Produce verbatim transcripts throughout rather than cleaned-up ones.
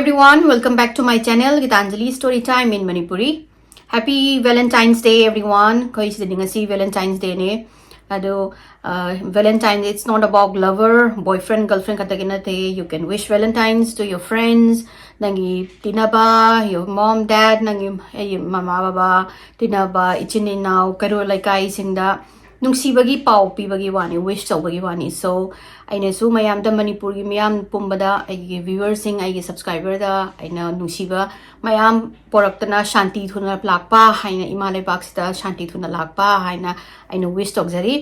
Everyone, welcome back to my channel, Gitanjali Story Time in Manipuri. Happy Valentine's Day, everyone. ꯑꯩꯈꯣꯏ ꯁꯤꯗꯗꯤ ꯉꯁꯤ Valentine's Day ꯅꯦ꯫ ꯑꯗꯣ, uh, Valentine, it's not about lover, boyfriend, girlfriend ꯈꯛꯇꯒꯤ ꯅꯠꯇꯦ. You can wish Valentine's to your friends, ꯅꯪꯒꯤ ꯇꯤꯟꯅꯕ, your mom, dad, ꯅꯪꯒꯤ, ꯑꯩꯒꯤ ꯃꯃꯥ ꯕꯕꯥ, ꯇꯤꯟꯅꯕ, ꯏꯆꯤꯟ ꯏꯅꯥꯎ, ꯀꯩꯔꯣꯜ ꯂꯩꯀꯥꯏꯁꯤꯡꯗ ꯅꯨꯡꯁꯤꯕꯒꯤ ꯄꯥꯎ ꯄꯤꯕꯒꯤ ꯋꯥꯅꯤ, wish ꯇꯧꯕꯒꯤ ꯋꯥꯅꯤ꯫ So, ꯑꯩꯅꯁꯨ ꯃꯌꯥꯝꯗ, ꯃꯅꯤꯄꯨꯔꯒꯤ ꯃꯤꯌꯥꯝ ꯄꯨꯝꯕꯗ, ꯑꯩꯒꯤ viewerꯁꯤꯡ, ꯑꯩꯒꯤ subscriberꯗ ꯑꯩꯅ ꯅꯨꯡꯁꯤꯕ ꯃꯌꯥꯝ ꯄꯣꯔꯛꯇꯅ ꯁꯥꯟꯇꯤ ꯊꯨꯅ ꯂꯥꯛꯄ ꯍꯥꯏꯅ, ꯏꯃꯥ ꯂꯩꯕꯥꯛꯁꯤꯗ ꯁꯥꯟꯇꯤ ꯊꯨꯅ ꯂꯥꯛꯄ ꯍꯥꯏꯅ ꯑꯩꯅ wish ꯇꯧꯖꯔꯤ꯫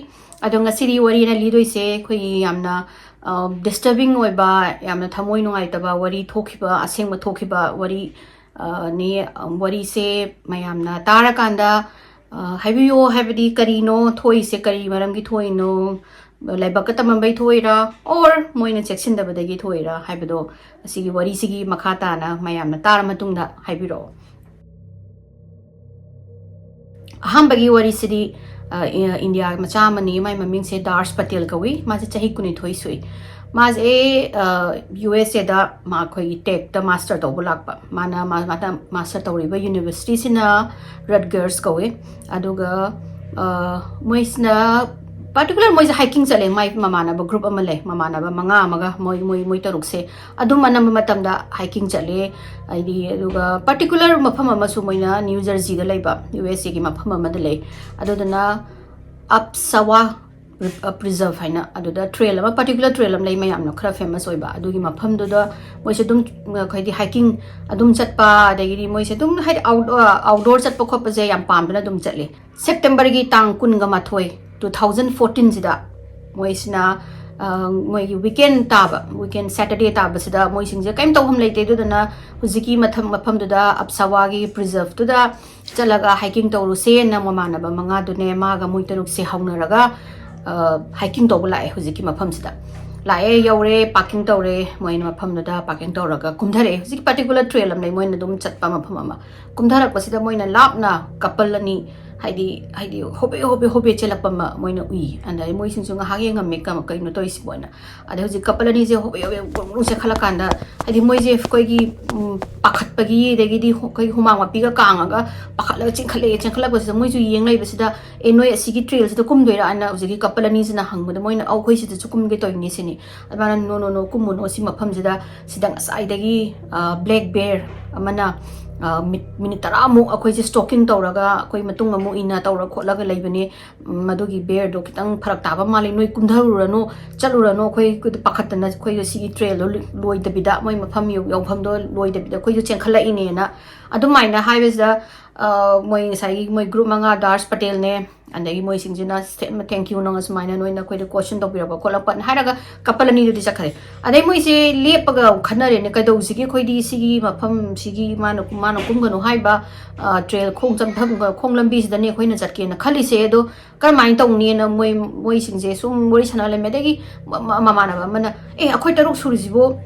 ꯑꯗꯣ ꯉꯁꯤꯗꯤ ꯋꯥꯔꯤ ꯑꯩꯅ ꯂꯤꯗꯣꯏꯁꯦ ꯑꯩꯈꯣꯏꯒꯤ ꯌꯥꯝꯅ, ꯑ, disturbing ꯑꯣꯏꯕ, ꯌꯥꯝꯅ ꯊꯃꯣꯏ ꯅꯨꯡꯉꯥꯏꯇꯕ ꯋꯥꯔꯤ ꯊꯣꯛꯈꯤꯕ, ꯑꯁꯦꯡꯕ ꯊꯣꯛꯈꯤꯕ ꯋꯥꯔꯤ, ꯑ, ꯅꯤ꯫ ꯑ, ꯋꯥꯔꯤꯁꯦ ꯃꯌꯥꯝꯅ ꯇꯥꯔꯀꯥꯟꯗ, ꯑ, ꯍꯥꯏꯕꯤꯌꯣ, ꯍꯥꯏꯕꯗꯤ ꯀꯔꯤꯅꯣ ꯊꯣꯛꯏꯁꯦ, ꯀꯔꯤ ꯃꯔꯝꯒꯤ ꯊꯣꯛꯏꯅꯣ, ꯂꯥꯏꯕꯛꯀ ꯇꯝꯃꯝꯕꯩ ꯊꯣꯛꯏꯔꯥ, or ꯃꯣꯏꯅ ꯆꯦꯛꯁꯤꯟꯗꯕꯗꯒꯤ ꯊꯣꯛꯏꯔꯥ ꯍꯥꯏꯕꯗꯣ ꯑꯁꯤꯒꯤ ꯋꯥꯔꯤꯁꯤꯒꯤ ꯃꯈꯥ ꯇꯥꯅ ꯃꯌꯥꯝꯅ ꯇꯥꯔ ꯃꯇꯨꯡꯗ ꯍꯥꯏꯕꯤꯔꯛꯑꯣ꯫ ꯑꯍꯥꯟꯕꯒꯤ ꯋꯥꯔꯤꯁꯤꯗꯤ, ꯑ, ꯏ-, ꯏꯟꯗꯤꯌꯥ ꯃꯆꯥ ꯑꯃꯅꯤ, ꯃꯥꯏ ꯃꯃꯤꯡꯁꯦ ꯗꯥꯔꯁ ꯄꯇꯦꯜ ꯀꯧꯏ꯫ ꯃꯥꯁꯦ ꯆꯍꯤ ꯀꯨꯟꯅꯤꯊꯣꯏ ꯁꯨꯏ꯫ ꯃꯥꯁꯦ, ꯑ, ꯌꯨ ꯑꯦꯁ ꯑꯦꯗ ꯃꯥ ꯑꯩꯈꯣꯏꯒꯤ ꯇꯦꯛꯇ ꯃꯥꯁꯇꯔ ꯇꯧꯕ ꯂꯥꯛꯄ꯫ ꯃꯥꯅ, ꯃꯥ-, ꯃꯥꯅ ꯃꯥꯁꯇꯔ ꯇꯧꯔꯤꯕ ꯌꯨꯅꯤꯚꯔꯁꯤꯇꯤꯁꯤꯅ ꯔꯠꯒꯔꯁ ꯀꯧꯏ꯫ ꯑꯗꯨꯒ, ꯑ, ꯃꯣꯏꯁꯤꯅ particular ꯃꯣꯏꯁꯦ hiking ꯆꯠꯂꯦ꯫ ꯃꯥꯏ ꯃꯃꯥꯟꯅꯕ group ꯑꯃ ꯂꯩ, ꯃꯃꯥꯟꯅꯕ ꯃꯉꯥ ꯑꯃꯒ ꯃꯣꯏ, ꯃꯣꯏ, ꯃꯣꯏ ꯇꯔꯨꯛꯁꯦ ꯑꯗꯨꯝ ꯑꯅꯝꯕ ꯃꯇꯝꯗ hiking ꯆꯠꯂꯦ꯫ ꯍꯥꯏꯗꯤ, ꯑꯗꯨꯒ particular ꯃꯐꯝ ꯑꯃꯁꯨ ꯃꯣꯏꯅ ꯅ꯭ꯌꯨ ꯖꯔꯁꯤꯗ ꯂꯩꯕ, ꯌꯨ ꯑꯦꯁ ꯑꯦꯒꯤ ꯃꯐꯝ ꯑꯃꯗ ꯂꯩ꯫ ꯑꯗꯨꯗꯨꯅ ꯑꯞꯁꯥꯋꯥ ꯄ꯭ꯔꯤ-, ꯑ, ꯄ꯭ꯔꯤꯖꯔꯚ ꯍꯥꯏꯅ ꯑꯗꯨꯗ trail ꯑꯃ, particular trail ꯑꯃ ꯂꯩ, ꯃꯌꯥꯝꯅ ꯈꯔ famous ꯑꯣꯏꯕ꯫ ꯑꯗꯨꯒꯤ ꯃꯐꯝꯗꯨꯗ ꯃꯣꯏꯁꯦ ꯑꯗꯨꯝ, ꯑ, ꯍꯥꯏꯗꯤ hiking ꯑꯗꯨꯝ ꯆꯠꯄ, ꯑꯗꯒꯤꯗꯤ ꯃꯣꯏꯁꯦ ꯑꯗꯨꯝ ꯍꯥꯏꯗꯤ out-, ꯑ, outdoor ꯆꯠꯄ ꯈꯣꯠꯄꯁꯦ ꯌꯥꯝ ꯄꯥꯝꯗꯅ ꯑꯗꯨꯝ ꯆꯠꯂꯦ꯫ ꯁꯦꯞꯇꯦꯝꯕꯔꯒꯤ ꯇꯥꯡ ꯀꯨꯟꯒ ꯃꯥꯊꯣꯏ, two thousand fourteen ꯁꯤꯗ ꯃꯣꯏꯁꯤꯅ, ꯑ, ꯃꯣꯏꯒꯤ weekend ꯇꯥꯕ, weekend Saturday ꯇꯥꯕꯁꯤꯗ ꯃꯣꯏꯁꯤꯡꯁꯦ ꯀꯔꯤꯝ ꯇꯧꯐꯝ ꯂꯩꯇꯦ꯫ ꯑꯗꯨꯗꯨꯅ ꯍꯧꯖꯤꯛꯀꯤ ꯃꯊꯝ-, ꯃꯐꯝꯗꯨꯗ ꯑꯞꯁꯥꯋꯥꯒꯤ ꯄ꯭ꯔꯤꯖꯔꯚꯇꯨꯗ ꯆꯠꯂꯒ hiking ꯇꯧꯔꯨꯁꯦꯅ ꯃꯃꯥꯟꯅꯕ ꯃꯉꯥꯗꯨꯅꯦ ꯃꯥꯒ ꯃꯣꯏ ꯇꯔꯨꯛꯁꯦ ꯍꯧꯅꯔꯒ, ꯑ, hiking ꯇꯧꯕ ꯂꯥꯛꯑꯦ ꯍꯧꯖꯤꯛꯀꯤ ꯃꯐꯝꯁꯤꯗ꯫ ꯂꯥꯛꯑꯦ, ꯌꯧꯔꯦ, parking ꯇꯧꯔꯦ, ꯃꯣꯏꯅ ꯃꯐꯝꯗꯨꯗ parking ꯇꯧꯔꯒ ꯀꯨꯝꯊꯔꯛꯑꯦ꯫ ꯍꯧꯖꯤꯛꯀꯤ particular trail ꯑꯃ ꯂꯩ, ꯃꯣꯏꯅ ꯑꯗꯨꯝ ꯆꯠꯄ ꯃꯐꯝ ꯑꯃ꯫ ꯀꯨꯝꯊꯔꯛꯄꯁꯤꯗ ꯃꯣꯏꯅ ꯂꯥꯞꯅ couple ꯑꯅꯤ ꯍꯥꯏꯗꯤ ꯍꯥꯏꯗꯤ ꯍꯣꯕꯦ ꯍꯣꯕꯦ ꯍꯣꯕꯦ ꯆꯦꯜꯂꯛꯄ ꯑꯃ ꯃꯣꯏꯅ ꯎꯏ꯫ ꯑꯗꯩ ꯃꯣꯏꯁꯤꯡꯁꯨ ꯉꯥꯏꯍꯥꯛ ꯌꯦꯡꯉꯝꯃꯦ, "ꯀꯃ-, ꯀꯩꯅꯣ ꯇꯧꯔꯤꯁꯤꯕꯣꯅ"꯫ ꯑꯗꯩ ꯍꯧꯖꯤꯛ ꯀꯄꯜ ꯑꯅꯤꯁꯦ ꯍꯣꯕꯦ ꯍꯣꯕꯦ ꯒ꯭ꯔꯨꯡ ꯒ꯭ꯔꯨꯡ ꯆꯦꯟꯈꯠꯂꯀꯥꯟꯗ, ꯍꯥꯏꯗꯤ ꯃꯣꯏꯁꯦ ꯑꯩꯈꯣꯏꯒꯤ, ꯎꯝ, ꯄꯥꯈꯠꯄꯒꯤ, ꯑꯗꯒꯤꯗꯤ ꯍꯨ-, ꯑꯩꯈꯣꯏꯒꯤ ꯍꯨꯃꯥꯡ ꯃꯄꯤꯒ ꯀꯥꯡꯉꯒ ꯄꯥꯈꯠꯂꯒ ꯆꯦꯟꯈꯠꯂꯛꯑꯦ꯫ ꯆꯦꯟꯈꯠꯂꯛꯄꯁꯤꯗ ꯃꯣꯏꯁꯨ ꯌꯦꯡ ꯂꯩꯕꯁꯤꯗ, "ꯑꯦ, ꯅꯣꯏ ꯑꯁꯤꯒꯤ ꯇ꯭ꯔꯦꯜꯁꯤꯗ ꯀꯨꯝꯗꯣꯏꯔꯥ?" ꯑꯅ ꯍꯧꯖꯤꯛꯀꯤ ꯀꯄꯜ ꯑꯅꯤꯁꯤꯅ ꯍꯪꯕꯗ, ꯃꯣꯏꯅ, "ꯑꯧ, ꯑꯩꯈꯣꯏ ꯁꯤꯗꯁꯨ ꯀꯨꯝꯒꯦ ꯇꯧꯔꯤꯅꯦ" ꯁꯤꯅꯤ꯫ ꯑꯗꯨꯃꯥꯏꯅ, "No, no, no, ꯀꯨꯝꯃꯨꯅꯣ, ꯁꯤ ꯃꯐꯝꯁꯤꯗ, ꯁꯤꯗ ꯉꯁꯥꯏꯗꯒꯤ, ꯑ, ꯕ꯭ꯂꯦꯛ ꯕꯦꯔ ꯑꯃꯅ, ꯑ, ꯃꯤꯠ-, ꯃꯤꯅꯤꯠ ꯇꯔꯥꯃꯨꯛ ꯑꯩꯈꯣꯏꯁꯦ ꯁ꯭ꯇꯣꯀꯤꯡ ꯇꯧꯔꯒ, ꯑꯩꯈꯣꯏ ꯃꯇꯨꯡ ꯑꯃꯨꯛ ꯏꯟꯅ ꯇꯧꯔ ꯈꯣꯠꯂꯒ ꯂꯩꯕꯅꯦ꯫ ꯎꯝ, ꯃꯗꯨꯒꯤ ꯕꯦꯔꯗꯣ ꯈꯤꯇꯪ ꯐꯔꯛ ꯇꯥꯕ ꯃꯥꯜꯂꯤ, ꯅꯣꯏ ꯀꯨꯝꯊꯔꯨꯔꯅꯨ, ꯆꯠꯂꯨꯔꯅꯨ, ꯑꯩꯈꯣꯏ ꯄꯥꯈꯠꯇꯅ ꯑꯩꯈꯣꯏ ꯁꯤꯒꯤ ꯇ꯭ꯔꯦꯜꯗꯣ ꯂꯣꯏꯗꯕꯤꯗ, ꯃꯣꯏ ꯃꯐꯝ ꯌꯧ-, ꯌꯧꯐꯝꯗꯣ ꯂꯣꯏꯗꯕꯤꯗ ꯑꯩꯈꯣꯏꯁꯨ ꯆꯦꯟꯈꯠꯂꯛꯏꯅꯦꯅ" ꯑꯗꯨꯃꯥꯏꯅ ꯍꯥꯏꯕꯁꯤꯗ, ꯑ, ꯃꯣꯏ ꯉꯁꯥꯏꯒꯤ ꯃꯣꯏ ꯒ꯭ꯔꯨꯞ ꯃꯉꯥ, ꯗꯥꯔꯁ ꯄꯇꯦꯜꯅꯦ, ꯑꯗꯒꯤ ꯃꯣꯏꯁꯤꯡꯁꯤꯅ, "Thank you, ꯅꯪ ꯑꯁꯨꯃꯥꯏꯅ ꯅꯣꯏꯅ ꯑꯩꯈꯣꯏꯗ ꯀꯣꯏꯁꯟ ꯇꯧꯕꯤꯔꯛꯄ ꯈꯣꯠꯂꯛꯄꯅ" ꯍꯥꯏꯔꯒ ꯀꯄꯜ ꯑꯅꯤꯗꯨꯗꯤ ꯆꯠꯈ꯭ꯔꯦ꯫ ꯑꯗꯩ ꯃꯣꯏꯁꯦ ꯂꯦꯞꯄꯒ ꯈꯟꯅꯔꯦꯅꯦ, "ꯀꯩꯗꯧꯁꯤꯒꯦ? ꯑꯩꯈꯣꯏꯗꯤ ꯁꯤꯒꯤ ꯃꯐꯝꯁꯤꯒꯤ ꯃꯥꯅ, ꯃꯥꯅ ꯀꯨꯝꯒꯅꯨ ꯍꯥꯏꯕ, ꯑ, ꯇ꯭ꯔꯦꯜ ꯈꯣꯡ ꯆꯪꯐꯝ, ꯈꯣꯡ ꯂꯝꯕꯤꯁꯤꯗꯅꯦ ꯑꯩꯈꯣꯏꯅ ꯆꯠꯀꯦꯅ ꯈꯜꯂꯤꯁꯦ, ꯑꯗꯣ ꯀꯔꯝꯍꯥꯏꯅ ꯇꯧꯅꯤꯅ" ꯃꯣꯏ, ꯃꯣꯏꯁꯤꯡꯁꯦ ꯁꯨꯝ ꯋꯥꯔꯤ ꯁꯥꯟꯅ ꯂꯩꯔꯝꯃꯦ꯫ ꯑꯗꯒꯤ ꯃ-, ꯃ-, ꯃꯃꯥꯟꯅꯕ ꯑꯃꯅ, "ꯑꯦ, ꯑꯩꯈꯣꯏ ꯇꯔꯨꯛ ꯁꯨꯔꯤꯁꯤꯕꯨ,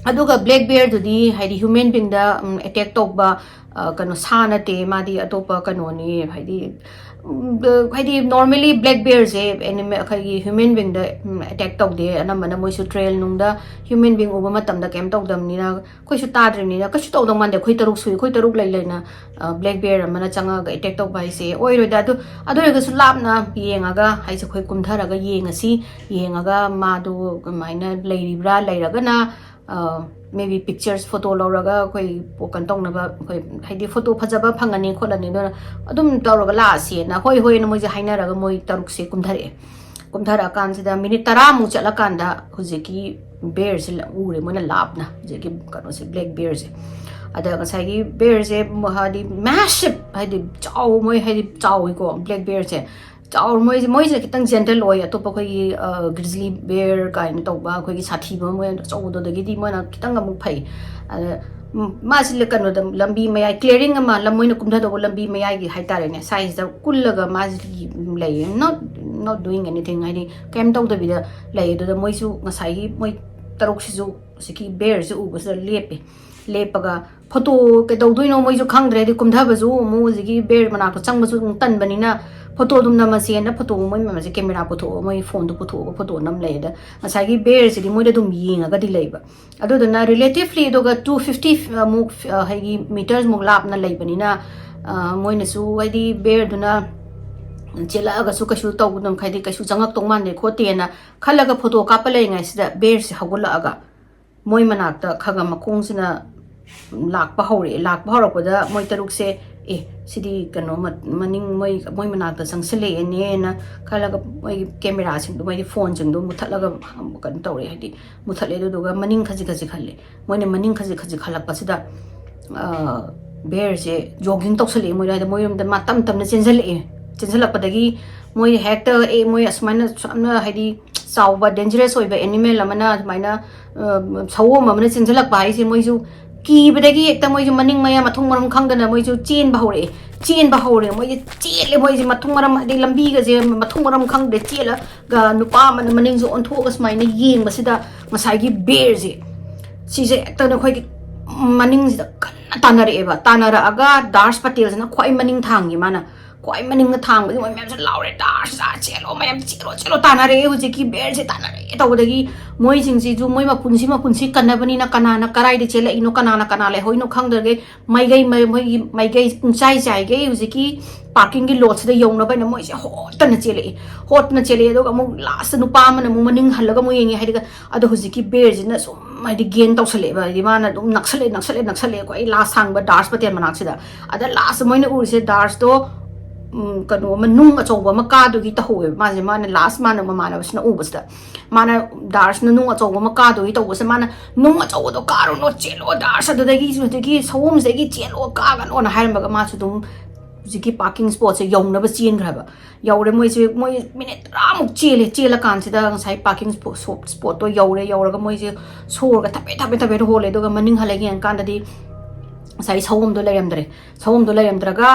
ꯑꯗꯨꯒ ꯕ꯭ꯂꯦꯛ ꯕꯤꯌꯔꯗꯨꯗꯤ ꯍꯥꯏꯗꯤ ꯍ꯭ꯌꯨꯃꯦꯟ ꯕꯤꯡꯗ, ꯎꯝ, ꯑꯦꯇꯦꯛ ꯇꯧꯕ, ꯑ, ꯀꯩꯅꯣ, ꯁꯥ ꯅꯠꯇꯦ, ꯃꯥꯗꯤ ꯑꯇꯣꯞꯄ ꯀꯩꯅꯣꯅꯤ", ꯍꯥꯏꯗꯤ, ꯎꯝ, ꯍꯥꯏꯗꯤ normally ꯕ꯭ꯂꯦꯛ ꯕꯤꯌꯔꯁꯦ ꯑꯦꯅꯤꯃꯦ-, ꯑꯩꯈꯣꯏꯒꯤ ꯍ꯭ꯌꯨꯃꯦꯟ ꯕꯤꯡꯗ, ꯎꯝ, ꯑꯦꯇꯦꯛ ꯇꯧꯗꯦ꯫ ꯑꯅꯝꯕꯅ ꯃꯣꯏꯁꯨ ꯇ꯭ꯔꯦꯜ ꯅꯨꯡꯗ ꯍ꯭ꯌꯨꯃꯦꯟ ꯕꯤꯡ ꯎꯕ ꯃꯇꯝꯗ ꯀꯩꯝ ꯇꯧꯗꯕꯅꯤꯅ, ꯑꯩꯈꯣꯏꯁꯨ ꯇꯥꯗ꯭ꯔꯤꯕꯅꯤꯅ ꯀꯩꯁꯨ ꯇꯧꯗꯧ ꯃꯥꯟꯗꯦ꯫ ꯑꯩꯈꯣꯏ ꯇꯔꯨꯛ ꯁꯨꯏ, ꯑꯩꯈꯣꯏ ꯇꯔꯨꯛ ꯂꯩ ꯂꯩꯅ, ꯑ, ꯕ꯭ꯂꯦꯛ ꯕꯤꯌꯔ ꯑꯃꯅ ꯆꯪꯉꯒ ꯑꯦꯇꯦꯛ ꯇꯧꯕ ꯍꯥꯏꯁꯦ ꯑꯣꯏꯔꯣꯏꯗ꯫ ꯑꯗꯨ, ꯑꯗꯨ ꯑꯣꯏꯔꯒꯁꯨ ꯂꯥꯞꯅ ꯌꯦꯡꯉꯒ ꯍꯥꯏꯁꯦ, ꯑꯩꯈꯣꯏ ꯀꯨꯝꯊꯔꯒ ꯌꯦꯡꯉꯁꯤ, ꯌꯦꯡꯉꯒ ꯃꯥꯗꯣ ꯀꯃꯥꯏꯅ ꯂꯩꯔꯤꯕ꯭ꯔꯥ, ꯂꯩꯔꯒꯅ, ꯑ, maybe pictures, photo ꯂꯧꯔꯒ ꯑꯩꯈꯣꯏ ꯄꯣ-, ꯀꯩꯅꯣ ꯇꯧꯅꯕ, ꯑꯩꯈꯣꯏ ꯍꯥꯏꯗꯤ ꯐꯣꯇꯣ ꯐꯖꯕ ꯐꯪꯉꯅꯤ ꯈꯣꯠꯂꯅꯤ, ꯑꯗꯨꯅ ꯑꯗꯨꯝ ꯇꯧꯔꯒ ꯂꯥꯛꯑꯁꯦꯅ, "ꯍꯣꯏ, ꯍꯣꯏꯅ" ꯃꯣꯏꯁꯦ ꯍꯥꯏꯅꯔꯒ ꯃꯣꯏ ꯇꯔꯨꯛꯁꯦ ꯀꯨꯝꯊꯔꯛꯑꯦ꯫ ꯀꯨꯝꯊꯔꯛꯑꯀꯥꯟꯁꯤꯗ ꯃꯤꯅꯤꯠ ꯇꯔꯥꯃꯨꯛ ꯆꯠꯂꯀꯥꯟꯗ ꯍꯧꯖꯤꯛꯀꯤ ꯕꯦꯔꯁꯦ ꯎꯔꯦ ꯃꯣꯏꯅ ꯂꯥꯞꯅ, ꯍꯧꯖꯤꯛꯀꯤ ꯀꯩꯅꯣꯁꯦ, ꯕ꯭ꯂꯦꯛ ꯕꯦꯔꯁꯦ꯫ ꯑꯗ ꯉꯁꯥꯏꯒꯤ ꯕꯦꯔꯁꯦ ꯃ-, ꯍꯥꯏꯗꯤ massive, ꯍꯥꯏꯗꯤ ꯆꯥꯎ-, ꯃꯣꯏ ꯍꯥꯏꯗꯤ ꯆꯥꯎꯋꯤꯀꯣ ꯕ꯭ꯂꯦꯛ ꯕꯦꯔꯁꯦ꯫ ꯆꯥꯎ-, ꯃꯣꯏꯁꯦ, ꯃꯣꯏꯁꯤꯅ ꯈꯤꯇꯪ ꯖꯦꯟꯇꯜ ꯑꯣꯏ꯫ ꯑꯇꯣꯞꯄ ꯑꯩꯈꯣꯏꯒꯤ, ꯑ, ꯒ꯭ꯔꯤꯖꯂꯤ ꯕꯦꯔ ꯀꯥꯏꯅ ꯇꯧꯕ, ꯑꯩꯈꯣꯏꯒꯤ ꯁꯥꯊꯤꯕ ꯃꯣꯏ ꯑꯆꯧꯕꯗꯨꯗꯒꯤꯗꯤ ꯃꯣꯏꯅ ꯈꯤꯇꯪ ꯑꯃꯨꯛ ꯐꯩ꯫ ꯑꯗ, ꯎꯝ, ꯃꯥꯁꯤ ꯂ-, ꯀꯩꯅꯣꯗ, ꯂꯝꯕꯤ ꯃꯌꯥꯏ, clearing ꯑꯃ, ꯂꯝ-, ꯃꯣꯏꯅ ꯀꯨꯝꯊꯗꯧꯕ ꯂꯝꯕꯤ ꯃꯌꯥꯏꯒꯤ ꯍꯥꯏꯇꯥꯔꯦꯅꯦ, ꯁꯥꯏꯁꯤꯗ ꯀꯨꯜꯂꯒ ꯃꯥꯁꯤ ꯂꯩꯌꯦ, not, not doing anything, ꯍꯥꯏꯗꯤ ꯀꯩꯝ ꯇꯧꯗꯕꯤꯗ ꯂꯩ꯫ ꯑꯗꯨꯗ ꯃꯣꯏꯁꯨ ꯉꯁꯥꯏꯒꯤ ꯃꯣꯏ ꯇꯔꯨꯛꯁꯤꯁꯨ ꯍꯧꯖꯤꯛꯀꯤ ꯕꯦꯔꯁꯦ ꯎꯕꯁꯤꯗ ꯂꯦꯞꯄꯦ꯫ ꯂꯦꯞꯄꯒ ꯐꯣꯇꯣ ꯀꯩꯗꯧꯗꯣꯏꯅꯣ ꯃꯣꯏꯁꯨ ꯈꯪꯗ꯭ꯔꯦ꯫ ꯍꯥꯏꯗꯤ ꯀꯨꯝꯊꯕꯁꯨ ꯑꯃꯨꯛ ꯍꯧꯖꯤꯛꯀꯤ ꯕꯦꯔ ꯃꯅꯥꯛꯇ ꯆꯪꯕꯁꯨ ꯑꯃꯨꯛ ꯇꯟꯕꯅꯤꯅ ꯐꯣꯇꯣ ꯑꯗꯨꯝ ꯅꯝꯃꯁꯦꯅ ꯐꯣꯇꯣ ꯃꯣꯏ ꯃꯌꯥꯝꯁꯦ ꯀꯦꯃꯦꯔꯥ ꯄꯨꯊꯣꯛꯑꯒ ꯃꯣꯏ ꯐꯣꯟꯗꯣ ꯄꯨꯊꯣꯛꯑꯒ ꯐꯣꯇꯣ ꯅꯝ ꯂꯩ꯫ ꯑꯗ ꯉꯁꯥꯏꯒꯤ ꯕꯦꯔꯁꯤꯗꯤ ꯃꯣꯏꯗ ꯑꯗꯨꯝ ꯌꯦꯡꯉꯒꯗꯤ ꯂꯩꯕ꯫ ꯑꯗꯨꯗꯨꯅ ꯔꯤꯂꯦꯇꯤꯚꯂꯤ ꯑꯗꯨꯒ ꯇꯨ ꯐꯤꯐꯇꯤ ꯑꯃꯨꯛ, ꯑ, ꯍꯥꯏꯗꯤ ꯃꯤꯇꯔꯁꯃꯨꯛ ꯂꯥꯞꯅ ꯂꯩꯕꯅꯤꯅ, ꯑ, ꯃꯣꯏꯅꯁꯨ ꯍꯥꯏꯗꯤ ꯕꯦꯔꯗꯨꯅ ꯆꯦꯜꯂꯛꯑꯒꯁꯨ ꯀꯩꯁꯨ ꯇꯧꯕ, ꯍꯥꯏꯗꯤ ꯀꯩꯁꯨ ꯆꯪꯉꯛꯇꯧ ꯃꯥꯟꯗꯦ ꯈꯣꯠꯇꯦꯅ ꯈꯜꯂꯒ ꯐꯣꯇꯣ ꯀꯥꯞꯄ ꯂꯩꯔꯤꯉꯩꯁꯤꯗ ꯕꯦꯔꯁꯦ ꯍꯧꯒꯠꯂꯛꯑꯒ ꯃꯣꯏ ꯃꯅꯥꯛꯇ ꯈꯔ ꯈꯔ ꯃꯈꯣꯡꯁꯤꯅ ꯂꯥꯛꯄ ꯍꯧꯔꯛꯑꯦ꯫ ꯂꯥꯛꯄ ꯍꯧꯔꯛꯄꯗ ꯃꯣꯏ ꯇꯔꯨꯛꯁꯦ, "ꯑꯦ, ꯁꯤꯗꯤ ꯀꯩꯅꯣ ꯃ-, ꯃꯅꯤꯡ ꯃꯣꯏ, ꯃꯣꯏ ꯃꯅꯥꯛꯇ ꯆꯪꯁꯤꯜꯂꯛꯑꯦꯅꯦꯅ" ꯈꯜꯂꯒ ꯃꯣꯏꯒꯤ ꯀꯦꯃꯦꯔꯥꯁꯤꯡꯗꯣ, ꯃꯣꯏꯗꯤ ꯐꯣꯟꯁꯤꯡꯗꯣ ꯃꯨꯊꯠꯂꯒ ꯀꯩꯅꯣ ꯇꯧꯔꯦ, ꯍꯥꯏꯗꯤ ꯃꯨꯊꯠꯂꯦ꯫ ꯑꯗꯨꯗꯨꯒ ꯃꯅꯤꯡ ꯈꯖꯤꯛ ꯈꯖꯤꯛ ꯍꯜꯂꯦ꯫ ꯃꯣꯏꯅ ꯃꯅꯤꯡ ꯈꯖꯤꯛ ꯈꯖꯤꯛ ꯍꯜꯂꯛꯄꯁꯤꯗ, ꯑ, ꯕꯦꯔꯁꯦ ꯖꯣꯒꯤꯡ ꯇꯧꯁꯜꯂꯛꯑꯦ꯫ ꯃꯣꯏꯗꯣ ꯍꯥꯏꯗꯤ ꯃꯣꯏꯔꯣꯝꯗ ꯃꯥ ꯇꯞ ꯇꯞꯅ ꯆꯦꯟꯁꯤꯜꯂꯛꯑꯦ꯫ ꯆꯦꯟꯁꯤꯜꯂꯛꯄꯗꯒꯤ ꯃꯣꯏ ꯍꯦꯛꯇ, "ꯑꯦ, ꯃꯣꯏ ꯑꯁꯨꯃꯥꯏꯅ ꯌꯥꯝꯅ ꯍꯥꯏꯗꯤ ꯆꯥꯎꯕ ꯗꯦꯟꯖꯔꯁ ꯑꯣꯏꯕ ꯑꯦꯅꯤꯃꯦꯜ ꯑꯃꯅ ꯑꯗꯨꯃꯥꯏꯅ, ꯑ, ꯁꯑꯣꯝ ꯑꯃꯅ ꯆꯦꯟꯁꯤꯜꯂꯛꯄ ꯍꯥꯏꯁꯦ ꯃꯣꯏꯁꯨ ꯀꯤꯕꯗꯒꯤ ꯍꯦꯛꯇ ꯃꯣꯏꯁꯨ ꯃꯅꯤꯡ ꯃꯌꯥ ꯃꯊꯣꯡ ꯃꯔꯝ ꯈꯪꯗꯅ ꯃꯣꯏꯁꯨ ꯆꯦꯟꯕ ꯍꯧꯔꯛꯑꯦ꯫ ꯆꯦꯟꯕ ꯍꯧꯔꯦ꯫ ꯃꯣꯏꯁꯦ ꯆꯦꯜꯂꯦ꯫ ꯃꯣꯏꯁꯦ ꯃꯊꯣꯡ ꯃꯔꯝ, ꯍꯥꯏꯗꯤ ꯂꯝꯕꯤꯒꯁꯦ ꯃꯊꯣꯡ ꯃꯔꯝ ꯈꯪꯗ꯭ꯔꯦ꯫ ꯆꯦꯜꯂꯒ ꯅꯨꯄꯥ ꯑꯃꯅ ꯃꯅꯤꯡꯁꯦ ꯑꯣꯟꯊꯣꯛꯑꯒ ꯁꯨꯃꯥꯏꯅ ꯌꯦꯡꯕꯁꯤꯗ ꯉꯁꯥꯏꯒꯤ ꯕꯦꯔꯁꯦ ꯁꯤꯁꯦ ꯍꯦꯛꯇ ꯑꯩꯈꯣꯏꯒꯤ ꯃꯅꯤꯡꯁꯤꯗ ꯀꯟꯅ ꯇꯥꯟꯅꯔꯛꯑꯦꯕ꯫ ꯇꯥꯟꯅꯔꯛꯑꯒ ꯗꯥꯔꯁ ꯄꯇꯦꯜꯁꯤꯅ ꯈ꯭ꯋꯥꯏ ꯃꯅꯤꯡ ꯊꯥꯡꯉꯤ ꯃꯥꯅ꯫ ꯈ꯭ꯋꯥꯏ ꯃꯅꯤꯡꯗ ꯊꯥꯡꯕꯗꯤ ꯃꯣꯏ ꯃꯌꯥꯝꯁꯦ ꯂꯥꯎꯔꯦ, "ꯗꯥꯔꯁ, ꯆꯦꯜꯂꯣ, ꯃꯌꯥꯝ ꯆꯦꯜꯂꯣ, ꯆꯦꯜꯂꯣ", ꯇꯥꯟꯅꯔꯛꯑꯦ꯫ ꯍꯧꯖꯤꯛꯀꯤ ꯕꯦꯔꯁꯦ ꯇꯥꯟꯅꯔꯛꯑꯦ ꯇꯧꯕꯗꯒꯤ ꯃꯣꯏꯁꯤꯡꯁꯤꯁꯨ ꯃꯣꯏ ꯃꯄꯨꯟꯁꯤ ꯃꯄꯨꯟꯁꯤ ꯀꯟꯅꯕꯅꯤꯅ ꯀꯅꯥꯅ ꯀꯔꯥꯏꯗ ꯆꯦꯜꯂꯛꯏꯅꯣ, ꯀꯅꯥꯅ ꯀꯅꯥ ꯂꯩꯍꯧꯔꯤꯅꯣ ꯈꯪꯗ꯭ꯔꯒꯦ ꯃꯥꯏꯀꯩ, ꯃ-, ꯃꯣꯏꯒꯤ ꯃꯥꯏꯀꯩ ꯄꯨꯡꯆꯥꯏ ꯆꯥꯏꯒꯩ ꯍꯧꯖꯤꯛꯀꯤ ꯄꯥꯔꯀꯤꯡꯒꯤ ꯂꯣꯠꯁꯤꯗ ꯌꯧꯅꯕ ꯍꯥꯏꯅ ꯃꯣꯏꯁꯦ ꯍꯣꯠꯇꯅ ꯆꯦꯜꯂꯛꯑꯦ꯫ ꯍꯣꯠꯇꯅ ꯆꯦꯜꯂꯛꯑꯦ꯫ ꯑꯗꯨꯒ ꯑꯃꯨꯛ ꯂꯥꯁꯇ ꯅꯨꯄꯥ ꯑꯃꯅ ꯑꯃꯨꯛ ꯃꯅꯤꯡ ꯍꯜꯂꯒ ꯑꯃꯨꯛ ꯌꯦꯡꯉꯦ꯫ ꯍꯥꯏꯗꯤ ꯑꯗꯣ ꯍꯧꯖꯤꯛꯀꯤ ꯕꯦꯔꯁꯤꯅ ꯁꯨꯝ ꯍꯥꯏꯗꯤ ꯒꯦꯟ ꯇꯧꯁꯜꯂꯛꯑꯦꯕ꯫ ꯍꯥꯏꯗꯤ ꯃꯥꯅ ꯑꯗꯨꯝ ꯅꯛꯁꯜꯂꯛꯑꯦ, ꯅꯛꯁꯜꯂꯛꯑꯦ, ꯅꯛꯁꯜꯂꯛꯑꯦ꯫ ꯑꯩꯈꯣꯏ ꯂꯥꯁ ꯊꯥꯡꯕ ꯗꯥꯔꯁ ꯄꯇꯦꯜ ꯃꯅꯥꯛꯁꯤꯗ꯫ ꯑꯗ ꯂꯥꯁꯇ ꯃꯣꯏꯅ ꯎꯔꯤꯁꯦ ꯗꯥꯔꯁꯇꯣ, ꯎꯝ, ꯀꯩꯅꯣ ꯑꯃ, ꯅꯨꯡ ꯑꯆꯧꯕ ꯑꯃ ꯀꯥꯗꯨꯒꯤ ꯇꯧꯍꯧꯋꯦꯕ ꯃꯥꯁꯦ꯫ ꯃꯥꯅ ꯂꯥꯁ, ꯃꯥꯅ ꯃꯃꯥꯟꯅꯕꯁꯤꯅ ꯎꯕꯁꯤꯗ, ꯃꯥꯅ ꯗꯥꯔꯁꯅ ꯅꯨꯡ ꯑꯆꯧꯕ ꯑꯃ ꯀꯥꯗꯨꯒꯤ ꯇꯧꯕꯁꯦ, ꯃꯥꯅ, "ꯅꯨꯡ ꯑꯆꯧꯕꯗꯣ ꯀꯥꯔꯨꯅꯣ, ꯆꯦꯜꯂꯣ ꯗꯥꯔꯁ, ꯑꯗꯨꯗꯒꯤ ꯍꯧꯖꯤꯛꯀꯤ ꯁꯑꯣꯝꯁꯤꯗꯒꯤ ꯆꯦꯜꯂꯣ, ꯀꯥꯒꯅꯣꯅ" ꯍꯥꯏꯔꯝꯃꯒ ꯃꯥꯁꯨ ꯑꯗꯨꯝ ꯍꯧꯖꯤꯛꯀꯤ ꯄꯥꯔꯀꯤꯡ ꯁ꯭ꯄꯣꯠꯁꯦ ꯌꯧꯅꯕ ꯆꯦꯟꯈ꯭ꯔꯕ꯫ ꯌꯧꯔꯦ꯫ ꯃꯣꯏꯁꯦ, ꯃꯣꯏ ꯃꯤꯅꯤꯠ ꯇꯔꯥꯃꯨꯛ ꯆꯦꯜꯂꯦ꯫ ꯆꯦꯜꯂꯀꯥꯟꯁꯤꯗ ꯉꯁꯥꯏ ꯄꯥꯔꯀꯤꯡ ꯁ꯭ꯄꯣ-, ꯁꯣ-, ꯁ꯭ꯄꯣꯠꯇꯣ ꯌꯧꯔꯦ꯫ ꯌꯧꯔꯒ ꯃꯣꯏꯁꯦ ꯁꯣꯔꯒ ꯊꯕꯦꯠ ꯊꯕꯦꯠ ꯊꯕꯦꯠ ꯍꯣꯜꯂꯦ꯫ ꯑꯗꯨꯒ ꯃꯅꯤꯡ ꯍꯜꯂ ꯌꯦꯡꯀꯥꯟꯗꯗꯤ ꯉꯁꯥꯏ ꯁꯑꯣꯝꯗꯣ ꯂꯩꯔꯝꯗ꯭ꯔꯦ꯫ ꯁꯑꯣꯝꯗꯣ ꯂꯩꯔꯝꯗ꯭ꯔꯒ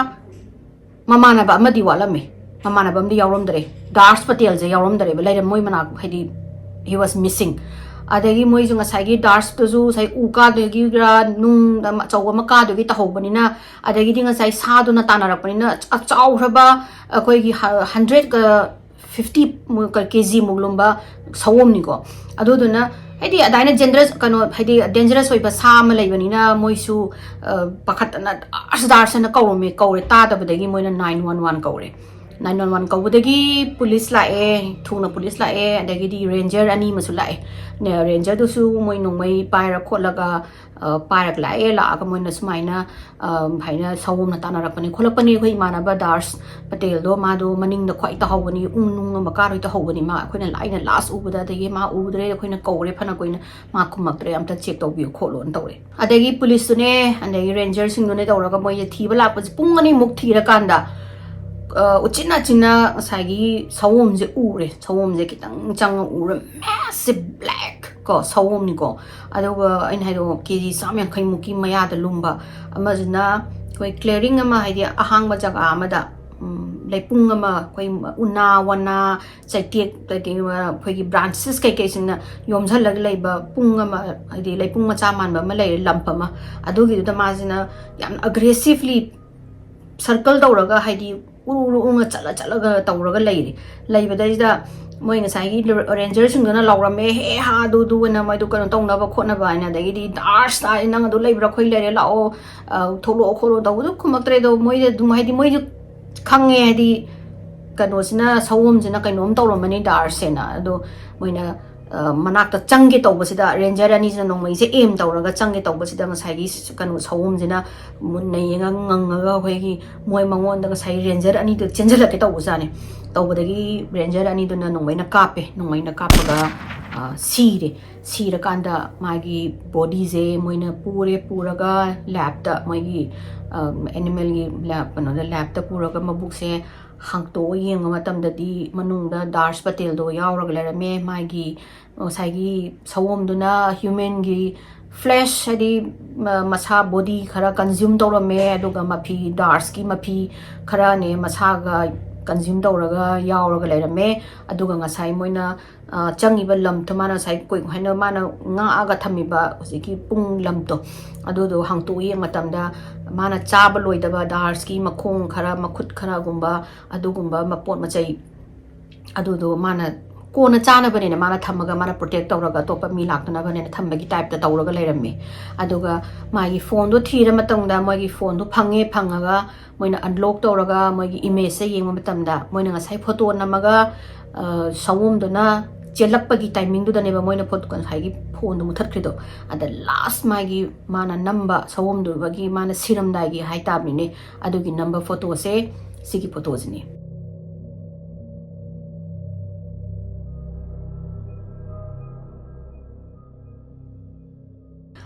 ꯃꯃꯥꯟꯅꯕ ꯑꯃꯗꯤ ꯋꯥꯠꯂꯝꯃꯦ꯫ ꯃꯃꯥꯟꯅꯕ ꯑꯃꯗꯤ ꯌꯥꯎꯔꯝꯗ꯭ꯔꯦ꯫ ꯗꯥꯔꯁ ꯄꯇꯦꯜꯁꯦ ꯌꯥꯎꯔꯝꯗ꯭ꯔꯦꯕ꯫ ꯂꯩꯔꯝ-, ꯃꯣꯏ ꯃꯅꯥꯛ, ꯍꯥꯏꯗꯤ, he was missing꯫ ꯑꯗꯒꯤ ꯃꯣꯏꯁꯨ ꯉꯁꯥꯏꯒꯤ ꯗꯥꯔꯁꯇꯨꯁꯨ ꯉꯁꯥꯏ ꯎ ꯀꯥꯗꯨꯒꯤꯔ ꯅꯨꯡ ꯑꯃ ꯑꯆꯧꯕ ꯑꯃ ꯀꯥꯗꯨꯒꯤ ꯇꯧꯍꯧꯕꯅꯤꯅ, ꯑꯗꯒꯤꯗꯤ ꯉꯁꯥꯏ ꯁꯥꯗꯨꯅ ꯇꯥꯟꯅꯔꯛꯄꯅꯤꯅ, ꯑ, ꯆꯥꯎꯈ꯭ꯔꯕ ꯑꯩꯈꯣꯏꯒꯤ ꯍ-, ꯍꯟꯗ꯭ꯔꯦꯠꯀ ꯐꯤꯐꯇꯤ ꯃꯨꯛ, ꯀꯦ ꯖꯤ ꯃꯨꯛ ꯂꯨꯝꯕ ꯁꯑꯣꯝꯅꯤꯀꯣ꯫ ꯑꯗꯨꯗꯨꯅ ꯍꯥꯏꯗꯤ ꯑꯗꯨꯃꯥꯏꯅ ꯖꯦꯟꯗꯔꯁ, ꯀꯩꯅꯣ, ꯍꯥꯏꯗꯤ ꯗꯦꯟꯖꯔꯁ ꯑꯣꯏꯕ ꯁꯥ ꯑꯃ ꯂꯩꯕꯅꯤꯅ ꯃꯣꯏꯁꯨ, ꯑ, ꯄꯥꯈꯠꯇꯅ "ꯗꯥꯔꯁ, ꯗꯥꯔꯁ" ꯍꯥꯏꯅ ꯀꯧꯔꯝꯃꯦ, ꯀꯧꯔꯦ꯫ ꯇꯥꯗꯕꯗꯒꯤ ꯃꯣꯏꯅ ꯅꯥꯏꯟ ꯋꯥꯟ ꯋꯥꯟ ꯀꯧꯔꯦ꯫ ꯅꯥꯏꯟ ꯋꯥꯟ ꯋꯥꯟ ꯀꯧꯕꯗꯒꯤ ꯄꯨꯂꯤꯁ ꯂꯥꯛꯑꯦ, ꯊꯨꯅ ꯄꯨꯂꯤꯁ ꯂꯥꯛꯑꯦ, ꯑꯗꯒꯤꯗꯤ ꯔꯦꯟꯖꯔ ꯑꯅꯤ ꯑꯃꯁꯨ ꯂꯥꯛꯑꯦ꯫ ꯅꯦ-, ꯔꯦꯟꯖꯔꯗꯨꯁꯨ ꯃꯣꯏ ꯅꯣꯡꯃꯩ ꯄꯥꯏꯔ ꯈꯣꯠꯂꯒ, ꯑ, ꯄꯥꯏꯔꯒ ꯂꯥꯛꯑꯦ꯫ ꯂꯥꯛꯑꯒ ꯃꯣꯏꯅ ꯁꯨꯃꯥꯏꯅ, ꯑ, ꯍꯥꯏꯅ ꯁꯑꯣꯝꯅ ꯇꯥꯟꯅꯔꯛꯄꯅꯤ ꯈꯣꯠꯂꯛꯄꯅꯤ꯫ ꯑꯩꯈꯣꯏ ꯏꯃꯥꯟꯅꯕ ꯗꯥꯔꯁ ꯄꯇꯦꯜꯗꯣ ꯃꯥꯗꯣ ꯃꯅꯤꯡꯗ ꯈ꯭ꯋꯥꯏ ꯇꯧꯍꯧꯕꯅꯤ, ꯎ ꯅꯨꯡ ꯑꯃ ꯀꯥꯔꯣꯏ ꯇꯧꯍꯧꯕꯅꯤ꯫ ꯃꯥ, ꯑꯩꯈꯣꯏꯅ, ꯑꯩꯅ ꯂꯥꯁ ꯎꯕꯗ, ꯑꯗꯒꯤ ꯃꯥ ꯎꯗ꯭ꯔꯦ, ꯑꯩꯈꯣꯏꯅ ꯀꯧꯔꯦ ꯐꯅ ꯀꯨꯏꯅ, ꯃꯥ ꯈꯨꯝꯃꯛꯇ꯭ꯔꯦ, "ꯑꯝꯇ ꯆꯦꯛ ꯇꯧꯕꯤꯌꯨ ꯈꯣꯠꯂꯣꯅ" ꯇꯧꯔꯦ꯫ ꯑꯗꯒꯤ ꯄꯨꯂꯤꯁꯇꯨꯅꯦ, ꯑꯗꯒꯤ ꯔꯦꯟꯖꯔꯁꯤꯡꯗꯨꯅꯦ ꯇꯧꯔꯒ ꯃꯣꯏꯁꯦ ꯊꯤꯕ ꯂꯥꯛꯄꯁꯦ ꯄꯨꯡ ꯑꯅꯤꯃꯨꯛ ꯊꯤꯔꯀꯥꯟꯗ, ꯑ, ꯎꯆꯤꯟ ꯅꯥꯆꯤꯟꯅ ꯉꯁꯥꯏꯒꯤ ꯁꯑꯣꯝꯁꯦ ꯎꯔꯦ꯫ ꯁꯑꯣꯝꯁꯦ ꯈꯤꯇꯪ ꯆꯪꯉ ꯎꯔ, massive black ꯀꯣ, ꯁꯑꯣꯝꯅꯤꯀꯣ꯫ ꯑꯗꯨꯒ ꯑꯩꯅ ꯍꯥꯏꯗꯣ ꯀꯦ ꯖꯤ ꯆꯥꯝ ꯌꯥꯡꯈꯩ ꯃꯨꯛꯀꯤ ꯃꯌꯥꯗ ꯂꯨꯝꯕ꯫ ꯑꯃꯁꯤꯅ ꯑꯩꯈꯣꯏ clearing ꯑꯃ, ꯍꯥꯏꯗꯤ ꯑꯍꯥꯡꯕ ꯖꯒꯥ ꯑꯃꯗ, ꯎꯝ, ꯂꯩꯄꯨꯡ ꯑꯃ, ꯑꯩꯈꯣꯏ ꯎꯅꯥ ꯋꯥꯅꯥ, ꯆꯩꯇꯦꯛ, ꯑꯗꯒꯤ ꯑꯩꯈꯣꯏꯒꯤ branches ꯀꯩꯀꯩꯁꯤꯡꯅ ꯌꯣꯝꯁꯤꯜꯂꯒ ꯂꯩꯕ ꯄꯨꯡ ꯑꯃ, ꯍꯥꯏꯗꯤ ꯂꯩꯄꯨꯡ ꯃꯆꯥ ꯃꯥꯟꯕ ꯑꯃ ꯂꯩꯔꯦ, lump ꯑꯃ꯫ ꯑꯗꯨꯒꯤꯗꯨꯗ ꯃꯥꯁꯤꯅ ꯌꯥꯝ aggressively circle ꯇꯧꯔꯒ, ꯍꯥꯏꯗꯤ ꯎꯔꯨ ꯎꯔꯨ ꯎꯉ ꯆꯠꯂ ꯆꯠꯂꯒ ꯇꯧꯔꯒ ꯂꯩꯔꯦ꯫ ꯂꯩꯕꯗꯩꯁꯤꯗ ꯃꯣꯏ ꯉꯁꯥꯏꯒꯤ ꯔꯦꯟꯖꯔꯁꯤꯡꯗꯨꯅ ꯂꯥꯎꯔꯝꯃꯦ, "ꯍꯦ ꯍꯥ ꯑꯗꯨ ꯑꯗꯨ" ꯑꯅ ꯃꯣꯏꯗꯨ ꯀꯩꯅꯣ ꯇꯧꯅꯕ ꯈꯣꯠꯅꯕ ꯍꯥꯏꯅ꯫ ꯑꯗꯒꯤꯗꯤ "ꯗꯥꯔꯁ ꯇꯥꯏ, ꯅꯪ ꯑꯗꯨ ꯂꯩꯕ꯭ꯔꯥ? ꯑꯩꯈꯣꯏ ꯂꯩꯔꯦ, ꯂꯥꯛꯑꯣ, ꯑ, ꯊꯣꯛꯂꯛꯑꯣ ꯈꯣꯠꯂꯣ" ꯇꯧꯕꯗꯨ ꯈꯨꯝꯃꯛꯇ꯭ꯔꯦ꯫ ꯑꯗꯣ ꯃꯣꯏꯗꯤ ꯑꯗꯨꯝ, ꯍꯥꯏꯗꯤ ꯃꯣꯏꯗꯤ ꯈꯪꯉꯦ, ꯍꯥꯏꯗꯤ ꯀꯩꯅꯣꯁꯤꯅ, ꯁꯑꯣꯝꯁꯤꯅ ꯀꯩꯅꯣꯝ ꯇꯧꯔꯝꯃꯅꯤ ꯗꯥꯔꯁꯦꯅ꯫ ꯑꯗꯣ ꯃꯣꯏꯅ, ꯑ, ꯃꯅꯥꯛꯇ ꯆꯪꯒꯦ ꯇꯧꯕꯁꯤꯗ, ꯔꯦꯟꯖꯔ ꯑꯅꯤꯁꯤꯅ ꯅꯣꯡꯃꯩꯁꯦ aim ꯇꯧꯔꯒ ꯆꯪꯒꯦ ꯇꯧꯕꯁꯤꯗ, ꯉꯁꯥꯏꯒꯤ ꯀꯩꯅꯣ ꯁꯑꯣꯝꯁꯤꯅ ꯃꯨꯟꯅ ꯌꯦꯡꯉꯒ ꯉꯪꯉꯒ ꯑꯩꯈꯣꯏꯒꯤ ꯃꯣꯏ ꯃꯉꯣꯟꯗ ꯉꯁꯥꯏ ꯔꯦꯟꯖꯔ ꯑꯅꯤꯗꯨ ꯆꯦꯟꯁꯤꯜꯂꯛꯀꯦ ꯇꯧꯕꯖꯥꯠꯅꯤ꯫ ꯇꯧꯕꯗꯒꯤ ꯔꯦꯟꯖꯔ ꯑꯅꯤꯗꯨꯅ ꯅꯣꯡꯃꯩꯅ ꯀꯥꯞꯄꯦ꯫ ꯅꯣꯡꯃꯩꯅ ꯀꯥꯞꯄꯒ, ꯑ, ꯁꯤꯔꯦ꯫ ꯁꯤꯔꯀꯥꯟꯗ ꯃꯥꯒꯤ bodyꯁꯦ ꯃꯣꯏꯅ ꯄꯨꯔꯦ, ꯄꯨꯔꯒ labꯇ, ꯃꯣꯏꯒꯤ, ꯑ, animalꯒꯤ lab, ꯀꯩꯅꯣꯗ, labꯇ ꯄꯨꯔꯒ ꯃꯕꯨꯛꯁꯦ ꯍꯥꯡꯇꯣꯛꯑ ꯌꯦꯡꯕ ꯃꯇꯝꯗꯗꯤ ꯃꯅꯨꯡꯗ ꯗꯥꯔꯁ ꯄꯇꯦꯜꯗꯣ ꯌꯥꯎꯔꯒ ꯂꯩꯔꯝꯃꯦ꯫ ꯃꯥꯒꯤ ꯉꯁꯥꯏꯒꯤ ꯁꯑꯣꯝꯗꯨꯅ humanꯒꯤ flesh, ꯍꯥꯏꯗꯤ ꯃ-, ꯃꯁꯥ body ꯈꯔ consume ꯇꯧꯔꯝꯃꯦ, ꯑꯗꯨꯒ ꯃꯐꯤ, ꯗꯥꯔꯁꯀꯤ ꯃꯐꯤ ꯈꯔꯅꯦ ꯃꯁꯥꯒ ꯀꯟꯖ꯭ꯌꯨꯝ ꯇꯧꯔꯒ ꯌꯥꯎꯔꯒ ꯂꯩꯔꯝꯃꯦ꯫ ꯑꯗꯨꯒ ꯉꯁꯥꯏ ꯃꯣꯏꯅ, ꯑ, ꯆꯪꯉꯤꯕ ꯂꯝꯗꯣ, ꯃꯥꯅ ꯉꯁꯥꯏ ꯀꯨꯏ ꯍꯥꯏꯅ ꯃꯥꯅ ꯉꯥꯛꯑꯒ ꯊꯝꯃꯤꯕ ꯍꯧꯖꯤꯛꯀꯤ ꯄꯨꯡ ꯂꯝꯗꯣ, ꯑꯗꯨꯗꯣ ꯍꯥꯡꯇꯣꯛꯑ ꯌꯦꯡꯕ ꯃꯇꯝꯗ ꯃꯥꯅ ꯆꯥꯕ ꯂꯣꯏꯗꯕ ꯗꯥꯔꯁꯀꯤ ꯃꯈꯣꯡ ꯈꯔ, ꯃꯈꯨꯠ ꯈꯔꯒꯨꯝꯕ, ꯑꯗꯨꯒꯨꯝꯕ ꯃꯄꯣꯠ ꯃꯆꯩ ꯑꯗꯨꯗꯣ ꯃꯥꯅ ꯀꯣꯟꯅ ꯆꯥꯅꯕꯅꯦꯅ ꯃꯥꯅ ꯊꯝꯃꯒ, ꯃꯥꯅ ꯄ꯭ꯔꯣꯇꯦꯛ ꯇꯧꯔꯒ ꯑꯇꯣꯞꯄ ꯃꯤ ꯂꯥꯛꯇꯅꯕꯅꯦꯅ ꯊꯝꯕꯒꯤ ꯇꯥꯏꯞꯇ ꯇꯧꯔꯒ ꯂꯩꯔꯝꯃꯦ꯫ ꯑꯗꯨꯒ ꯃꯥꯒꯤ ꯐꯣꯟꯗꯣ ꯊꯤꯔ ꯃꯇꯨꯡꯗ, ꯃꯣꯏꯒꯤ ꯐꯣꯟꯗꯣ ꯐꯪꯉꯦ, ꯐꯪꯉꯒ ꯃꯣꯏꯅ ꯑꯟꯂꯣꯛ ꯇꯧꯔꯒ ꯃꯣꯏꯒꯤ ꯏꯃꯦꯖꯁꯦ ꯌꯦꯡꯕ ꯃꯇꯝꯗ, ꯃꯣꯏꯅ ꯉꯁꯥꯏ ꯐꯣꯇꯣ ꯅꯝꯃꯒ, ꯑ, ꯁꯑꯣꯝꯗꯨꯅ ꯆꯦꯜꯂꯛꯄꯒꯤ ꯇꯥꯏꯃꯤꯡꯗꯨꯗꯅꯦꯕ ꯃꯣꯏꯅ ꯐꯣꯇꯣ, ꯉꯁꯥꯏꯒꯤ ꯐꯣꯟꯗꯣ ꯃꯨꯊꯠꯈ꯭ꯔꯤꯗꯣ꯫ ꯑꯗ ꯂꯥꯁ ꯃꯥꯒꯤ ꯃꯥꯅ ꯅꯝꯕ ꯁꯑꯣꯝꯗꯨꯒꯤ ꯃꯥꯅ ꯁꯤꯔꯝꯗꯥꯏꯒꯤ ꯍꯥꯏꯇꯥꯕꯅꯤꯅꯦ, ꯑꯗꯨꯒꯤ ꯅꯝꯕ ꯐꯣꯇꯣꯁꯦ ꯁꯤꯒꯤ ꯐꯣꯇꯣꯁꯤꯅꯤ꯫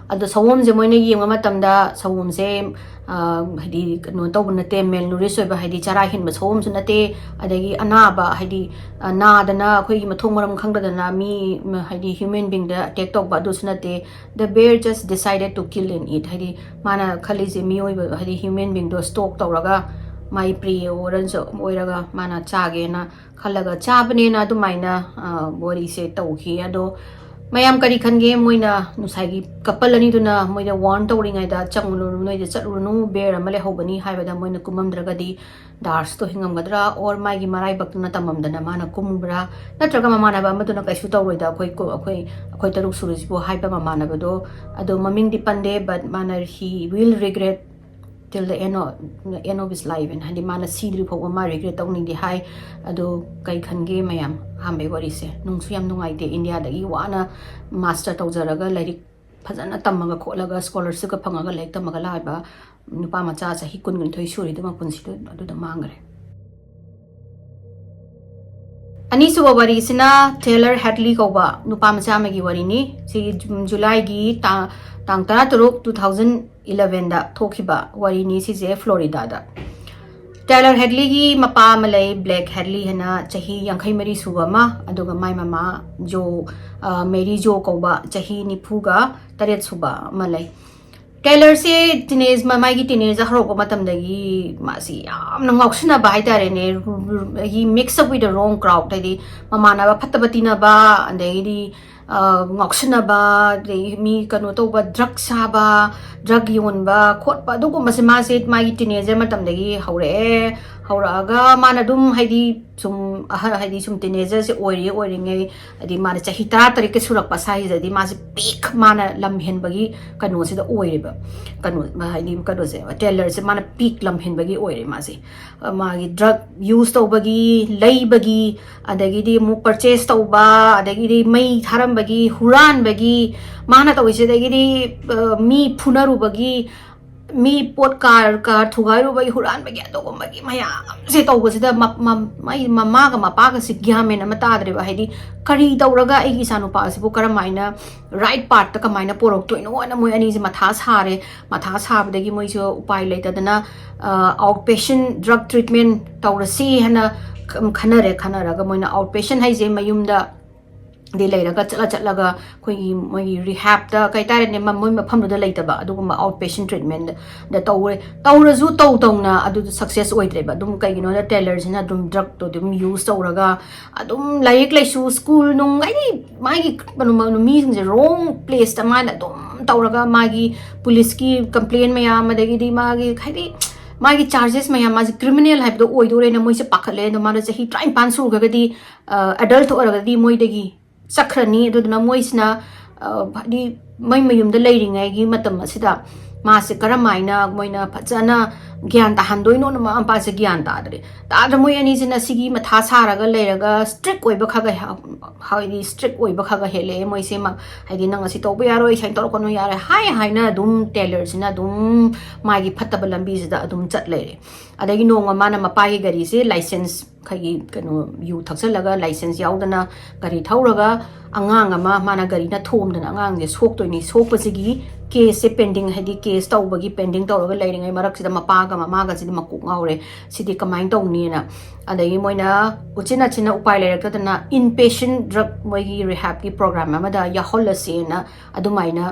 ꯑꯗꯣ ꯁꯑꯣꯝꯁꯦ ꯃꯣꯏꯅ ꯌꯦꯡꯕ ꯃꯇꯝꯗ ꯁꯑꯣꯝꯁꯦ, ꯑ, ꯍꯥꯏꯗꯤ ꯀꯩꯅꯣ ꯇꯧꯕ ꯅꯠꯇꯦ, ꯃꯦꯜ ꯅꯨꯔꯤꯁ ꯑꯣꯏꯕ, ꯍꯥꯏꯗꯤ ꯆꯔꯥ ꯍꯦꯟꯕ ꯁꯑꯣꯝꯁꯨ ꯅꯠꯇꯦ, ꯑꯗꯒꯤ ꯑꯅꯥꯕ, ꯍꯥꯏꯗꯤ, ꯑ, ꯅꯥꯗꯅ ꯑꯩꯈꯣꯏꯒꯤ ꯃꯊꯣꯡ ꯃꯔꯝ ꯈꯪꯗꯗꯅ ꯃꯤ, ꯃ-, ꯍꯥꯏꯗꯤ ꯍ꯭ꯌꯨꯃꯦꯟ ꯕꯤꯡꯗ ꯑꯦꯇꯦꯛ ꯇꯧꯕ ꯑꯗꯨꯁꯨ ꯅꯠꯇꯦ꯫ The bear just decided to kill and eat. ꯍꯥꯏꯗꯤ ꯃꯥꯅ ꯈꯜꯂꯤꯁꯦ ꯃꯤꯑꯣꯏꯕ, ꯍꯥꯏꯗꯤ ꯍ꯭ꯌꯨꯃꯦꯟ ꯕꯤꯡꯗꯣ ꯁ꯭ꯇꯣꯛ ꯇꯧꯔꯒ ꯃꯥꯏ ꯄ꯭ꯔꯦ ꯑꯣꯏꯔꯁꯨ ꯑꯣꯏꯔꯒ ꯃꯥꯅ ꯆꯥꯒꯦꯅ ꯈꯜꯂꯒ ꯆꯥꯕꯅꯦꯅ ꯑꯗꯨꯃꯥꯏꯅ, ꯑ, ꯋꯥꯔꯤꯁꯦ ꯇꯧꯈꯤ꯫ ꯑꯗꯣ ꯃꯌꯥꯝ ꯀꯔꯤ ꯈꯟꯒꯦ? ꯃꯣꯏꯅ ꯉꯁꯥꯏꯒꯤ ꯀꯄꯜ ꯑꯅꯤꯗꯨꯅ ꯃꯣꯏꯗ ꯋꯥꯔꯟ ꯇꯧꯔꯤꯉꯩꯗ, "ꯆꯪꯉꯨꯔꯨꯅꯨ, ꯅꯣꯏꯗ ꯆꯠꯂꯨꯔꯨꯅꯨ, ꯕꯦꯔ ꯑꯃ ꯂꯩꯍꯧꯕꯅꯤ" ꯍꯥꯏꯕꯗ ꯃꯣꯏꯅ ꯀꯨꯝꯃꯝꯗ꯭ꯔꯒꯗꯤ ꯗꯥꯔꯁꯇꯣ ꯍꯤꯡꯉꯝꯒꯗ꯭ꯔꯥ, or ꯃꯥꯒꯤ ꯃꯔꯥꯏꯕꯛꯇꯨꯅ ꯇꯝꯃꯝꯗꯅ ꯃꯥꯅ ꯀꯨꯝꯃꯨꯕ꯭ꯔꯥ, ꯅꯠꯇ꯭ꯔꯒ ꯃꯃꯥꯟꯅꯕ ꯑꯃꯗꯨꯅ "ꯀꯩꯁꯨ ꯇꯧꯔꯣꯏꯗ, ꯑꯩꯈꯣꯏ ꯀꯣ-, ꯑꯩꯈꯣꯏ, ꯑꯩꯈꯣꯏ ꯇꯔꯨꯛ ꯁꯨꯔꯁꯤꯕꯨ" ꯍꯥꯏꯕ ꯃꯃꯥꯟꯅꯕꯗꯣ, ꯑꯗꯣ ꯃꯃꯤꯡꯗꯤ ꯄꯟꯗꯦ, but ꯃꯥꯅ "He will regret till the end of, end of his life" ꯍꯥꯏꯅ, ꯍꯥꯏꯗꯤ ꯃꯥꯅ ꯁꯤꯗ꯭ꯔꯤ ꯐꯥꯎꯕ ꯃꯥ ꯔꯤꯒ꯭ꯔꯦꯠ ꯇꯧꯅꯤꯡꯗꯦ ꯍꯥꯏ꯫ ꯑꯗꯣ ꯀꯩ ꯈꯟꯒꯦ ꯃꯌꯥꯝ? ꯑꯍꯥꯟꯕꯩ ꯋꯥꯔꯤꯁꯦ ꯅꯨꯡꯁꯨ ꯌꯥꯝ ꯅꯨꯡꯉꯥꯏꯇꯦ, ꯏꯟꯗꯤꯌꯥꯗꯒꯤ ꯋꯥꯅ ꯃꯥꯁꯇꯔ ꯇꯧꯖꯔꯒ, ꯂꯥꯏꯔꯤꯛ ꯐꯖꯅ ꯇꯝꯃꯒ ꯈꯣꯠꯂꯒ, ꯁ꯭ꯀꯣꯂꯔꯁꯤꯞꯀ ꯐꯪꯉꯒ ꯂꯥꯏꯔꯤꯛ ꯇꯝꯃꯒ ꯂꯥꯛꯏꯕ ꯅꯨꯄꯥ ꯃꯆꯥ ꯆꯍꯤ ꯀꯨꯟꯅꯤꯊꯣꯏ ꯁꯨꯔꯤꯗꯨ ꯃꯄꯨꯟꯁꯤꯗ ꯑꯗꯨꯗ ꯃꯥꯡꯈ꯭ꯔꯦ꯫ ꯑꯅꯤꯁꯨꯕ ꯋꯥꯔꯤꯁꯤꯅ ꯇꯦꯂꯔ ꯍꯦꯗꯂꯤ ꯀꯧꯕ ꯅꯨꯄꯥ ꯃꯆꯥ ꯑꯃꯒꯤ ꯋꯥꯔꯤꯅꯤ꯫ ꯁꯤ ꯖꯨ-, ꯖꯨꯂꯥꯏꯒꯤ ꯇꯥ-, ꯇꯥꯡ ꯇꯔꯥꯇꯔꯨꯛ, two thousand elevenꯗ ꯊꯣꯛꯈꯤꯕ ꯋꯥꯔꯤꯅꯤ ꯁꯤꯁꯦ, ꯐ꯭ꯂꯣꯔꯤꯗꯥꯗ꯫ ꯇꯦꯂꯔ ꯍꯦꯗꯂꯤꯒꯤ ꯃꯄꯥ ꯑꯃ ꯂꯩ, ꯕ꯭ꯂꯦꯛ ꯍꯦꯗꯂꯤ ꯍꯥꯏꯅ, ꯆꯍꯤ ꯌꯥꯡꯈꯩ ꯃꯔꯤ ꯁꯨꯕ ꯑꯃ, ꯑꯗꯨꯒ ꯃꯥꯏ ꯃꯃꯥ ꯖꯣ, ꯑ, ꯃꯦꯔꯤ ꯖꯣ ꯀꯧꯕ, ꯆꯍꯤ ꯅꯤꯐꯨꯒ ꯇꯔꯦꯠ ꯁꯨꯕ ꯑꯃ ꯂꯩ꯫ ꯇꯦꯂꯔꯁꯦ ꯇꯤꯅꯦꯖ ꯃꯥꯒꯤ ꯇꯤꯅꯦꯖ ꯍꯧꯔꯛꯄ ꯃꯇꯝꯗꯒꯤ ꯃꯥꯁꯤ ꯌꯥꯝꯅ ꯉꯥꯎꯁꯤꯟꯅꯕ ꯍꯥꯏꯇꯥꯔꯦꯅꯦ꯫ He mix up with the wrong crowd, ꯍꯥꯏꯗꯤ ꯃꯃꯥꯟꯅꯕ ꯐꯠꯇꯕ ꯇꯤꯟꯅꯕ, ꯑꯗꯒꯤꯗꯤ ꯉꯥꯎꯁꯤꯟꯅꯕ, ꯑꯗꯩ ꯃꯤ ꯀꯩꯅꯣ ꯇꯧꯕ, ꯗ꯭ꯔꯒ ꯆꯥꯕ, ꯗ꯭ꯔꯒ ꯌꯣꯟꯕ ꯈꯣꯠꯄ, ꯑꯗꯨꯒꯨꯝꯕꯁꯦ ꯃꯥꯁꯦ ꯃꯥꯒꯤ ꯇꯤꯅꯦꯖꯔ ꯃꯇꯝꯗꯒꯤ ꯍꯧꯔꯛꯑꯦ꯫ ꯍꯧꯔꯛꯑꯒ ꯃꯥꯅ ꯑꯗꯨꯝ ꯍꯥꯏꯗꯤ ꯁꯨꯝ ꯑꯍ ꯍꯥꯏꯗꯤ ꯁꯨꯝ ꯇꯤꯅꯦꯖꯔꯁꯦ ꯑꯣꯏꯔꯤ ꯑꯣꯏꯔꯤꯉꯩ, ꯍꯥꯏꯗꯤ ꯃꯥꯅ ꯆꯍꯤ ꯇꯔꯥ ꯇꯔꯦꯠꯀ ꯁꯨꯔꯛꯄ ꯁ꯭ꯋꯥꯏꯁꯤꯗꯗꯤ ꯃꯥꯁꯦ ꯄꯤꯛ ꯃꯥꯅ ꯂꯝ ꯍꯦꯟꯕꯒꯤ ꯀꯩꯅꯣꯁꯤꯗ ꯑꯣꯏꯔꯦꯕ꯫ ꯀꯩꯅꯣ ꯍꯥꯏꯗꯤ ꯀꯩꯅꯣꯁꯦ, ꯇꯦꯂꯔꯁꯦ ꯃꯥꯅ ꯄꯤꯛ ꯂꯝ ꯍꯦꯟꯕꯒꯤ ꯑꯣꯏꯔꯦ ꯃꯥꯁꯦ꯫ ꯃꯥꯒꯤ ꯗ꯭ꯔꯒ ꯌꯨꯁ ꯇꯧꯕꯒꯤ, ꯂꯩꯕꯒꯤ, ꯑꯗꯒꯤꯗꯤ ꯑꯃꯨꯛ ꯄꯔꯆꯦꯁ ꯇꯧꯕ, ꯑꯗꯒꯤꯗꯤ ꯃꯩ ꯊꯥꯔꯝꯕꯒꯤ, ꯍꯨꯔꯥꯟꯕꯒꯤ, ꯃꯥꯅ ꯇꯧꯔꯤꯁꯤꯗꯒꯤꯗꯤ ꯃꯤ ꯐꯨꯅꯔꯨꯕꯒꯤ, ꯃꯤ ꯄꯣꯠ ꯀꯥꯔ ꯀꯥꯔ ꯊꯨꯒꯥꯏꯔꯨꯕꯒꯤ, ꯍꯨꯔꯥꯟꯕꯒꯤ, ꯑꯗꯨꯒꯨꯝꯕꯒꯤ ꯃꯌꯥꯝꯁꯦ ꯇꯧꯕꯁꯤꯗ ꯃꯃꯥꯒ ꯃꯄꯥꯒꯁꯦ ꯒ꯭ꯌꯥꯟ ꯃꯦꯟ ꯑꯃ ꯇꯥꯗ꯭ꯔꯦꯕ꯫ ꯍꯥꯏꯗꯤ ꯀꯔꯤ ꯇꯧꯔꯒ ꯑꯩꯒꯤ ꯏꯆꯥꯅꯨꯄꯥ ꯑꯁꯤꯕꯨ ꯀꯔꯝ ꯍꯥꯏꯅ ꯔꯥꯏꯠ ꯄꯥꯠꯇ ꯀꯃꯥꯏꯅ ꯄꯣꯔꯛꯇꯣꯏꯅꯣꯅ ꯃꯣꯏ ꯑꯅꯤꯁꯦ ꯃꯊꯥ ꯁꯥꯔꯦ꯫ ꯃꯊꯥ ꯁꯥꯕꯗꯒꯤ ꯃꯣꯏꯁꯨ ꯎꯄꯥꯏ ꯂꯩꯇꯗꯅ ꯑꯥꯎꯠ ꯄꯦꯁꯦꯟ ꯗ꯭ꯔꯒ ꯇ꯭ꯔꯤꯠꯃꯦꯟ ꯇꯧꯔꯁꯤ ꯍꯥꯏꯅ ꯈꯟꯅꯔꯦ꯫ ꯈꯟꯅꯔꯒ ꯃꯣꯏꯅ ꯑꯥꯎꯠ ꯄꯦꯁꯦꯟ ꯍꯥꯏꯁꯦ ꯃꯌꯨꯝꯗ ꯗꯤ ꯂꯩꯔꯒ ꯆꯠꯂ ꯆꯠꯂꯒ ꯑꯩꯈꯣꯏꯒꯤ ꯃꯣꯏꯒꯤ ꯔꯤꯍꯦꯞꯇ ꯀꯩ ꯍꯥꯏꯇꯥꯔꯦꯅꯦ, ꯃꯣꯏ ꯃꯐꯝꯗꯨꯗ ꯂꯩꯇꯕ ꯑꯗꯨꯒꯨꯝꯕ ꯑꯥꯎꯠ ꯄꯦꯁꯦꯟ ꯇ꯭ꯔꯤꯠꯃꯦꯟꯗ ꯇꯧꯔꯦ꯫ ꯇꯧꯔꯁꯨ ꯇꯧ ꯇꯧꯅ ꯑꯗꯨꯗꯣ ꯁꯛꯁꯦꯁ ꯑꯣꯏꯗ꯭ꯔꯦꯕ꯫ ꯑꯗꯨꯝ ꯀꯩꯒꯤꯅꯣꯗ ꯇꯦꯂꯔꯁꯤꯅ ꯑꯗꯨꯝ ꯗ꯭ꯔꯒꯇꯣ ꯑꯗꯨꯝ ꯌꯨꯁ ꯇꯧꯔꯒ ꯑꯗꯨꯝ ꯂꯥꯏꯔꯤꯛ ꯂꯥꯏꯁꯨ, ꯁ꯭ꯀꯨꯜ ꯅꯨꯡ, ꯍꯥꯏꯗꯤ ꯃꯥꯒꯤ ꯀꯩꯅꯣ ꯃꯤꯁꯤꯡꯁꯦ ꯔꯣꯡ ꯄ꯭ꯂꯦꯁꯇ ꯃꯥꯅ ꯑꯗꯨꯝ ꯇꯧꯔꯒ ꯃꯥꯒꯤ ꯄꯨꯂꯤꯁꯀꯤ ꯀꯝꯄ꯭ꯂꯦꯟ ꯃꯌꯥꯝ, ꯑꯗꯒꯤꯗꯤ ꯃꯥꯒꯤ ꯍꯥꯏꯗꯤ ꯃꯥꯒꯤ ꯆꯥꯔꯖꯦꯁ ꯃꯌꯥꯝ, ꯃꯥꯁꯦ ꯀ꯭ꯔꯤꯃꯤꯅꯦꯜ ꯍꯥꯏꯕꯗꯣ ꯑꯣꯏꯗꯣꯔꯦꯅ ꯃꯣꯏꯁꯦ ꯄꯥꯈꯠꯂꯦ꯫ ꯑꯗꯣ ꯃꯥꯗꯣ ꯆꯍꯤ ꯇꯔꯥꯅꯤꯄꯥꯟ ꯁꯨꯔꯒꯗꯤ ꯑꯦꯗꯜꯠ ꯑꯣꯏꯔꯒꯗꯤ ꯃꯣꯏꯗꯒꯤ ꯆꯠꯈ꯭ꯔꯅꯤ꯫ ꯑꯗꯨꯗꯨꯅ ꯃꯣꯏꯁꯤꯅ ꯍꯥꯏꯗꯤ ꯃꯩ ꯃꯌꯨꯝꯗ ꯂꯩꯔꯤꯉꯩꯒꯤ ꯃꯇꯝ ꯑꯁꯤꯗ ꯃꯥꯁꯦ ꯀꯔꯝ ꯍꯥꯏꯅ ꯃꯣꯏꯅ ꯐꯖꯅ ꯒ꯭ꯌꯥꯟ ꯇꯥꯍꯟꯗꯣꯏꯅꯣꯅ ꯃꯃꯥ ꯃꯄꯥꯁꯦ ꯒ꯭ꯌꯥꯟ ꯇꯥꯗ꯭ꯔꯦ꯫ ꯇꯥꯗ꯭ꯔ ꯃꯣꯏ ꯑꯅꯤꯁꯤꯅ ꯁꯤꯒꯤ ꯃꯊꯥ ꯁꯥꯔꯒ ꯂꯩꯔꯒ ꯁ꯭ꯇ꯭ꯔꯤꯛ ꯑꯣꯏꯕ ꯈꯔ ꯈꯔ ꯍꯥꯏꯗꯤ ꯁ꯭ꯇ꯭ꯔꯤꯛ ꯑꯣꯏꯕ ꯈꯔ ꯈꯔ ꯍꯦꯜꯂꯛꯑꯦ ꯃꯣꯏꯁꯦ꯫ ꯍꯥꯏꯗꯤ ꯅꯪ ꯑꯁꯤ ꯇꯧꯕ ꯌꯥꯔꯣꯏ, ꯁꯨꯃꯥꯏꯅ ꯇꯧꯔꯛꯀꯅꯨ, ꯌꯥꯔꯣꯏ ꯍꯥꯏ ꯍꯥꯏꯅ ꯑꯗꯨꯝ ꯇꯦꯂꯔꯁꯤꯅ ꯑꯗꯨꯝ ꯃꯥꯒꯤ ꯐꯠꯇꯕ ꯂꯝꯕꯤꯁꯤꯗ ꯑꯗꯨꯝ ꯆꯠ ꯂꯩꯔꯦ꯫ ꯑꯗꯒꯤ ꯅꯣꯡꯃ ꯃꯥꯅ ꯃꯄꯥꯒꯤ ꯒꯥꯔꯤꯁꯦ ꯂꯥꯏꯁꯦꯟꯁ ꯑꯩꯈꯣꯏꯒꯤ ꯀꯩꯅꯣ ꯌꯨ ꯊꯛꯆꯜꯂꯒ ꯂꯥꯏꯁꯦꯟꯁ ꯌꯥꯎꯗꯅ ꯒꯥꯔꯤ ꯊꯧꯔꯒ ꯑꯉꯥꯡ ꯑꯃ ꯃꯥꯅ ꯒꯥꯔꯤꯅ ꯊꯣꯝꯗꯅ ꯑꯉꯥꯡꯁꯦ ꯁꯣꯛꯇꯣꯏꯅꯤ꯫ ꯁꯣꯛꯄꯁꯤꯒꯤ ꯀꯦꯁꯁꯦ ꯄꯦꯟꯗꯤꯡ, ꯍꯥꯏꯗꯤ ꯀꯦꯁ ꯇꯧꯕꯒꯤ ꯄꯦꯟꯗꯤꯡ ꯇꯧꯔꯒ ꯂꯩꯔꯤꯉꯩ ꯃꯔꯛꯁꯤꯗ ꯃꯄꯥꯒ ꯃꯃꯥꯒꯁꯤꯗꯤ ꯃꯀꯣꯛ ꯉꯥꯎꯔꯦ꯫ ꯁꯤꯗꯤ ꯀꯃꯥꯏꯅ ꯇꯧꯅꯤꯅ꯫ ꯑꯗꯒꯤ ꯃꯣꯏꯅ ꯎꯆꯤꯟ ꯅꯥꯆꯤꯟꯅ ꯎꯄꯥꯏ ꯂꯩꯔꯛꯇꯗꯅ ꯏꯟ ꯄꯦꯁꯦꯟ ꯗ꯭ꯔꯒ ꯃꯣꯏꯒꯤ ꯔꯤꯍꯦꯞꯀꯤ ꯄ꯭ꯔꯣꯒ꯭ꯔꯥꯝ ꯑꯃꯗ ꯌꯥꯎꯍꯜꯂꯁꯦꯅ ꯑꯗꯨꯃꯥꯏꯅ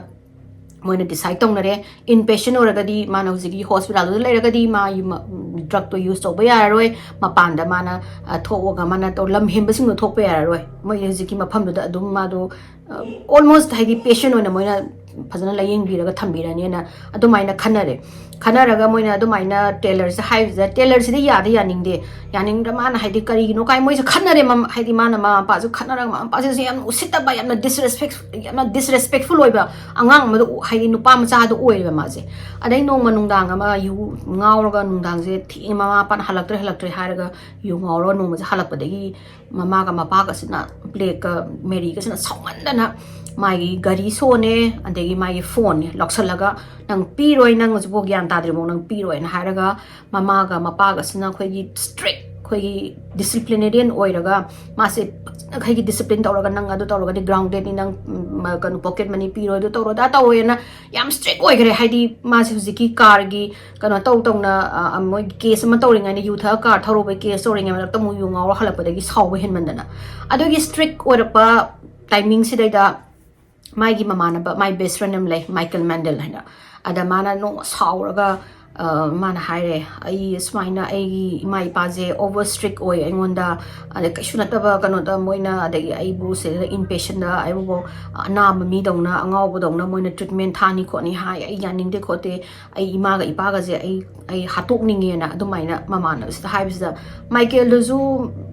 ꯃꯣꯏꯅ decide ꯇꯧꯅꯔꯦ꯫ In patient ꯑꯣꯏꯔꯒꯗꯤ, ꯃꯥꯅ ꯍꯧꯖꯤꯛꯀꯤ ꯍꯣꯁꯄꯤꯇꯥꯜꯗꯨꯗ ꯂꯩꯔꯒꯗꯤ ꯃꯥ ꯌꯨꯝ-, drugꯇꯣ use ꯇꯧꯕ ꯌꯥꯔꯔꯣꯏ, ꯃꯄꯥꯟꯗ ꯃꯥꯅ, ꯑ, ꯊꯣꯛꯑꯒ ꯃꯥꯅ ꯇꯧ-, ꯂꯝ ꯍꯦꯟꯕꯁꯤꯡꯗꯣ ꯊꯣꯛꯄ ꯌꯥꯔꯔꯣꯏ꯫ ꯃꯣꯏ ꯍꯧꯖꯤꯛꯀꯤ ꯃꯐꯝꯗꯨꯗ ꯑꯗꯨꯝ ꯃꯥꯗꯣ, ꯑ, almost ꯍꯥꯏꯗꯤ patient ꯑꯣꯏꯅ ꯃꯣꯏꯅ ꯐꯖꯅ ꯂꯥꯌꯦꯡꯕꯤꯔꯒ ꯊꯝꯕꯤꯔꯅꯤꯅ ꯑꯗꯨꯃꯥꯏꯅ ꯈꯟꯅꯔꯦ꯫ ꯈꯟꯅꯔꯒ ꯃꯣꯏꯅ ꯑꯗꯨꯃꯥꯏꯅ tailorꯁꯦ ꯍꯥꯏꯕꯁꯤꯗ, tailorꯁꯤꯗꯤ ꯌꯥꯗꯤ ꯌꯥꯅꯤꯡꯗꯦ꯫ ꯌꯥꯅꯤꯡꯗ꯭ꯔ ꯃꯥꯅ ꯍꯥꯏꯗꯤ ꯀꯔꯤꯒꯤꯅꯣ ꯀꯥꯏ ꯃꯣꯏꯁꯦ ꯈꯟꯅꯔꯦ, ꯃꯃ-, ꯍꯥꯏꯗꯤ ꯃꯥꯅ ꯃꯃꯥ ꯃꯄꯥꯁꯨ ꯈꯟꯅꯔꯒ ꯃꯃꯥ ꯃꯄꯥꯁꯤꯁꯨ ꯌꯥꯝꯅ ꯎꯁꯤꯠꯇꯕ, ꯌꯥꯝꯅ disrespect, ꯌꯥꯝꯅ disrespectful ꯑꯣꯏꯕ ꯑꯉꯥꯡ ꯑꯃꯗ ꯎ-, ꯍꯥꯏꯗꯤ ꯅꯨꯄꯥ ꯃꯆꯥꯗꯣ ꯑꯣꯏꯔꯦꯕ ꯃꯥꯁꯦ꯫ ꯑꯗꯩ ꯅꯣꯡꯃ ꯅꯨꯡꯗꯥꯡ ꯑꯃ ꯌꯨ ꯉꯥꯎꯔꯒ ꯅꯨꯡꯗꯥꯡꯁꯦ ꯊꯦꯡꯅ ꯃꯃꯥ ꯃꯄꯥꯅ ꯍꯜꯂꯛꯇ꯭ꯔꯦ, ꯍꯜꯂꯛꯇ꯭ꯔꯦ ꯍꯥꯏꯔꯒ ꯌꯨ ꯉꯥꯎꯔꯒ ꯅꯣꯡꯃꯁꯦ ꯍꯜꯂꯛꯄꯗꯒꯤ ꯃꯃꯥꯒ ꯃꯄꯥꯒꯁꯤꯅ ꯕ꯭ꯂꯦꯛꯀ ꯃꯦꯔꯤꯒꯁꯤꯅ ꯁꯥꯎꯃꯟꯗꯅ ꯃꯥꯒꯤ ꯘꯔꯤ ꯁꯣꯅꯦ, ꯑꯗꯒꯤ ꯃꯥꯒꯤ ꯐꯣꯟꯅꯦ ꯂꯧꯁꯜꯂꯒ, "ꯅꯪ ꯄꯤꯔꯣꯏ, ꯅꯪ ꯍꯧꯖꯤꯛꯐꯥꯎ ꯒ꯭ꯌꯥꯟ ꯇꯥꯗ꯭ꯔꯤꯐꯥꯎ ꯅꯪ ꯄꯤꯔꯣꯏꯅ" ꯍꯥꯏꯔꯒ ꯃꯃꯥꯒ ꯃꯄꯥꯒꯁꯤꯅ ꯑꯩꯈꯣꯏꯒꯤ strict, ꯑꯩꯈꯣꯏꯒꯤ disciplinarian ꯑꯣꯏꯔꯒ ꯃꯥꯁꯦ ꯐꯖꯅ ꯑꯩꯈꯣꯏꯒꯤ discipline ꯇꯧꯔꯒ, "ꯅꯪ ꯑꯗꯨ ꯇꯧꯔꯒꯗꯤ groundedꯅꯤ, ꯅꯪ, ꯎꯝ, ꯀꯩꯅꯣ, pocket money ꯄꯤꯔꯣꯏ, ꯑꯗꯨ ꯇꯧꯔꯣ, ꯑꯗꯥ ꯇꯧꯔꯣꯏꯅ" ꯌꯥꯝ strict ꯑꯣꯏꯈ꯭ꯔꯦ꯫ ꯍꯥꯏꯗꯤ ꯃꯥꯁꯦ ꯍꯧꯖꯤꯛꯀꯤ ꯀꯥꯔꯒꯤ ꯀꯩꯅꯣ ꯇꯧ ꯇꯧꯅ, ꯑ, ꯑ, ꯃꯣꯏꯒꯤ case ꯑꯃ ꯇꯧꯔꯤꯉꯩꯗ, ꯌꯨ ꯊꯛꯑ ꯀꯥꯔ ꯊꯧꯔꯨꯕꯩ case ꯇꯧꯔꯤꯉꯩ ꯃꯔꯛꯇ ꯑꯃꯨꯛ ꯌꯨ ꯉꯥꯎꯔ ꯍꯜꯂꯛꯄꯗꯒꯤ ꯁꯥꯎꯕ ꯍꯦꯟꯃꯟꯗꯅ ꯑꯗꯨꯒꯤ strict ꯑꯣꯏꯔꯛꯄ timingꯁꯤꯗꯩꯗ ꯃꯥꯒꯤ ꯃꯃꯥꯟꯅꯕ, my best friend ꯑꯃ ꯂꯩ, ꯃꯥꯏꯀꯦꯜ ꯃꯦꯟꯗꯦꯜ ꯍꯥꯏꯅ꯫ ꯑꯗ ꯃꯥꯅ ꯅꯣꯡꯃ ꯁꯥꯎꯔꯒ, ꯑ, ꯃꯥꯅ ꯍꯥꯏꯔꯦ, "ꯑꯩ ꯁꯨꯃꯥꯏꯅ ꯑꯩꯒꯤ ꯏꯃꯥ ꯏꯄꯥꯁꯦ over strict ꯑꯣꯏ ꯑꯩꯉꯣꯟꯗ, ꯑꯗ ꯀꯩꯁꯨ ꯅꯠꯇꯕ ꯀꯩꯅꯣꯗ ꯃꯣꯏꯅ, ꯑꯗꯒꯤ ꯑꯩꯕꯨ ꯁꯤꯗ inpatientꯗ ꯑꯩꯕꯨ ꯑꯅꯥꯕ ꯃꯤꯗꯧꯅ, ꯑꯉꯥꯎꯕꯗꯧꯅ ꯃꯣꯏꯅ treatment ꯊꯥꯅꯤ ꯈꯣꯠꯅꯤ ꯍꯥꯏ, ꯑꯩ ꯌꯥꯅꯤꯡꯗꯦ ꯈꯣꯠꯇꯦ, ꯑꯩ ꯏꯃꯥꯒ ꯏꯄꯥꯒꯁꯦ ꯑꯩ, ꯑꯩ ꯍꯥꯠꯇꯣꯛꯅꯤꯡꯉꯦꯅ" ꯑꯗꯨꯃꯥꯏꯅ ꯃꯃꯥꯟꯅꯕꯁꯤꯗ ꯍꯥꯏꯕꯁꯤꯗ, ꯃꯥꯏꯀꯦꯜꯗꯨꯁꯨ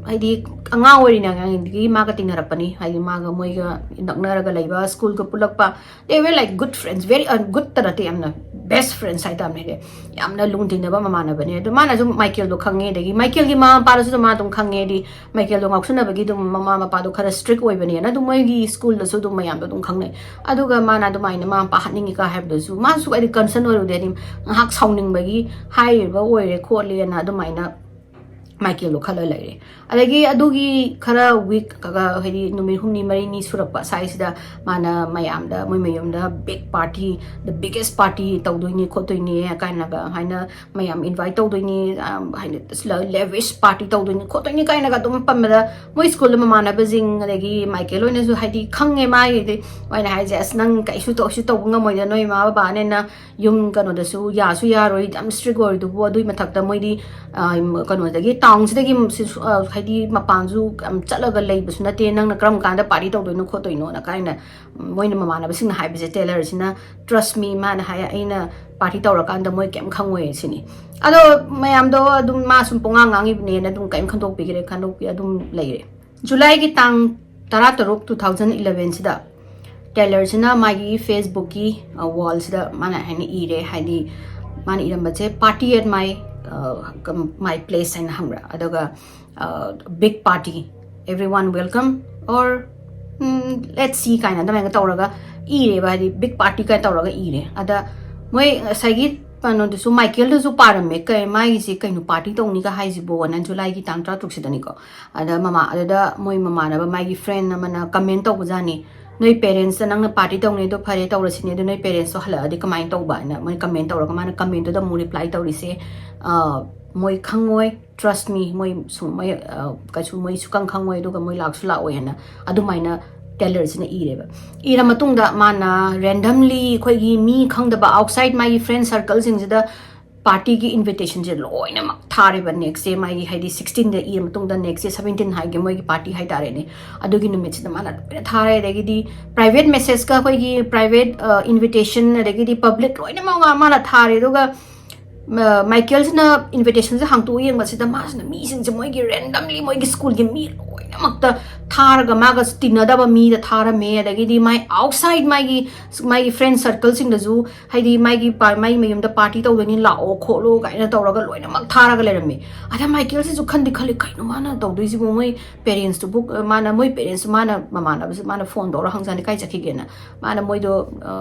ꯍꯥꯏꯗꯤ ꯑꯉꯥꯡ ꯑꯣꯏꯔꯤꯉꯩ, ꯑꯉꯥꯡꯗꯒꯤ ꯃꯥꯒ ꯇꯤꯟꯅꯔꯛꯄꯅꯤ, ꯍꯥꯏꯗꯤ ꯃꯥꯒ ꯃꯣꯏꯒ ꯅꯛꯅꯔꯒ ꯂꯩꯕ, ꯁ꯭ꯀꯨꯜꯒ ꯄꯨꯜꯂꯛꯄ, they were like good friends, very, uh, goodꯇ ꯅꯠꯇꯦ, ꯌꯥꯝꯅ best friends ꯍꯥꯏꯇꯥꯕꯅꯦ, ꯍꯥꯏꯗꯤ ꯌꯥꯝꯅ ꯂꯨꯅ ꯇꯤꯟꯅꯕ ꯃꯃꯥꯟꯅꯕꯅꯦ꯫ ꯑꯗꯣ ꯃꯥꯅꯁꯨ ꯃꯥꯏꯀꯦꯜꯗꯣ ꯈꯪꯉꯦ, ꯑꯗꯒꯤ ꯃꯥꯏꯀꯦꯜꯒꯤ ꯃꯃꯥ ꯃꯄꯥꯗꯁꯨ ꯑꯗꯨꯝ ꯃꯥ ꯑꯗꯨꯝ ꯈꯪꯉꯦ, ꯍꯥꯏꯗꯤ ꯃꯥꯏꯀꯦꯜꯗꯣ ꯉꯥꯎꯁꯟꯅꯕꯒꯤ ꯑꯗꯨꯝ ꯃꯃꯥ ꯃꯄꯥꯗꯣ ꯈꯔ strict ꯑꯣꯏꯕꯅꯦꯅ ꯑꯗꯨꯝ ꯃꯣꯏꯒꯤ ꯁ꯭ꯀꯨꯜꯗꯁꯨ ꯑꯗꯨꯝ ꯃꯌꯥꯝꯗꯣ ꯑꯗꯨꯝ ꯈꯪꯅꯩ꯫ ꯑꯗꯨꯒ ꯃꯥꯅ ꯑꯗꯨꯃꯥꯏꯅ ꯃꯃꯥ ꯃꯄꯥ ꯍꯥꯠꯅꯤꯡꯉꯤꯀ ꯍꯥꯏꯕꯗꯨꯁꯨ ꯃꯥꯁꯨ ꯍꯥꯏꯗꯤ concern ꯑꯣꯏꯔꯨꯗꯦ, ꯍꯥꯏꯗꯤ ꯉꯥꯏꯍꯥꯛ ꯁꯥꯎꯅꯤꯡꯕꯒꯤ ꯍꯥꯏꯔꯤꯕ ꯑꯣꯏꯔꯦ ꯈꯣꯠꯂꯦꯅ ꯑꯗꯨꯃꯥꯏꯅ ꯃꯥꯏꯀꯦꯜꯗꯣ ꯈꯜꯂ ꯂꯩꯔꯦ꯫ ꯑꯗꯒꯤ ꯑꯗꯨꯒꯤ ꯈꯔ ꯋꯤꯛ ꯍꯥꯏꯗꯤ ꯅꯨꯃꯤꯠ ꯍꯨꯝꯅꯤ ꯃꯔꯤꯅꯤ ꯁꯨꯔꯛꯄ ꯁ꯭ꯋꯥꯏꯁꯤꯗ ꯃꯥꯅ ꯃꯌꯥꯝꯗ ꯃꯣꯏ ꯃꯌꯨꯝꯗ big party, the biggest party ꯇꯧꯗꯣꯏꯅꯤ ꯈꯣꯠꯇꯣꯏꯅꯤ ꯀꯥꯏꯅꯒ ꯍꯥꯏꯅ ꯃꯌꯥꯝ ꯏꯟꯚꯥꯏꯠ ꯇꯧꯗꯣꯏꯅꯤ, ꯍꯥꯏꯗꯤ ꯂꯦꯕꯤꯁ ꯄꯥꯔꯇꯤ ꯇꯧꯗꯣꯏꯅꯤ ꯈꯣꯠꯇꯣꯏꯅꯤ ꯀꯥꯏꯅꯒ ꯑꯗꯨꯝ ꯄꯟꯕꯗ ꯃꯣꯏ ꯁ꯭ꯀꯨꯜꯗ ꯃꯃꯥꯟꯅꯕꯁꯤꯡ ꯑꯗꯒꯤ ꯃꯥꯏꯀꯦꯜ ꯍꯣꯏꯅꯁꯨ ꯍꯥꯏꯗꯤ ꯈꯪꯉꯦ ꯃꯥꯒꯤꯗꯤ꯫ ꯃꯣꯏꯅ ꯍꯥꯏꯁꯦ, "ꯑꯁ, ꯅꯪ ꯀꯩꯁꯨ ꯇꯧ-, ꯀꯩꯁꯨ ꯇꯧꯕ ꯉꯝꯃꯣꯏꯗ, ꯅꯣꯏ ꯏꯃꯥ ꯕꯕꯥꯅꯦꯅ ꯌꯨꯝ ꯀꯩꯅꯣꯗꯁꯨ ꯌꯥꯁꯨ ꯌꯥꯔꯣꯏ, ꯌꯥꯝ ꯏꯁꯇ꯭ꯔꯤꯛ ꯑꯣꯏꯔꯤꯗꯨꯕꯨ, ꯑꯗꯨꯏ ꯃꯊꯛꯇ ꯃꯣꯏꯗꯤ ꯀꯩꯅꯣꯗꯒꯤ ꯇꯥꯎꯟꯁꯤꯗꯒꯤ ꯍꯥꯏꯗꯤ ꯃꯄꯥꯟꯁꯨ ꯌꯥꯝ ꯆꯠꯂꯒ ꯂꯩꯕꯁꯨ ꯅꯠꯇꯦ, ꯅꯪꯅ ꯀꯔꯝ ꯀꯥꯟꯗ ꯄꯥꯔꯇꯤ ꯇꯧꯗꯣꯏꯅꯣ ꯈꯣꯠꯇꯣꯏꯅꯣꯅ" ꯀꯥꯏꯅ ꯃꯣꯏꯅ ꯃꯃꯥꯟꯅꯕꯁꯤꯡꯅ ꯍꯥꯏꯕꯁꯦ, ꯇꯦꯂꯔꯁꯤꯅ, "Trust me," ꯃꯥꯅ ꯍꯥꯏ, "ꯑꯩꯅ ꯄꯥꯔꯇꯤ ꯇꯧꯔꯀꯥꯟꯗ ꯃꯣꯏ ꯀꯩꯝ ꯈꯪꯉꯣꯏ" ꯁꯤꯅꯤ꯫ ꯑꯗꯣ ꯃꯌꯥꯝꯗꯣ ꯑꯗꯨꯝ ꯃꯥ ꯁꯨꯝ ꯄꯨꯡꯉꯥꯡ ꯉꯥꯡꯉꯤꯕꯅꯦꯅ ꯑꯗꯨꯝ ꯀꯩꯝ ꯈꯟꯗꯣꯛꯄꯤꯈ꯭ꯔꯦ, ꯈꯟꯗꯣꯛꯄꯤ ꯑꯗꯨꯝ ꯂꯩꯔꯦ꯫ ꯖꯨꯂꯥꯏꯒꯤ ꯇꯥꯡ ꯇꯔꯥꯇꯔꯨꯛ, two thousand elevenꯁꯤꯗ ꯇꯦꯂꯔꯁꯤꯅ ꯃꯥꯒꯤ ꯐꯦꯁꯕꯨꯛꯀꯤ ꯋꯥꯜꯁꯤꯗ ꯃꯥꯅ ꯍꯥꯏꯅ ꯏꯔꯦ, ꯍꯥꯏꯗꯤ ꯃꯥꯅ ꯏꯔꯝꯕꯁꯦ, "Party at my, uh, my place" ꯍꯥꯏꯅ ꯈꯪꯕ꯭ꯔꯥ, ꯑꯗꯨꯒ "big party, everyone welcome or let's see" ꯀꯥꯏꯅ ꯑꯗꯨꯃꯥꯏꯅ ꯇꯧꯔꯒ ꯏꯔꯦꯕ, ꯍꯥꯏꯗꯤ big party ꯀꯥꯏꯅ ꯇꯧꯔꯒ ꯏꯔꯦ꯫ ꯑꯗ ꯃꯣꯏ ꯉꯁꯥꯏꯒꯤ ꯀꯩꯅꯣꯗꯨꯁꯨ, ꯃꯥꯏꯀꯦꯜꯗꯨꯁꯨ ꯄꯥꯔꯝꯃꯦ, "ꯀꯩ, ꯃꯥꯒꯤꯁꯤ ꯀꯩꯅꯣ ꯄꯥꯔꯇꯤ ꯇꯧꯅꯤꯒ ꯍꯥꯏꯁꯤꯕꯣꯅ?" ꯖꯨꯂꯥꯏꯒꯤ ꯇꯥꯡ ꯇꯔꯥꯇꯔꯨꯛꯁꯤꯗꯅꯤꯀꯣ꯫ ꯑꯗ ꯃꯃꯥ, ꯑꯗꯨꯗ ꯃꯣꯏ ꯃꯃꯥꯟꯅꯕ, ꯃꯥꯒꯤ ꯐ꯭ꯔꯦꯟ ꯑꯃꯅ ꯀꯃꯦꯟ ꯇꯧꯕꯖꯥꯠꯅꯤ, "ꯅꯣꯏ ꯄꯦꯔꯦꯟꯁꯇ ꯅꯪꯅ ꯄꯥꯔꯇꯤ ꯇꯧꯅꯤꯗꯣ ꯐꯔꯦ, ꯇꯧꯔꯁꯤꯅꯦ, ꯑꯗꯣ ꯅꯣꯏ ꯄꯦꯔꯦꯟꯁꯇꯣ ꯍꯜꯂꯛꯑꯗꯤ ꯀꯃꯥꯏꯅ ꯇꯧꯕ?" ꯍꯥꯏꯅ ꯃꯣꯏ ꯀꯃꯦꯟ ꯇꯧꯔꯒ, ꯃꯥꯅ ꯀꯃꯦꯟꯗꯨꯗ ꯑꯃꯨꯛ ꯔꯤꯄ꯭ꯂꯥꯏ ꯇꯧꯔꯤꯁꯦ, "ꯑ, ꯃꯣꯏ ꯈꯪꯉꯣꯏ, trust me, ꯃꯣꯏ ꯁꯨꯝ, ꯃꯣꯏ, ꯑ, ꯀꯩꯁꯨ ꯃꯣꯏ ꯁꯨꯀꯪ ꯈꯪꯉꯣꯏ, ꯑꯗꯨꯒ ꯃꯣꯏ ꯂꯥꯛꯁꯨ ꯂꯥꯛꯑꯣꯏ" ꯍꯥꯏꯅ ꯑꯗꯨꯃꯥꯏꯅ ꯇꯦꯂꯔꯁꯤꯅ ꯏꯔꯦꯕ꯫ ꯏꯔ ꯃꯇꯨꯡꯗ ꯃꯥꯅ ꯔꯦꯟꯗꯝꯂꯤ ꯑꯩꯈꯣꯏꯒꯤ ꯃꯤ ꯈꯪꯗꯕ, ꯑꯥꯎꯠꯁꯥꯏꯠ ꯃꯥꯒꯤ ꯐ꯭ꯔꯦꯟ ꯁꯔꯀꯜꯁꯤꯡꯁꯤꯗ ꯄꯥꯔꯇꯤꯒꯤ ꯏꯟꯚꯤꯇꯦꯁꯟꯁꯦ ꯂꯣꯏꯅꯃꯛ ꯊꯥꯔꯦꯕ꯫ ꯅꯦꯛꯁ ꯗꯦ, ꯃꯥꯒꯤ ꯍꯥꯏꯗꯤ ꯁꯤꯛꯁꯇꯤꯟꯗ ꯏꯔ ꯃꯇꯨꯡꯗ ꯅꯦꯛꯁ ꯗꯦ ꯁꯕꯦꯟꯇꯤꯟ ꯍꯥꯏꯒꯦ, ꯃꯣꯏꯒꯤ ꯄꯥꯔꯇꯤ ꯍꯥꯏꯇꯥꯔꯦꯅꯦ, ꯑꯗꯨꯒꯤ ꯅꯨꯃꯤꯠꯁꯤꯗ ꯃꯥꯅ ꯂꯣꯏꯅ ꯊꯥꯔꯦ꯫ ꯑꯗꯒꯤꯗꯤ ꯄ꯭ꯔꯥꯏꯚꯦꯠ ꯃꯦꯁꯦꯖꯀ ꯑꯩꯈꯣꯏꯒꯤ ꯄ꯭ꯔꯥꯏꯚꯦꯠ ꯏꯟꯚꯤꯇꯦꯁꯟ, ꯑꯗꯒꯤꯗꯤ ꯄꯕ꯭ꯂꯤꯛ ꯂꯣꯏꯅꯃꯛ ꯃꯥꯅ ꯊꯥꯔꯦ꯫ ꯑꯗꯨꯒ ꯃꯥꯏꯀꯦꯜꯁꯤꯅ ꯏꯟꯚꯤꯇꯦꯁꯟꯁꯦ ꯍꯥꯡꯇꯣꯛꯑ ꯌꯦꯡꯕꯁꯤꯗ ꯃꯥꯁꯤꯅ ꯃꯤꯁꯤꯡꯁꯦ, ꯃꯣꯏꯒꯤ ꯔꯦꯟꯗꯝꯂꯤ ꯃꯣꯏꯒꯤ ꯁ꯭ꯀꯨꯜꯒꯤ ꯃꯤ ꯂꯣꯏꯅ ꯃꯛꯇ ꯊꯥꯔꯒ ꯃꯥꯒ ꯇꯤꯟꯅꯗꯕ ꯃꯤꯗ ꯊꯥꯔꯝꯃꯦ꯫ ꯑꯗꯒꯤꯗꯤ ꯃꯥꯏ outside ꯃꯥꯒꯤ ꯃꯥꯒꯤ friend circleꯁꯤꯡꯗꯁꯨ, ꯍꯥꯏꯗꯤ ꯃꯥꯒꯤ ꯄꯥ- ꯃꯥꯒꯤ ꯃꯌꯨꯝꯗ party ꯇꯧꯗꯣꯏꯅꯤ, ꯂꯥꯛꯑꯣ ꯈꯣꯠꯂꯣ ꯀꯥꯏꯅ ꯇꯧꯔꯒ ꯂꯣꯏꯅꯃꯛ ꯊꯥꯔꯒ ꯂꯩꯔꯝꯃꯦ꯫ ꯑꯗ ꯃꯥꯏꯀꯦꯜꯁꯤꯁꯨ ꯈꯟꯗꯤ ꯈꯜꯂꯤ, "ꯀꯩꯅꯣ ꯃꯥꯅ ꯇꯧꯗꯣꯏꯁꯤꯕꯨ? ꯃꯣꯏ parentsꯇꯨꯕꯨ ꯃꯥꯅ ꯃꯣꯏ parents ꯃꯥꯅ ꯃꯃꯥꯟꯅꯕꯁꯨ ꯃꯥꯅ phone ꯇꯧꯔ ꯍꯪꯖꯥꯅꯤ ꯀꯥꯏ ꯆꯠꯈꯤꯒꯦꯅ꯫ ꯃꯥꯅ ꯃꯣꯏꯗꯣ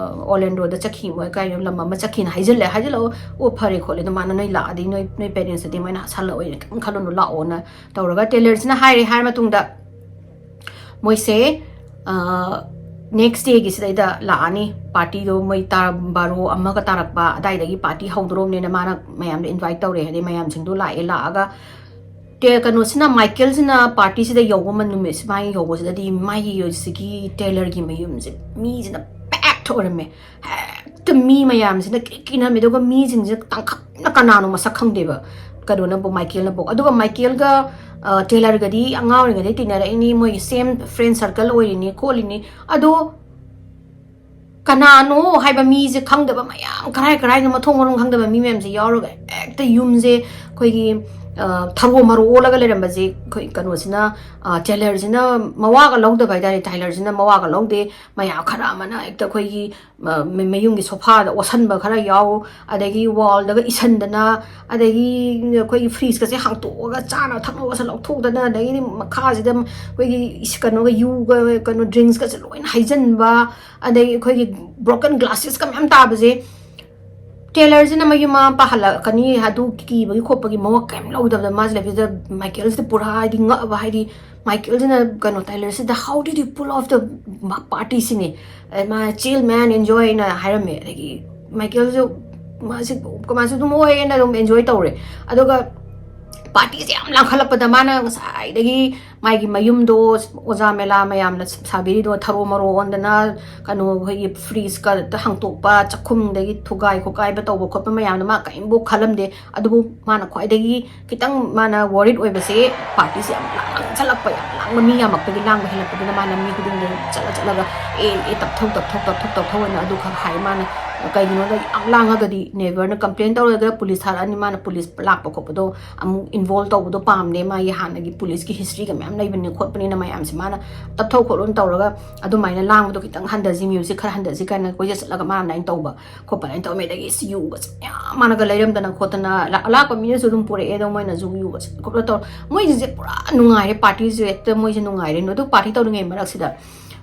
Orlandoꯗ ꯆꯠꯈꯤ, ꯃꯣꯏ ꯀꯥꯏꯅ ꯂꯝ ꯑꯃ ꯆꯠꯈꯤꯅ ꯍꯥꯏꯖꯤꯜꯂꯦ꯫ ꯍꯥꯏꯖꯤꯜꯂꯛꯑꯣ, ꯑꯣ ꯐꯔꯦ ꯈꯣꯠꯂꯦ, ꯑꯗꯣ ꯃꯥꯅ ꯅꯣꯏ ꯂꯥꯛꯑꯗꯤ ꯅꯣꯏ ꯅꯣꯏ parentsꯇꯗꯤ ꯃꯣꯏꯅ ꯍꯥꯠꯁꯜꯂꯛꯑꯣꯏꯅ ꯀꯩꯝ ꯈꯜꯂꯨꯅꯨ, ꯂꯥꯛꯑꯣꯅ ꯇꯧꯔꯒ Taylorꯁꯤꯅ ꯍꯥꯏꯔꯦ꯫ ꯍꯥꯏꯔ ꯃꯇꯨꯡꯗ ꯃꯣꯏꯁꯦ next dayꯒꯤꯁꯤꯗꯩꯗ ꯂꯥꯛꯑꯅꯤ꯫ Partyꯗꯣ ꯃꯣꯏ ꯇꯥ ꯕꯥꯔꯣ ꯑꯃꯒ ꯇꯥꯔꯛꯄ ꯑꯗꯥꯏꯗꯒꯤ party ꯍꯧꯗꯣꯔꯕꯅꯤꯅ ꯃꯥꯅ ꯃꯌꯥꯝꯗꯣ invite ꯇꯧꯔꯦ꯫ ꯍꯥꯏꯗꯤ ꯃꯌꯥꯝꯁꯤꯡꯗꯣ ꯂꯥꯛꯑꯦ꯫ ꯂꯥꯛꯑꯒ ꯇꯦ- ꯀꯩꯅꯣꯁꯤꯅ, ꯃꯥꯏꯀꯦꯜꯁꯤꯅ partyꯁꯤꯗ ꯌꯧꯕ ꯃ- ꯅꯨꯃꯤꯠꯁꯤ, ꯃꯥꯒꯤ ꯌꯧꯕꯁꯤꯗꯗꯤ ꯃꯥꯒꯤ ꯍꯧꯖꯤꯛꯀꯤ Taylorꯒꯤ ꯃꯌꯨꯝꯁꯦ ꯃꯤꯁꯤꯅ packed ꯑꯣꯏꯔꯝꯃꯦ꯫ ꯍꯦꯛꯇ ꯃꯤ ꯃꯌꯥꯝꯁꯤꯅ ꯀ꯭ꯔꯤꯛ ꯀ꯭ꯔꯤꯛ ꯏꯟꯅꯔꯝꯃꯦ꯫ ꯑꯗꯨꯒ ꯃꯤꯁꯤꯡꯁꯦ ꯇꯥꯡꯈꯛꯅ ꯀꯅꯥꯅꯣ ꯃꯁꯛ ꯈꯪꯗꯦꯕ ꯀꯩꯅꯣꯅꯕꯨ, ꯃꯥꯏꯀꯦꯜꯅꯕꯨ꯫ ꯑꯗꯨꯒ ꯃꯥꯏꯀꯦꯜꯒ Taylorꯒꯗꯤ ꯑꯉꯥꯡ ꯑꯣꯏꯔꯤꯉꯩꯗꯩ ꯇꯤꯟꯅꯔꯛꯏꯅꯤ, ꯃꯣꯏꯒꯤ same friend circle ꯑꯣꯏꯔꯤꯅꯤ ꯈꯣꯠꯂꯤꯅꯤ꯫ ꯑꯗꯣ ꯀꯅꯥꯅꯣ ꯍꯥꯏꯕ ꯃꯤꯁꯦ ꯈꯪꯗꯕ ꯃꯌꯥꯝ, ꯀꯔꯥꯏ ꯀꯔꯥꯏꯅꯣ ꯃꯊꯣꯡ ꯃꯔꯝ ꯈꯪꯗꯕ ꯃꯤ ꯃꯌꯥꯝꯁꯦ ꯌꯥꯎꯔꯒ ꯍꯦꯛꯇ ꯌꯨꯝꯁꯦ ꯑꯩꯈꯣꯏꯒꯤ ꯊꯔꯣ ꯃꯔꯣ ꯑꯣꯜꯂꯒ ꯂꯩꯔꯝꯕꯁꯦ꯫ ꯑꯩꯈꯣꯏ ꯀꯩꯅꯣꯁꯤꯅ, Taylorꯁꯤꯅ ꯃꯋꯥꯒ ꯂꯧꯗꯕ ꯍꯥꯏꯇꯥꯔꯦ꯫ Taylorꯁꯤꯅ ꯃꯋꯥꯒ ꯂꯧꯗꯦ꯫ ꯃꯌꯥꯝ ꯈꯔ ꯑꯃꯅ ꯍꯦꯛꯇ ꯑꯩꯈꯣꯏꯒꯤ ꯃ- ꯃ- ꯃꯌꯨꯝꯒꯤ sofaꯗ ꯑꯣꯠꯁꯟꯕ ꯈꯔ ꯌꯥꯎ, ꯑꯗꯒꯤ wallꯗꯒ ꯏꯁꯟꯗꯅ, ꯑꯗꯒꯤ ꯑꯩꯈꯣꯏꯒꯤ fridgeꯀꯁꯦ ꯍꯥꯡꯇꯣꯛꯑꯒ ꯆꯥꯅ ꯊꯛꯅꯕꯁꯦ ꯂꯧꯊꯣꯛꯇꯅ, ꯑꯗꯒꯤꯗꯤ ꯃꯈꯥꯁꯤꯗ ꯑꯩꯈꯣꯏꯒꯤ ꯏꯁ- ꯀꯩꯅꯣꯒ ꯌꯨꯒ ꯀꯩꯅꯣ drinksꯀꯁꯦ ꯂꯣꯏꯅ ꯍꯩꯖꯤꯟꯕ, ꯑꯗꯒꯤ ꯑꯩꯈꯣꯏꯒꯤ broken glassesꯀ ꯃꯌꯥꯝ ꯇꯥꯕꯁꯦ꯫ Taylorꯁꯤꯅ ꯃꯌꯨꯝ ꯃꯃꯥ ꯃꯄꯥ ꯍꯜꯂꯛꯀꯅꯤ ꯑꯗꯨ ꯀꯤꯕꯒꯤ ꯈꯣꯠꯄꯒꯤ ꯃꯋꯥ ꯀꯔꯤꯝ ꯂꯧꯗꯕꯗ ꯃꯥꯁꯦ ꯂꯩꯕꯁꯤꯗ ꯃꯥꯏꯀꯦꯜꯁꯤꯗ ꯄꯨꯔꯥ ꯍꯥꯏꯗꯤ ꯉꯛꯑꯕ, ꯍꯥꯏꯗꯤ ꯃꯥꯏꯀꯦꯜꯁꯤꯅ ꯀꯩꯅꯣ Taylorꯁꯤꯗ "How did you pull off the party?" ꯁꯤꯅꯤ꯫ ꯑꯦ, ꯃꯥ "Chill man, enjoy" ꯅ ꯍꯥꯏꯔꯝꯃꯦ꯫ ꯑꯗꯒꯤ ꯃꯥꯏꯀꯦꯜꯁꯨ ꯃꯥꯁꯤ ꯀꯃꯥꯏꯅꯁꯨ ꯑꯗꯨꯝ ꯑꯣꯏꯌꯦꯅ ꯑꯗꯨꯝ enjoy ꯇꯧꯔꯦ꯫ ꯑꯗꯨꯒ partyꯁꯦ ꯌꯥꯝ ꯂꯥꯡꯈꯠꯂꯛꯄꯗ ꯃꯥꯅ ꯉꯁꯥꯏꯗꯒꯤ ꯃꯥꯒꯤ ꯃꯌꯨꯝꯗꯣ ꯑꯣꯖꯥ ꯃꯦꯂꯥ ꯃꯌꯥꯝꯅ ꯁꯥꯕꯤꯔꯤꯗꯣ ꯊꯔꯣ ꯃꯔꯣ ꯑꯣꯟꯗꯅ, ꯀꯩꯅꯣ, ꯑꯩꯈꯣꯏꯒꯤ fridgeꯀ ꯍꯥꯡꯇꯣꯛꯄ, ꯆꯥꯛꯈꯨꯝꯗꯒꯤ ꯊꯨꯒꯥꯏ ꯈꯣꯠꯀꯥꯏꯕ ꯇꯧꯕ ꯈꯣꯠꯄ ꯃꯌꯥꯝꯗꯣ ꯃꯥ ꯀꯔꯤꯝꯐꯥꯎ ꯈꯜꯂꯝꯗꯦ꯫ ꯑꯗꯨꯕꯨ ꯃꯥꯅ ꯈ꯭ꯋꯥꯏꯗꯒꯤ ꯈꯤꯇꯪ ꯃꯥꯅ worried ꯑꯣꯏꯕꯁꯦ partyꯁꯦ ꯌꯥꯝ ꯂꯥꯡꯁꯜꯂꯛꯄ, ꯌꯥꯝ ꯂꯥꯡꯕ, ꯃꯤ ꯌꯥꯝꯃꯛꯄꯒꯤ ꯂꯥꯡꯕ ꯍꯦꯜꯂꯛꯄꯗꯨꯅ ꯃꯥꯅ ꯃꯤ ꯈꯨꯗꯤꯡꯗ ꯆꯠꯂ ꯆꯠꯂꯒ "ꯑꯦ, ꯑꯦ, ꯇꯞꯊꯧ, ꯇꯞꯊꯧ, ꯇꯞꯊꯧ, ꯇꯞꯊꯧ" ꯍꯥꯏꯅ ꯑꯗꯨ ꯈꯛ ꯍꯥꯏ꯫ ꯃꯥꯅ ꯀꯩꯒꯤꯅꯣꯗ ꯌꯥꯝ ꯂꯥꯡꯉꯒꯗꯤ neighbourꯅ complain ꯇꯧꯔꯒ police ꯊꯥꯔꯛꯑꯅꯤ, ꯃꯥꯅ police ꯂꯥꯛꯄ ꯈꯣꯠꯄꯗꯣ ꯑꯃꯨꯛ involve ꯇꯧꯕꯗꯣ ꯄꯥꯝꯗꯦ꯫ ꯃꯥꯒꯤ ꯍꯥꯟꯅꯒꯤ policeꯀꯤ historyꯒ ꯃꯌꯥꯝ ꯂꯩꯕꯅꯤ ꯈꯣꯠꯄꯅꯤꯅ ꯃꯌꯥꯝꯁꯦ ꯃꯥꯅ ꯇꯞꯊꯧ ꯈꯣꯠꯂꯨꯅ ꯇꯧꯔꯒ ꯑꯗꯨꯃꯥꯏꯅ ꯂꯥꯡꯕꯗꯣ ꯈꯤꯇꯪ ꯍꯟꯊꯁꯤ, ꯃ꯭ꯌꯨꯖꯤꯛ ꯈꯔ ꯍꯟꯊꯁꯤ ꯀꯥꯏꯅ ꯀꯣꯏꯆꯠ ꯆꯠꯂꯒ ꯃꯥꯅ ꯑꯗꯨꯃꯥꯏꯅ ꯇꯧꯕ ꯈꯣꯠꯄ ꯑꯗꯨꯃꯥꯏꯅ ꯇꯧꯔꯝꯃꯦ꯫ ꯑꯗꯒꯤ ꯌꯨꯒꯁꯦ ꯃꯌꯥꯝ ꯃꯥꯅꯒ ꯂꯩꯔꯝꯗꯅ ꯈꯣꯠꯇꯅ ꯑꯂꯥꯛꯄ ꯃꯤꯅꯁꯨ ꯑꯗꯨꯝ ꯄꯨꯔꯛꯑꯦ꯫ ꯑꯗꯣ ꯃꯣꯏꯅꯁꯨ ꯌꯨꯒꯁꯦ ꯈꯣꯠꯂ ꯇꯧꯔ ꯃꯣꯏꯁꯤꯡꯁꯦ ꯄꯨꯔꯥ ꯅꯨꯡꯉꯥꯏꯔꯦ, ꯄꯥꯔꯇꯤꯁꯦ ꯍꯦꯛꯇ ꯃꯣꯏꯁꯦ ꯅꯨꯡꯉꯥꯏꯔꯦ꯫ ꯑꯗꯨ ꯄꯥꯔꯇꯤ ꯇꯧꯔꯤꯉꯩ ꯃꯔꯛꯁꯤꯗ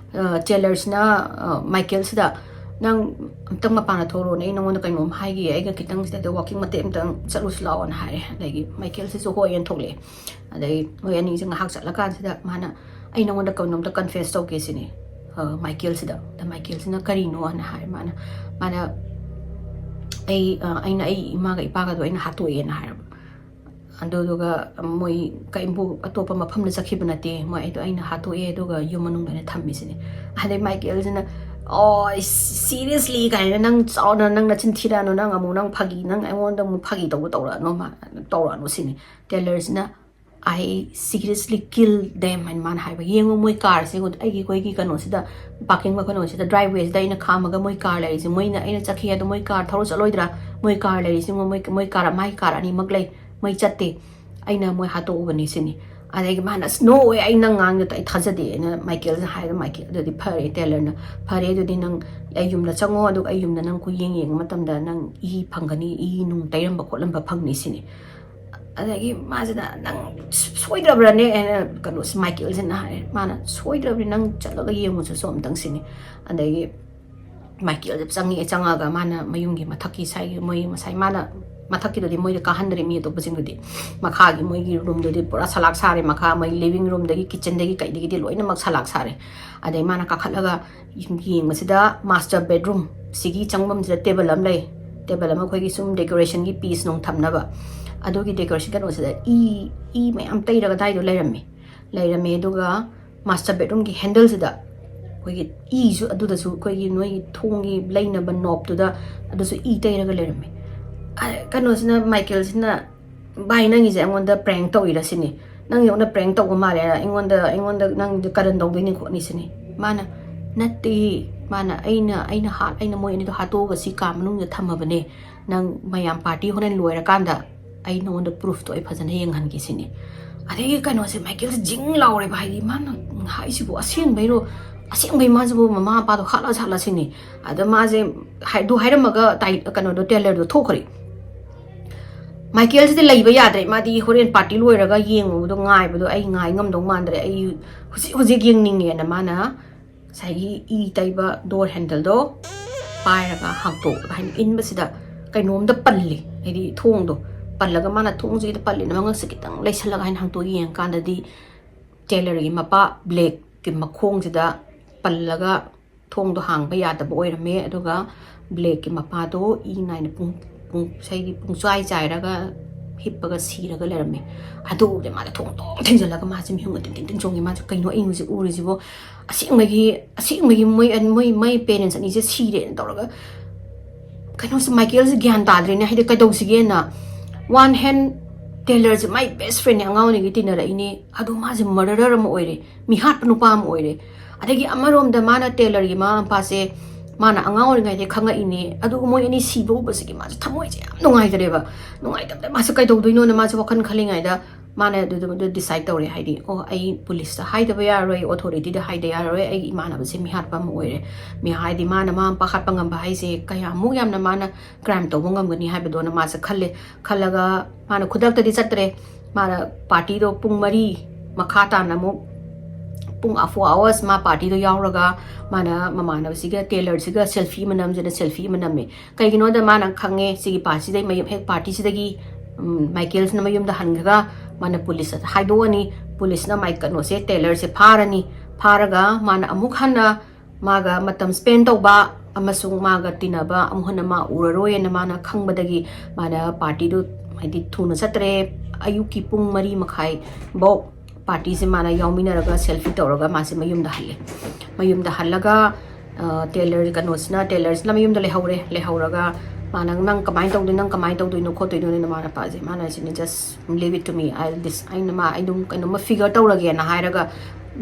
ꯇꯦꯂꯔꯁꯤꯅ ꯃꯥꯏꯀꯦꯜꯁꯤꯗ, "ꯅꯪ ꯑꯝꯇꯪ ꯃꯄꯥꯟꯗ ꯊꯣꯛꯂꯛꯑꯣꯅꯦ, ꯑꯩ ꯅꯉꯣꯟꯗ ꯀꯩꯅꯣꯝ ꯍꯥꯏꯒꯦ, ꯑꯩꯒ ꯈꯤꯇꯪ ꯁꯤꯗ ꯋꯥꯀꯤꯡ ꯃꯇꯦꯛ ꯑꯝꯇꯪ ꯆꯠꯂꯨꯁꯤ ꯂꯥꯛꯑꯣꯅ" ꯍꯥꯏꯔꯦ꯫ ꯑꯗꯒꯤ ꯃꯥꯏꯀꯦꯜꯁꯤꯁꯨ ꯍꯣꯏ ꯑꯅ ꯊꯣꯛꯂꯛꯑꯦ꯫ ꯑꯗꯩ ꯃꯣꯏ ꯑꯅꯤꯁꯦ ꯉꯥꯏꯍꯥꯛ ꯆꯠꯂꯀꯥꯟꯁꯤꯗ ꯃꯥꯅ, "ꯑꯩ ꯅꯉꯣꯟꯗ ꯀꯩꯅꯣꯝꯇ ꯀꯟꯐꯦꯁ ꯇꯧꯒꯦ" ꯁꯤꯅꯤ꯫ ꯃꯥꯏꯀꯦꯜꯁꯤꯗ꯫ ꯑꯗ ꯃꯥꯏꯀꯦꯜꯁꯤꯅ, "ꯀꯔꯤꯅꯣ?" ꯍꯥꯏꯅ ꯍꯥꯏ꯫ ꯃꯥꯅ, ꯃꯥꯅ, "ꯑꯩ ꯑꯩꯅ ꯑꯩ ꯏꯃꯥꯒ ꯏꯄꯥꯒꯗꯣ ꯑꯩꯅ ꯍꯥꯠꯇꯣꯛꯑꯦꯅ" ꯍꯥꯏꯔꯕ꯫ ꯑꯗꯨꯗꯨꯒ ꯃꯣꯏ ꯀꯩꯝꯕꯨ ꯑꯇꯣꯞꯄ ꯃꯐꯝꯗ ꯆꯠꯈꯤꯕ ꯅꯠꯇꯦ, ꯃꯣꯏ ꯑꯩꯗꯣ ꯑꯩꯅ ꯍꯥꯠꯇꯣꯛꯑꯦ ꯑꯗꯨꯒ ꯌꯨꯝ ꯃꯅꯨꯡꯗ ꯑꯩꯅ ꯊꯝꯃꯤꯁꯤꯅꯤ꯫ ꯑꯗꯩ ꯃꯥꯏꯀꯦꯜꯁꯤꯅ, "ꯑꯣ, ꯁꯤꯔꯤꯌꯁꯂꯤ ꯀꯥꯏꯅ ꯅꯪ ꯆꯥꯎꯅ ꯅꯪ ꯅꯆꯤꯟ ꯊꯤꯔꯛꯑꯅꯨ, ꯅꯪ ꯑꯃꯨꯛ ꯅꯪ ꯐꯥꯒꯤ, ꯅꯪ ꯑꯩꯉꯣꯟꯗ ꯑꯃꯨꯛ ꯐꯥꯒꯤ ꯇꯧꯕ ꯇꯧꯔꯛꯑꯅꯨ ꯃꯥ-, ꯇꯧꯔꯛꯑꯅꯨ" ꯁꯤꯅꯤ꯫ ꯇꯦꯂꯔꯁꯤꯅ, "I seriously kill them" ꯍꯥꯏꯅ ꯃꯥꯅ ꯍꯥꯏꯕ꯫ "ꯌꯦꯡꯉꯣ ꯃꯣꯏ ꯀꯥꯔꯁꯦ, ꯌꯦꯡꯉꯣ ꯑꯩꯒꯤ ꯑꯩꯈꯣꯏꯒꯤ ꯀꯩꯅꯣꯁꯤꯗ, ꯄꯥꯔꯀꯤꯡ ꯀꯩꯅꯣꯁꯤꯗ, ꯗ꯭ꯔꯥꯏꯚꯋꯦꯁꯤꯗ ꯑꯩꯅ ꯈꯥꯝꯃꯒ ꯃꯣꯏ ꯀꯥꯔ ꯂꯩꯔꯤꯁꯦ, ꯃꯣꯏꯅ ꯑꯩꯅ ꯆꯠꯈꯤ ꯑꯗꯣ ꯃꯣꯏ ꯀꯥꯔ ꯊꯧꯔ ꯆꯠꯂꯣꯏꯗ꯭ꯔꯥ? ꯃꯣꯏ ꯀꯥꯔ ꯂꯩꯔꯤꯁꯦ ꯌꯦꯡꯉꯣ, ꯃꯣꯏ, ꯃꯣꯏ ꯀꯥꯔ, ꯃꯥꯒꯤ ꯀꯥꯔ ꯑꯅꯤꯃꯛ ꯂꯩ, ꯃꯣꯏ ꯆꯠꯇꯦ, ꯑꯩꯅ ꯃꯣꯏ ꯍꯥꯠꯇꯣꯛꯎꯕꯅꯤ" ꯁꯤꯅꯤ꯫ ꯑꯗꯒꯤ ꯃꯥꯅ, "ꯑꯁ, no way, ꯑꯩ ꯅꯪ ꯉꯥꯡꯗ ꯑꯩ ꯊꯥꯖꯗꯦ" ꯍꯥꯏꯅ ꯃꯥꯏꯀꯦꯜꯅ ꯍꯥꯏꯔꯒ ꯃꯥꯏꯀꯦꯜ, ꯑꯗꯨꯗꯤ ꯐꯔꯦ ꯇꯦꯂꯔꯅ, "ꯐꯔꯦ ꯑꯗꯨꯗꯤ ꯅꯪ ꯑꯩ ꯌꯨꯝꯗ ꯆꯪꯉꯣ, ꯑꯗꯨꯒ ꯑꯩ ꯌꯨꯝꯗ ꯅꯪ ꯈꯨꯌꯦꯡ ꯌꯦꯡꯕ ꯃꯇꯝꯗ ꯅꯪ ꯏ ꯐꯪꯒꯅꯤ, ꯏ ꯅꯨꯡ ꯇꯩꯔꯝꯕ ꯈꯣꯠꯂꯝꯕ ꯐꯪꯅꯤ" ꯁꯤꯅꯤ꯫ ꯑꯗꯒꯤ ꯃꯥꯁꯤꯅ, "ꯅꯪ ꯁꯣꯏꯗ꯭ꯔꯕ꯭ꯔꯅꯦ?" ꯍꯥꯏꯅ ꯀꯩꯅꯣꯁꯤ ꯃꯥꯏꯀꯦꯜꯁꯤꯅ ꯍꯥꯏꯔꯦ꯫ ꯃꯥꯅ, "ꯁꯣꯏꯗ꯭ꯔꯕꯅꯤ, ꯅꯪ ꯆꯠꯂꯒ ꯌꯦꯡꯉꯨꯆꯣ ꯑꯝꯇꯪ" ꯁꯤꯅꯤ꯫ ꯑꯗꯒꯤ ꯃꯥꯏꯀꯦꯜꯁꯦ ꯆꯪꯉꯛꯑꯦ, ꯆꯪꯉꯒ ꯃꯥꯅ ꯃꯌꯨꯝꯒꯤ ꯃꯊꯛꯀꯤ ꯁꯥꯏꯒꯤ ꯃꯣꯏ ꯉꯁꯥꯏ ꯃꯥꯅ ꯃꯊꯛꯀꯤꯗꯨꯗꯤ ꯃꯣꯏꯗ ꯀꯥꯍꯟꯗ꯭ꯔꯦ, ꯃꯤ ꯑꯇꯣꯞꯄꯁꯤꯡꯗꯨꯗꯤ꯫ ꯃꯈꯥꯒꯤ ꯃꯣꯏꯒꯤ ꯔꯨꯝꯗꯨꯗꯤ ꯄꯨꯔꯥ ꯁꯂꯥꯛ ꯁꯥꯔꯦ, ꯃꯈꯥ ꯃꯣꯏ ꯂꯤꯚꯤꯡ ꯔꯨꯝꯗꯒꯤ, ꯀꯤꯠꯆꯟꯗꯒꯤ, ꯀꯩꯗꯒꯤꯗꯤ ꯂꯣꯏꯅꯃꯛ ꯁꯂꯥꯛ ꯁꯥꯔꯦ꯫ ꯑꯗꯩ ꯃꯥꯅ ꯀꯥꯈꯠꯂꯒ ꯌꯦꯡꯕꯁꯤꯗ ꯃꯥꯁꯇꯔ ꯕꯦꯗꯔꯨꯝ ꯁꯤꯒꯤ ꯆꯪꯐꯝꯁꯤꯗ ꯇꯦꯕꯜ ꯑꯃ ꯂꯩ꯫ ꯇꯦꯕꯜ ꯑꯃ ꯑꯩꯈꯣꯏꯒꯤ ꯁꯨꯝ ꯗꯦꯀꯣꯔꯦꯁꯟꯒꯤ ꯄꯤꯁ ꯅꯨꯡ ꯊꯝꯅꯕ꯫ ꯑꯗꯨꯒꯤ ꯗꯦꯀꯣꯔꯦꯁꯟ ꯀꯩꯅꯣꯁꯤꯗ ꯏ, ꯏ ꯃꯌꯥꯝ ꯇꯩꯔꯒ ꯑꯗꯥꯏꯗꯣ ꯂꯩꯔꯝꯃꯦ꯫ ꯂꯩꯔꯝꯃꯦ꯫ ꯑꯗꯨꯒ ꯃꯥꯁꯇꯔ ꯕꯦꯗꯔꯨꯝꯒꯤ ꯍꯦꯟꯗꯜꯁꯤꯗ ꯑꯩꯈꯣꯏꯒꯤ ꯏꯁꯨ, ꯑꯗꯨꯗꯁꯨ ꯑꯩꯈꯣꯏꯒꯤ ꯅꯣꯏꯒꯤ ꯊꯣꯡꯒꯤ ꯂꯩꯅꯕ ꯅꯣꯞꯇꯨꯗ ꯑꯗꯨꯁꯨ ꯏ ꯇꯩꯔꯒ ꯂꯩꯔꯝꯃꯦ꯫ ꯑ, ꯀꯩꯅꯣꯁꯤꯅ, ꯃꯥꯏꯀꯦꯜꯁꯤꯅ, "ꯚꯥꯏ, ꯅꯪꯒꯤꯁꯦ ꯑꯩꯉꯣꯟꯗ ꯄ꯭ꯔꯦꯡ ꯇꯧꯔꯤꯔ ꯁꯤꯅꯤ? ꯅꯪꯒꯤ ꯑꯩꯉꯣꯟꯗ ꯄ꯭ꯔꯦꯡ ꯇꯧꯕ ꯃꯥꯜꯂꯦ, ꯑꯩꯉꯣꯟꯗ, ꯑꯩꯉꯣꯟꯗ ꯅꯪꯗꯤ ꯀꯔꯟ ꯇꯧꯗꯣꯏꯅꯤ ꯈꯣꯠꯅꯤ" ꯁꯤꯅꯤ꯫ ꯃꯥꯅ, "ꯅꯠꯇꯦ, ꯃꯥꯅ, ꯑꯩꯅ, ꯑꯩꯅ ꯍꯥꯠ-, ꯑꯩꯅ ꯃꯣꯏ ꯑꯅꯤꯗꯣ ꯍꯥꯠꯇꯣꯛꯑꯒ ꯁꯤ ꯀꯥ ꯃꯅꯨꯡꯗ ꯊꯝꯃꯕꯅꯦ꯫ ꯅꯪ ꯃꯌꯥꯝ ꯄꯥꯔꯇꯤ ꯍꯣꯔꯦꯟ ꯂꯣꯏꯔꯀꯥꯟꯗ ꯑꯩ ꯅꯉꯣꯟꯗ ꯄ꯭ꯔꯨꯐꯇꯣ ꯑꯩ ꯐꯖꯅ ꯌꯦꯡꯍꯟꯒꯦ" ꯁꯤꯅꯤ꯫ ꯑꯗꯒꯤ ꯀꯩꯅꯣꯁꯦ ꯃꯥꯏꯀꯦꯜꯁꯦ ꯖꯤꯡ ꯂꯥꯎꯔꯦꯕ, ꯍꯥꯏꯗꯤ ꯃꯥꯅ ꯍꯥꯏꯁꯤꯕꯨ ꯑꯁꯦꯡꯕꯩꯔꯣ? ꯑꯁꯦꯡꯕꯩ ꯃꯥꯁꯤꯕꯨ ꯃꯃꯥ ꯃꯄꯥꯗꯣ ꯍꯥꯠꯂ ꯁꯥꯠꯂꯁꯤꯅꯤ꯫ ꯑꯗ ꯃꯥꯁꯦ ꯍꯥꯏ-, ꯑꯗꯨ ꯍꯥꯏꯔꯝꯃꯒ ꯇꯥꯏ-, ꯀꯩꯅꯣꯗꯣ, ꯇꯦꯂꯔꯗꯣ ꯊꯣꯛꯈ꯭ꯔꯦ꯫ ꯃꯥꯏꯀꯦꯜꯁꯤꯗꯤ ꯂꯩꯕ ꯌꯥꯗ꯭ꯔꯦ꯫ ꯃꯥꯗꯤ ꯍꯣꯔꯦꯟ ꯄꯥꯔꯇꯤ ꯂꯣꯏꯔꯒ ꯌꯦꯡꯉꯨꯕꯗꯣ ꯉꯥꯏꯕꯗꯣ ꯑꯩ ꯉꯥꯏ ꯉꯝꯗꯧ ꯃꯥꯟꯗ꯭ꯔꯦ, ꯑꯩ ꯍꯧꯖꯤꯛ ꯍꯧꯖꯤꯛ ꯌꯦꯡꯅꯤꯡꯉꯦꯅ ꯃꯥꯅ ꯉꯁꯥꯏꯒꯤ ꯏ ꯇꯩꯕ ꯗꯣꯔ ꯍꯦꯟꯗꯜꯗꯣ ꯄꯥꯏꯔꯒ ꯍꯥꯡꯇꯣꯛꯑꯒ ꯍꯥꯏꯅ ꯏꯟꯕꯁꯤꯗ ꯀꯩꯅꯣꯝꯗ ꯄꯜꯂꯤ, ꯍꯥꯏꯗꯤ ꯊꯣꯡꯗꯣ ꯄꯜꯂꯒ ꯃꯥꯅ ꯊꯣꯡꯁꯤꯗ ꯄꯜꯂꯤꯅ ꯃꯉꯛꯁꯦ ꯈꯤꯇꯪ ꯂꯩꯁꯜꯂꯒ ꯍꯥꯏꯅ ꯍꯥꯡꯇꯣꯛ ꯌꯦꯡꯉꯀꯥꯟꯗꯗꯤ ꯇꯦꯂꯔꯒꯤ ꯃꯄꯥ ꯕ꯭ꯂꯦꯛꯀꯤ ꯃꯈꯣꯡꯁꯤꯗ ꯄꯜꯂꯒ ꯊꯣꯡꯗꯣ ꯍꯥꯡꯕ ꯌꯥꯗꯕ ꯑꯣꯏꯔꯝꯃꯦ꯫ ꯑꯗꯨꯒ ꯕ꯭ꯂꯦꯛꯀꯤ ꯃꯄꯥꯗꯣ ꯏ ꯅꯥꯏꯅ ꯄꯨꯡ, ꯄꯨꯡ, ꯉꯁꯥꯏꯒꯤ ꯄꯨꯡꯆꯥꯏ ꯆꯥꯏꯔꯒ ꯍꯤꯞꯄꯒ ꯁꯤꯔꯒ ꯂꯩꯔꯝꯃꯦ꯫ ꯑꯗꯨ ꯎꯕꯗ ꯃꯥꯗꯣ ꯊꯣꯡ ꯇꯣꯡ ꯊꯤꯡꯖꯤꯜꯂꯒ ꯃꯥꯁꯦ ꯃꯤꯍꯨꯟꯒ ꯇꯤꯡ ꯇꯤꯡ ꯇꯤꯡ ꯆꯣꯡꯉꯤ꯫ ꯃꯥꯁꯦ "ꯀꯩꯅꯣ ꯑꯩ ꯍꯧꯖꯤꯛ ꯎꯔꯤꯁꯤꯕꯣ? ꯑꯁꯦꯡꯕꯒꯤ, ꯑꯁꯦꯡꯕꯒꯤ ꯃꯣꯏ, ꯃꯣꯏ, ꯃꯣꯏ ꯄꯦꯔꯦꯟꯁ ꯑꯅꯤꯁꯦ ꯁꯤꯔꯦꯅ" ꯇꯧꯔꯒ ꯀꯩꯅꯣꯁꯦ ꯃꯥꯏꯀꯦꯜꯁꯦ ꯒ꯭ꯌꯥꯟ ꯇꯥꯗ꯭ꯔꯦꯅꯦ꯫ ꯍꯥꯏꯗꯤ ꯀꯩꯗꯧꯁꯤꯒꯦꯅ꯫ ꯋꯥꯟ ꯍꯦꯟ ꯇꯦꯂꯔꯁꯦ ꯃꯥꯏ ꯕꯦꯁ ꯐ꯭ꯔꯦꯟꯅꯦ, ꯑꯉꯥꯡ ꯑꯣꯏꯔꯤꯉꯩ ꯇꯤꯟꯅꯔꯛꯏꯅꯦ꯫ ꯑꯗꯣ ꯃꯥꯁꯦ ꯃꯔꯗꯔ ꯑꯃ ꯑꯣꯏꯔꯦ, ꯃꯤꯍꯥꯠꯄ ꯅꯨꯄꯥ ꯑꯃ ꯑꯣꯏꯔꯦ꯫ ꯑꯗꯒꯤ ꯑꯃꯔꯣꯝꯗ ꯃꯥꯅ ꯇꯦꯂꯔꯒꯤ ꯃꯃꯥ ꯃꯄꯥꯁꯦ ꯃꯥꯅ ꯑꯉꯥꯡ ꯑꯣꯏꯔꯤꯉꯩꯗ ꯈꯪꯉꯛꯏꯅꯦ꯫ ꯑꯗꯨꯒ ꯃꯣꯏ ꯑꯅꯤ ꯁꯤꯕ ꯎꯕꯁꯤꯒꯤ ꯃꯥꯁꯦ ꯊꯃꯣꯏꯁꯦ ꯌꯥꯝ ꯅꯨꯡꯉꯥꯏꯇ꯭ꯔꯦꯕ꯫ ꯅꯨꯡꯉꯥꯏꯇꯕꯗ ꯃꯥꯁꯦ ꯀꯩꯗꯧꯗꯣꯏꯅꯣꯅ ꯃꯥꯁꯦ ꯋꯥꯈꯜ ꯈꯜꯂꯤꯉꯩꯗ ꯃꯥꯅ ꯑꯗꯨꯗ ꯗꯤꯁꯥꯏꯠ ꯇꯧꯔꯦ, ꯍꯥꯏꯗꯤ, "ꯑꯣ, ꯑꯩ ꯄꯨꯂꯤꯁꯇ ꯍꯥꯏꯗꯕ ꯌꯥꯔꯔꯣꯏ, ꯑꯣꯊꯣꯔꯤꯇꯤꯗ ꯍꯥꯏꯗ ꯌꯥꯔꯔꯣꯏ, ꯑꯩꯒꯤ ꯏꯃꯥꯟꯅꯕꯁꯦ ꯃꯤꯍꯥꯠꯄ ꯑꯃ ꯑꯣꯏꯔꯦ"꯫ ꯃꯤ ꯍꯥꯏꯗꯤ ꯃꯥꯅ ꯃꯃꯥ ꯃꯄꯥ ꯍꯥꯠꯄ ꯉꯝꯕ ꯍꯥꯏꯁꯦ ꯀꯌꯥꯃꯨꯛ ꯌꯥꯝꯅ ꯃꯥꯅ ꯀ꯭ꯔꯥꯏꯝ ꯇꯧꯕ ꯉꯝꯒꯅꯤ ꯍꯥꯏꯕꯗꯣꯅ ꯃꯥꯁꯦ ꯈꯜꯂꯦ꯫ ꯈꯜꯂꯒ ꯃꯥꯅ ꯈꯨꯗꯛꯇꯗꯤ ꯆꯠꯇ꯭ꯔꯦ꯫ ꯃꯥꯅ ꯄꯥꯔꯇꯤꯗꯣ ꯄꯨꯡ ꯃꯔꯤ ꯃꯈꯥ ꯇꯥꯅ ꯑꯃꯨꯛ ꯄꯨꯡ ꯐꯣꯔ ꯑꯋꯥꯔꯁ ꯃꯥ ꯄꯥꯔꯇꯤꯗꯣ ꯌꯥꯎꯔꯒ ꯃꯥꯅ ꯃꯃꯥꯟꯅꯕꯁꯤꯒ ꯇꯦꯂꯔꯁꯤꯒ ꯁꯦꯜꯐꯤ ꯑꯃ ꯅꯝꯁꯤꯅ ꯁꯦꯜꯐꯤ ꯑꯃ ꯅꯝꯃꯦ꯫ ꯀꯩꯒꯤꯅꯣꯗ ꯃꯥꯅ ꯈꯪꯉꯦ ꯁꯤꯒꯤ ꯄꯥꯔꯇꯤꯁꯤꯗꯩ ꯃꯌꯨꯝ ꯍꯦꯛ ꯄꯥꯔꯇꯤꯁꯤꯗꯒꯤ, ꯎꯝ, ꯃꯥꯏꯀꯦꯜꯁꯤꯅ ꯃꯌꯨꯝꯗ ꯍꯟꯈ꯭ꯔꯒ ꯃꯥꯅ ꯄꯨꯂꯤꯁꯇ ꯍꯥꯏꯗꯣꯛꯑꯅꯤ꯫ ꯄꯨꯂꯤꯁꯅ ꯃꯥꯏ ꯀꯩꯅꯣꯁꯦ ꯇꯦꯂꯔꯁꯦ ꯐꯥꯔꯅꯤ꯫ ꯐꯥꯔꯒ ꯃꯥꯅ ꯑꯃꯨꯛ ꯍꯟꯅ ꯃꯥꯒ ꯃꯇꯝ ꯁ꯭ꯄꯦꯟ ꯇꯧꯕ ꯑꯃꯁꯨꯡ ꯃꯥꯒ ꯇꯤꯟꯅꯕ ꯑꯃꯨꯛ ꯍꯟꯅ ꯃꯥ ꯎꯔꯔꯣꯏꯅ ꯃꯥꯅ ꯈꯪꯕꯗꯒꯤ ꯃꯥꯅ ꯄꯥꯔꯇꯤꯗꯨ ꯍꯥꯏꯗꯤ ꯊꯨꯅ ꯆꯠꯇ꯭ꯔꯦ꯫ ꯑꯌꯨꯛꯀꯤ ꯄꯨꯡ ꯃꯔꯤ ꯃꯈꯥꯏ ꯐꯧ ꯄꯥꯔꯇꯤꯁꯦ ꯃꯥꯅ ꯌꯥꯎꯃꯤꯟꯅꯔꯒ ꯁꯦꯜꯐꯤ ꯇꯧꯔꯒ ꯃꯥꯁꯦ ꯃꯌꯨꯝꯗ ꯍꯜꯂꯦ꯫ ꯃꯌꯨꯝꯗ ꯍꯜꯂꯒ, ꯑ, ꯇꯦꯂꯔ, ꯀꯩꯅꯣꯁꯤꯅ, ꯇꯦꯂꯔꯁꯤꯅ ꯃꯌꯨꯝꯗ ꯂꯩꯍꯧꯔꯦ꯫ ꯂꯩꯍꯧꯔꯒ ꯃꯥꯅ, "ꯅꯪ ꯀꯃꯥꯏꯅ ꯇꯧꯗꯣꯏꯅꯣ, ꯅꯪ ꯀꯃꯥꯏꯅ ꯇꯧꯗꯣꯏꯅꯣ ꯈꯣꯠꯇꯣꯏꯅꯣꯅ?" ꯃꯃꯥ ꯃꯄꯥꯁꯦ, ꯃꯥꯅ ꯍꯥꯏꯁꯤꯅ, "Just leave it to me, I this, ꯑꯩꯅ ꯃꯥ, ꯑꯩ ꯑꯗꯨꯝ ꯀꯩꯅꯣꯝꯃ ꯐꯤꯒꯔ ꯇꯧꯔꯒꯦꯅ" ꯍꯥꯏꯔꯒ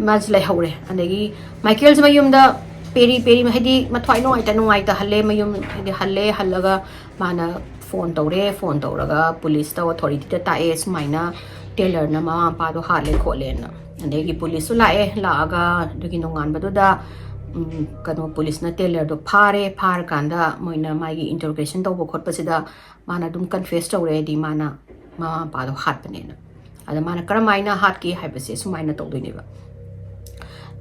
ꯃꯥꯁꯦ ꯂꯩꯍꯧꯔꯦ꯫ ꯑꯗꯒꯤ ꯃꯥꯏꯀꯦꯜꯁꯦ ꯃꯌꯨꯝꯗ ꯄꯦꯔꯤ ꯄꯦꯔꯤ, ꯍꯥꯏꯗꯤ ꯃꯊ꯭ꯋꯥꯏ ꯅꯨꯡꯉꯥꯏꯇ ꯅꯨꯡꯉꯥꯏꯇ ꯍꯜꯂꯦ ꯃꯌꯨꯝ, ꯍꯥꯏꯗꯤ ꯍꯜꯂꯦ꯫ ꯍꯜꯂꯒ ꯃꯥꯅ ꯐꯣꯟ ꯇꯧꯔꯦ, ꯐꯣꯟ ꯇꯧꯔꯒ ꯄꯨꯂꯤꯁꯇ, ꯑꯣꯊꯣꯔꯤꯇꯤꯗ ꯇꯥꯛꯑꯦ, ꯁꯨꯃꯥꯏꯅ ꯇꯦꯂꯔꯅ ꯃꯃꯥ ꯃꯄꯥꯗꯣ ꯍꯥꯠꯂꯦ ꯈꯣꯠꯂꯦꯅ꯫ ꯑꯗꯒꯤ ꯄꯨꯂꯤꯁꯁꯨ ꯂꯥꯛꯑꯦ, ꯂꯥꯛꯑꯒ ꯑꯗꯨꯒꯤ ꯅꯣꯡꯉꯥꯟꯕꯗꯨꯗ ꯎꯝ, ꯀꯩꯅꯣ, ꯄꯨꯂꯤꯁꯅ ꯇꯦꯂꯔꯗꯣ ꯐꯥꯔꯦ꯫ ꯐꯥꯔꯀꯥꯟꯗ ꯃꯣꯏꯅ ꯃꯥꯒꯤ ꯏꯟꯇꯔꯣꯒꯦꯁꯟ ꯇꯧꯕ ꯈꯣꯠꯄꯁꯤꯗ ꯃꯥꯅ ꯑꯗꯨꯝ ꯀꯟꯐꯦꯁ ꯇꯧꯔꯦ, ꯍꯥꯏꯗꯤ ꯃꯥꯅ ꯃꯃꯥ ꯃꯄꯥꯗꯣ ꯍꯥꯠꯄꯅꯦꯅ꯫ ꯑꯗ ꯃꯥꯅ ꯀꯔꯝꯍꯥꯏꯅ ꯍꯥꯠꯀꯦ ꯍꯥꯏꯕꯁꯦ ꯁꯨꯃꯥꯏꯅ ꯇꯧꯗꯣꯏꯅꯦꯕ꯫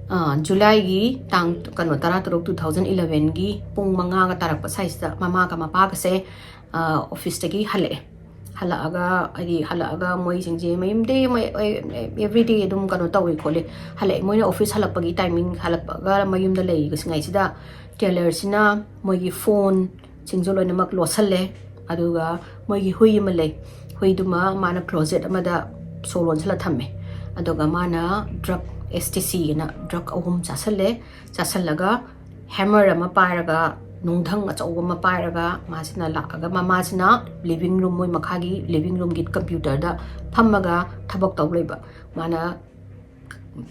ꯑ, ꯖꯨꯂꯥꯏꯒꯤ ꯇꯥꯡ, ꯀꯩꯅꯣ, ꯇꯔꯥꯇꯔꯨꯛ, two thousand elevenꯒꯤ ꯄꯨꯡ ꯃꯉꯥꯒ ꯇꯥꯔꯛꯄ ꯁ꯭ꯋꯥꯏꯁꯤꯗ ꯃꯃꯥꯒ ꯃꯄꯥꯒꯁꯦ, ꯑ, ꯑꯣꯐꯤꯁꯇꯒꯤ ꯍꯜꯂꯛꯑꯦ꯫ ꯍꯜꯂꯛꯑꯒ, ꯍꯥꯏꯗꯤ, ꯍꯜꯂꯛꯑꯒ ꯃꯣꯏꯁꯤꯡꯁꯦ ꯃꯌꯨꯝꯗꯤ ꯃꯣꯏ, ꯑꯦ, ꯑꯦ, ꯑꯦꯕ꯭ꯔꯤꯗꯦ ꯑꯗꯨꯝ ꯀꯩꯅꯣ ꯇꯧꯏ ꯈꯣꯠꯂꯤ꯫ ꯍꯜꯂꯛꯑꯦ, ꯃꯣꯏꯅ ꯑꯣꯐꯤꯁ ꯍꯜꯂꯛꯄꯒꯤ ꯇꯥꯏꯃꯤꯡ, ꯍꯜꯂꯛꯄꯒ ꯃꯌꯨꯝꯗ ꯂꯩꯔꯤꯉꯩꯁꯤꯗ ꯇꯦꯂꯔꯁꯤꯅ ꯃꯣꯏꯒꯤ ꯐꯣꯟꯁꯤꯡꯁꯨ ꯂꯣꯏꯅꯃꯛ ꯂꯣꯠꯁꯜꯂꯦ꯫ ꯑꯗꯨꯒ ꯃꯣꯏꯒꯤ ꯍꯨꯏ ꯑꯃ ꯂꯩ, ꯍꯨꯏꯗꯨꯃ ꯃꯥꯅ ꯀ꯭ꯂꯣꯖꯦꯠ ꯑꯃꯗ ꯁꯣ ꯂꯣꯟꯁꯤꯜꯂ ꯊꯝꯃꯦ꯫ ꯑꯗꯨꯒ ꯃꯥꯅ ꯗ꯭ꯔꯛ, ꯑꯦꯁ ꯇꯤ ꯁꯤ ꯑꯅ ꯗ꯭ꯔꯛ ꯑꯍꯨꯝ ꯆꯥꯁꯜꯂꯦ꯫ ꯆꯥꯁꯜꯂꯒ ꯍꯦꯃꯔ ꯑꯃ ꯄꯥꯏꯔꯒ, ꯅꯨꯡꯙꯪ ꯑꯆꯧꯕ ꯑꯃ ꯄꯥꯏꯔꯒ, ꯃꯥꯁꯤꯅ ꯂꯥꯛꯑꯒ, ꯃꯃꯥꯁꯤꯅ ꯂꯤꯕꯤꯡ ꯔꯨꯝ, ꯃꯣꯏ ꯃꯈꯥꯒꯤ ꯂꯤꯕꯤꯡ ꯔꯨꯝꯒꯤ ꯀꯝꯄ꯭ꯌꯨꯇꯔꯗ ꯐꯝꯃꯒ ꯊꯕꯛ ꯇꯧ ꯂꯩꯕ꯫ ꯃꯥꯅ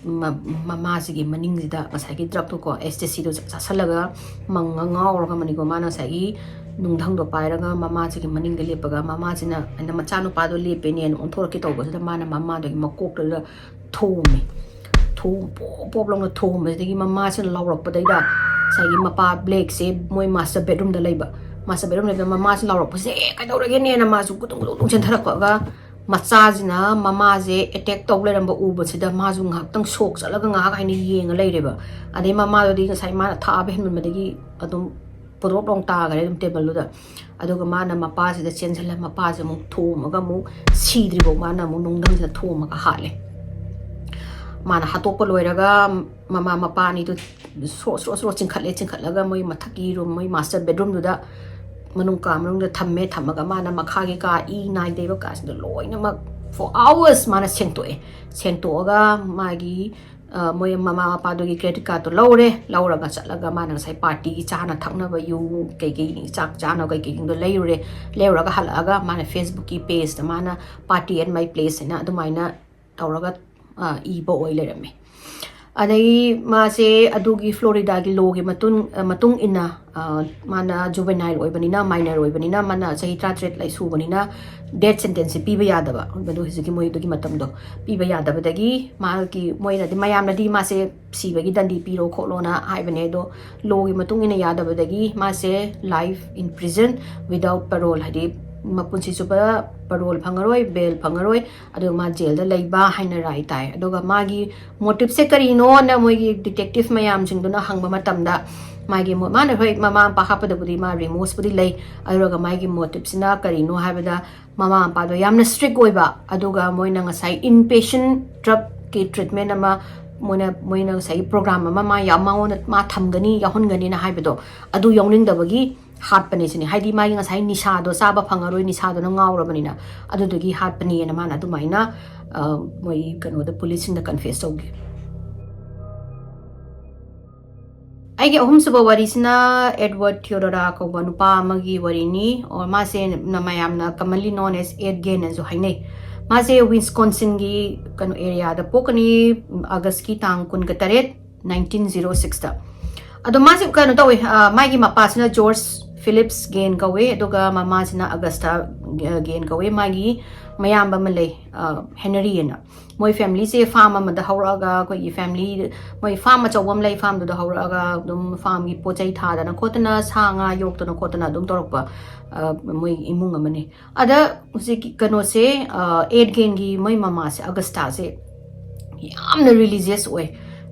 ꯃ-, ꯃꯃꯥꯁꯤꯒꯤ ꯃꯅꯤꯡꯁꯤꯗ ꯉꯁꯥꯏꯒꯤ ꯗ꯭ꯔꯛꯇꯣꯀꯣ, ꯑꯦꯁ ꯇꯤ ꯁꯤꯗꯣ ꯆꯥꯁꯜꯂꯒ ꯃꯪꯉ ꯉꯥꯎꯔꯒ ꯃꯅꯤꯀꯣ, ꯃꯥꯅ ꯉꯁꯥꯏꯒꯤ ꯅꯨꯡꯙꯪꯗꯣ ꯄꯥꯏꯔꯒ ꯃꯃꯥꯁꯤꯒꯤ ꯃꯅꯤꯡꯗ ꯂꯦꯞꯄꯒ, ꯃꯃꯥꯁꯤꯅ, ꯑꯩꯅ ꯃꯆꯥꯅꯨꯄꯥꯗꯣ ꯂꯦꯞꯄꯦꯅꯦꯅ ꯑꯣꯟꯊꯣꯔꯛꯀꯦ ꯇꯧꯕꯁꯤꯗ ꯃꯥꯅ ꯃꯃꯥꯗꯨꯒꯤ ꯃꯀꯣꯛꯇꯨꯗ ꯊꯣꯝꯃꯦ꯫ ꯊꯣꯝ ꯄꯣꯞ ꯄꯣꯞ ꯂꯥꯎꯅ ꯊꯣꯝꯕꯁꯤꯗꯒꯤ ꯃꯃꯥꯁꯤꯅ ꯂꯥꯎꯔꯛꯄꯗꯩꯗ ꯉꯁꯥꯏꯒꯤ ꯃꯄꯥ ꯕ꯭ꯂꯦꯛꯁꯦ ꯃꯣꯏ ꯃꯥꯁꯇꯔ ꯕꯦꯗꯔꯨꯝꯗ ꯂꯩꯕ꯫ ꯃꯥꯁꯇꯔ ꯕꯦꯗꯔꯨꯝ ꯂꯩꯕꯗ ꯃꯃꯥꯁꯤꯅ ꯂꯥꯎꯔꯛꯄꯁꯦ, "ꯑꯦ, ꯀꯩꯗꯧꯔꯒꯦꯅꯦꯅ?" ꯃꯥꯁꯨ ꯒꯨꯗꯨꯡ ꯒꯨꯗꯨꯡ ꯆꯦꯟꯊꯔꯛꯄꯒ ꯃꯆꯥꯁꯤꯅ ꯃꯃꯥꯁꯦ ꯑꯦꯇꯦꯛ ꯇꯧ ꯂꯩꯔꯝꯕ ꯎꯕꯁꯤꯗ ꯃꯥꯁꯨ ꯉꯥꯏꯍꯥꯛꯇꯪ ꯁꯣꯛ ꯆꯠꯂꯒ ꯉꯥꯏꯍꯥꯛ ꯍꯥꯏꯅ ꯌꯦꯡꯉ ꯂꯩꯔꯦꯕ꯫ ꯑꯗꯩ ꯃꯃꯥꯗꯨꯗꯤ ꯉꯁꯥꯏ ꯃꯥꯅ ꯊꯥꯕ ꯍꯦꯟꯃꯟꯕꯗꯒꯤ ꯑꯗꯨꯝ ꯄꯣꯗ꯭ꯔꯣꯞ ꯂꯥꯎ ꯇꯥꯈꯔꯦ ꯑꯗꯨꯝ ꯇꯦꯕꯜꯗꯨꯗ꯫ ꯑꯗꯨꯒ ꯃꯥꯅ ꯃꯄꯥꯁꯤꯗ ꯆꯦꯟꯁꯤꯜꯂ ꯃꯄꯥꯁꯦ ꯑꯃꯨꯛ ꯊꯣꯝꯃꯒ ꯑꯃꯨꯛ ꯁꯤꯗ꯭ꯔꯤꯐꯥꯎ ꯃꯥꯅ ꯑꯃꯨꯛ ꯅꯨꯡꯙꯪꯁꯤꯗ ꯊꯣꯝꯃꯒ ꯍꯥꯠꯂꯦ꯫ ꯃꯥꯅ ꯍꯥꯠꯇꯣꯛꯄ ꯂꯣꯏꯔꯒ ꯃꯃꯥ ꯃꯄꯥ ꯑꯅꯤꯗꯨ ꯁ꯭ꯔꯣ ꯁ꯭ꯔꯣ ꯁ꯭ꯔꯣ ꯆꯤꯡꯈꯠꯂꯦ꯫ ꯆꯤꯡꯈꯠꯂꯒ ꯃꯣꯏ ꯃꯊꯛꯀꯤ ꯔꯨꯝ, ꯃꯣꯏ ꯃꯥꯁꯇꯔ ꯕꯦꯗꯔꯨꯝꯗꯨꯗ, ꯃꯅꯨꯡ ꯀꯥ ꯃꯅꯨꯡꯗ ꯊꯝꯃꯦ꯫ ꯊꯝꯃꯒ ꯃꯥꯅ ꯃꯈꯥꯒꯤ ꯀꯥ, ꯏ ꯅꯥꯏ ꯇꯩꯕ ꯀꯥꯁꯤꯡꯗꯣ ꯂꯣꯏꯅꯃꯛ for hours ꯃꯥꯅ ꯁꯦꯡꯇꯣꯛꯑꯦ꯫ ꯁꯦꯡꯇꯣꯛꯑꯒ ꯃꯥꯒꯤ, ꯑ, ꯃꯣꯏ ꯃꯃꯥ ꯃꯄꯥꯗꯨꯒꯤ ꯀ꯭ꯔꯦꯗꯤꯠ ꯀꯥꯔꯠꯇꯣ ꯂꯧꯔꯦ꯫ ꯂꯧꯔꯒ ꯆꯠꯂꯒ ꯃꯥꯅ ꯉꯁꯥꯏ ꯄꯥꯔꯇꯤꯒꯤ ꯆꯥꯅ ꯊꯛꯅꯕ, ꯌꯨ ꯀꯩꯀꯩ, ꯆꯥꯛ ꯆꯥꯅꯕ ꯀꯩꯀꯩꯁꯤꯡꯗꯣ ꯂꯩꯔꯨꯔꯦ꯫ ꯂꯩꯔꯨꯔꯒ ꯍꯜꯂꯛꯑꯒ ꯃꯥꯅ ꯐꯦꯁꯕꯨꯛꯀꯤ ꯄꯦꯖꯇ ꯃꯥꯅ "Party at my place" ꯍꯥꯏꯅ ꯑꯗꯨꯃꯥꯏꯅ ꯇꯧꯔꯒ, ꯑ, ꯏꯕ ꯑꯣꯏ ꯂꯩꯔꯝꯃꯦ꯫ ꯑꯗꯩ ꯃꯥꯁꯦ ꯑꯗꯨꯒꯤ ꯐ꯭ꯂꯣꯔꯤꯗꯥꯒꯤ ꯂꯣꯒꯤ ꯃꯇꯨꯡ ꯃꯇꯨꯡ ꯏꯟꯅ, ꯑ, ꯃꯥꯅ ꯖꯨꯕꯦꯅꯥꯏꯜ ꯑꯣꯏꯕꯅꯤꯅ, ꯃꯥꯏꯅꯔ ꯑꯣꯏꯕꯅꯤꯅ, ꯃꯥꯅ ꯆꯍꯤ ꯇꯔꯥꯇꯔꯦꯠ ꯂꯩ ꯁꯨꯕꯅꯤꯅ ꯗꯦꯠ ꯁꯦꯟꯇꯦꯟꯁꯁꯦ ꯄꯤꯕ ꯌꯥꯗꯕ꯫ ꯃꯗꯨ ꯍꯧꯖꯤꯛꯀꯤ ꯃꯣꯏꯗꯨꯒꯤ ꯃꯇꯝꯗꯣ ꯄꯤꯕ ꯌꯥꯗꯕꯗꯒꯤ ꯃꯥꯒꯤ, ꯃꯣꯏꯅꯗꯤ, ꯃꯌꯥꯝꯅꯗꯤ ꯃꯥꯁꯦ ꯁꯤꯕꯒꯤ ꯗꯟꯗꯤ ꯄꯤꯔꯣ ꯈꯣꯠꯂꯣꯅ ꯍꯥꯏꯕꯅꯦ꯫ ꯑꯗꯣ ꯂꯣꯒꯤ ꯃꯇꯨꯡ ꯏꯟꯅ ꯌꯥꯗꯕꯗꯒꯤ ꯃꯥꯁꯦ life in prison without parole, ꯍꯥꯏꯗꯤ ꯃꯄꯨꯟꯁꯤ ꯆꯨꯞꯄ ꯄꯔꯣꯜ ꯐꯪꯉꯔꯣꯏ, ꯕꯦꯜ ꯐꯪꯉꯔꯣꯏ, ꯑꯗꯨꯒ ꯃꯥ ꯖꯦꯜꯗ ꯂꯩꯕ ꯍꯥꯏꯅ ꯔꯥꯏ ꯇꯥꯏ꯫ ꯑꯗꯨꯒ ꯃꯥꯒꯤ ꯃꯣꯇꯤꯞꯁꯦ ꯀꯔꯤꯅꯣꯅ ꯃꯣꯏꯒꯤ ꯗꯤꯇꯦꯛꯇꯤꯚ ꯃꯌꯥꯝꯁꯤꯡꯗꯨꯅ ꯍꯪꯕ ꯃꯇꯝꯗ, ꯃꯥꯒꯤ ꯃꯣ-, ꯃꯥꯅ, ꯍꯣꯏ, ꯃꯃꯥ ꯃꯄꯥ ꯍꯥꯞꯄꯗꯕꯨꯗꯤ ꯃꯥ ꯔꯤꯃꯣꯁꯄꯨꯗꯤ ꯂꯩ, ꯑꯗꯨꯒ ꯃꯥꯒꯤ ꯃꯣꯇꯤꯞꯁꯤꯅ ꯀꯔꯤꯅꯣ ꯍꯥꯏꯕꯗ, ꯃꯃꯥ ꯃꯄꯥꯗꯣ ꯌꯥꯝꯅ ꯁ꯭ꯇ꯭ꯔꯤꯛ ꯑꯣꯏꯕ, ꯑꯗꯨꯒ ꯃꯣꯏꯅ ꯉꯁꯥꯏ inpatient drugꯀꯤ treatment ꯑꯃ, ꯃꯣꯏꯅ, ꯃꯣꯏꯅ ꯉꯁꯥꯏꯒꯤ ꯄ꯭ꯔꯣꯒ꯭ꯔꯥꯝ ꯑꯃ ꯃꯥ ꯌꯥꯎ-, ꯃꯉꯣꯟꯗ ꯃꯥ ꯊꯝꯒꯅꯤ, ꯌꯥꯎꯍꯟꯒꯅꯤꯅ ꯍꯥꯏꯕꯗꯣ, ꯑꯗꯨ ꯌꯥꯎꯅꯤꯡꯗꯕꯒꯤ ꯍꯥꯠꯄꯅꯦ ꯁꯤꯅꯤ꯫ ꯍꯥꯏꯗꯤ ꯃꯥꯒꯤ ꯉꯁꯥꯏ ꯅꯤꯁꯥꯗꯣ ꯆꯥꯕ ꯐꯪꯉꯔꯣꯏ, ꯅꯤꯁꯥꯗꯨꯅ ꯉꯥꯎꯔꯕꯅꯤꯅ, ꯑꯗꯨꯗꯨꯒꯤ ꯍꯥꯠꯄꯅꯦꯅ ꯃꯥꯅ ꯑꯗꯨꯃꯥꯏꯅ, ꯑ, ꯃꯣꯏ ꯀꯩꯅꯣꯗ, ꯄꯨꯂꯤꯁꯁꯤꯡꯗ ꯀꯟꯐꯦꯁ ꯇꯧꯈꯤ꯫ ꯑꯩꯒꯤ ꯑꯍꯨꯝꯁꯨꯕ ꯋꯥꯔꯤꯁꯤꯅ ꯑꯦꯗꯋꯥꯔꯗ ꯊꯤꯑꯣꯗꯣꯔꯥ ꯀꯧꯕ ꯅꯨꯄꯥ ꯑꯃꯒꯤ ꯋꯥꯔꯤꯅꯤ꯫ ꯑꯣ, ꯃꯥꯁꯦ ꯅ-, ꯃꯌꯥꯝꯅ commonly known as ꯑꯦꯠ ꯒꯦꯟꯅꯁꯨ ꯍꯥꯏꯅꯩ꯫ ꯃꯥꯁꯦ ꯋꯤꯁꯀꯣꯟꯁꯤꯟꯒꯤ ꯀꯩꯅꯣ ꯑꯦꯔꯤꯌꯥꯗ ꯄꯣꯛꯀꯅꯤ, ꯑꯥꯒꯁꯀꯤ ꯇꯥꯡ ꯀꯨꯟꯒ ꯇꯔꯦꯠ, ꯅꯥꯏꯟꯇꯤꯟ ꯖꯤꯔꯣ ꯁꯤꯛꯁꯇ꯫ ꯑꯗꯣ ꯃꯥꯁꯦ ꯀꯩꯅꯣ ꯇꯧꯋꯦ, ꯑ, ꯃꯥꯒꯤ ꯃꯄꯥꯁꯤꯅ ꯖꯣꯔꯖ ꯐꯤꯂꯤꯞꯁ ꯒꯦꯟ ꯀꯧꯋꯦ, ꯑꯗꯨꯒ ꯃꯃꯥꯁꯤꯅ ꯑꯒꯁꯇꯥ, ꯑ, ꯒꯦꯟ ꯀꯧꯋꯦ꯫ ꯃꯥꯒꯤ ꯃꯌꯥꯝꯕ ꯑꯃ ꯂꯩ, ꯑ, ꯍꯦꯅꯔꯤ ꯑꯅ꯫ ꯃꯣꯏ ꯐꯦꯃꯤꯂꯤꯁꯦ ꯐꯥꯔꯝ ꯑꯃꯗ ꯍꯧꯔꯛꯑꯒ, ꯑꯩꯈꯣꯏꯒꯤ ꯐꯦꯃꯤꯂꯤ, ꯃꯣꯏ ꯐꯥꯔꯝ ꯑꯆꯧꯕ ꯑꯃ ꯂꯩ, ꯐꯥꯔꯝꯗꯨꯗ ꯍꯧꯔꯛꯑꯒ ꯑꯗꯨꯝ ꯐꯥꯔꯝꯒꯤ ꯄꯣꯠ ꯆꯩ ꯊꯥꯗꯅ ꯈꯣꯠꯇꯅ, ꯁꯥ ꯉꯥ ꯌꯣꯛꯇꯅ ꯈꯣꯠꯇꯅ ꯑꯗꯨꯝ ꯇꯧꯔꯛꯄ, ꯑ, ꯃꯣꯏ ꯏꯃꯨꯡ ꯑꯃꯅꯤ꯫ ꯑꯗ ꯍꯧꯖꯤꯛꯀꯤ ꯀꯩꯅꯣꯁꯦ, ꯑ, ꯑꯦꯠ ꯒꯦꯟꯒꯤ ꯃꯣꯏ ꯃꯃꯥꯁꯦ, ꯑꯒꯁꯇꯥꯁꯦ, ꯌꯥꯝꯅ ꯔꯤꯂꯤꯖꯤꯌꯁ ꯑꯣꯏ꯫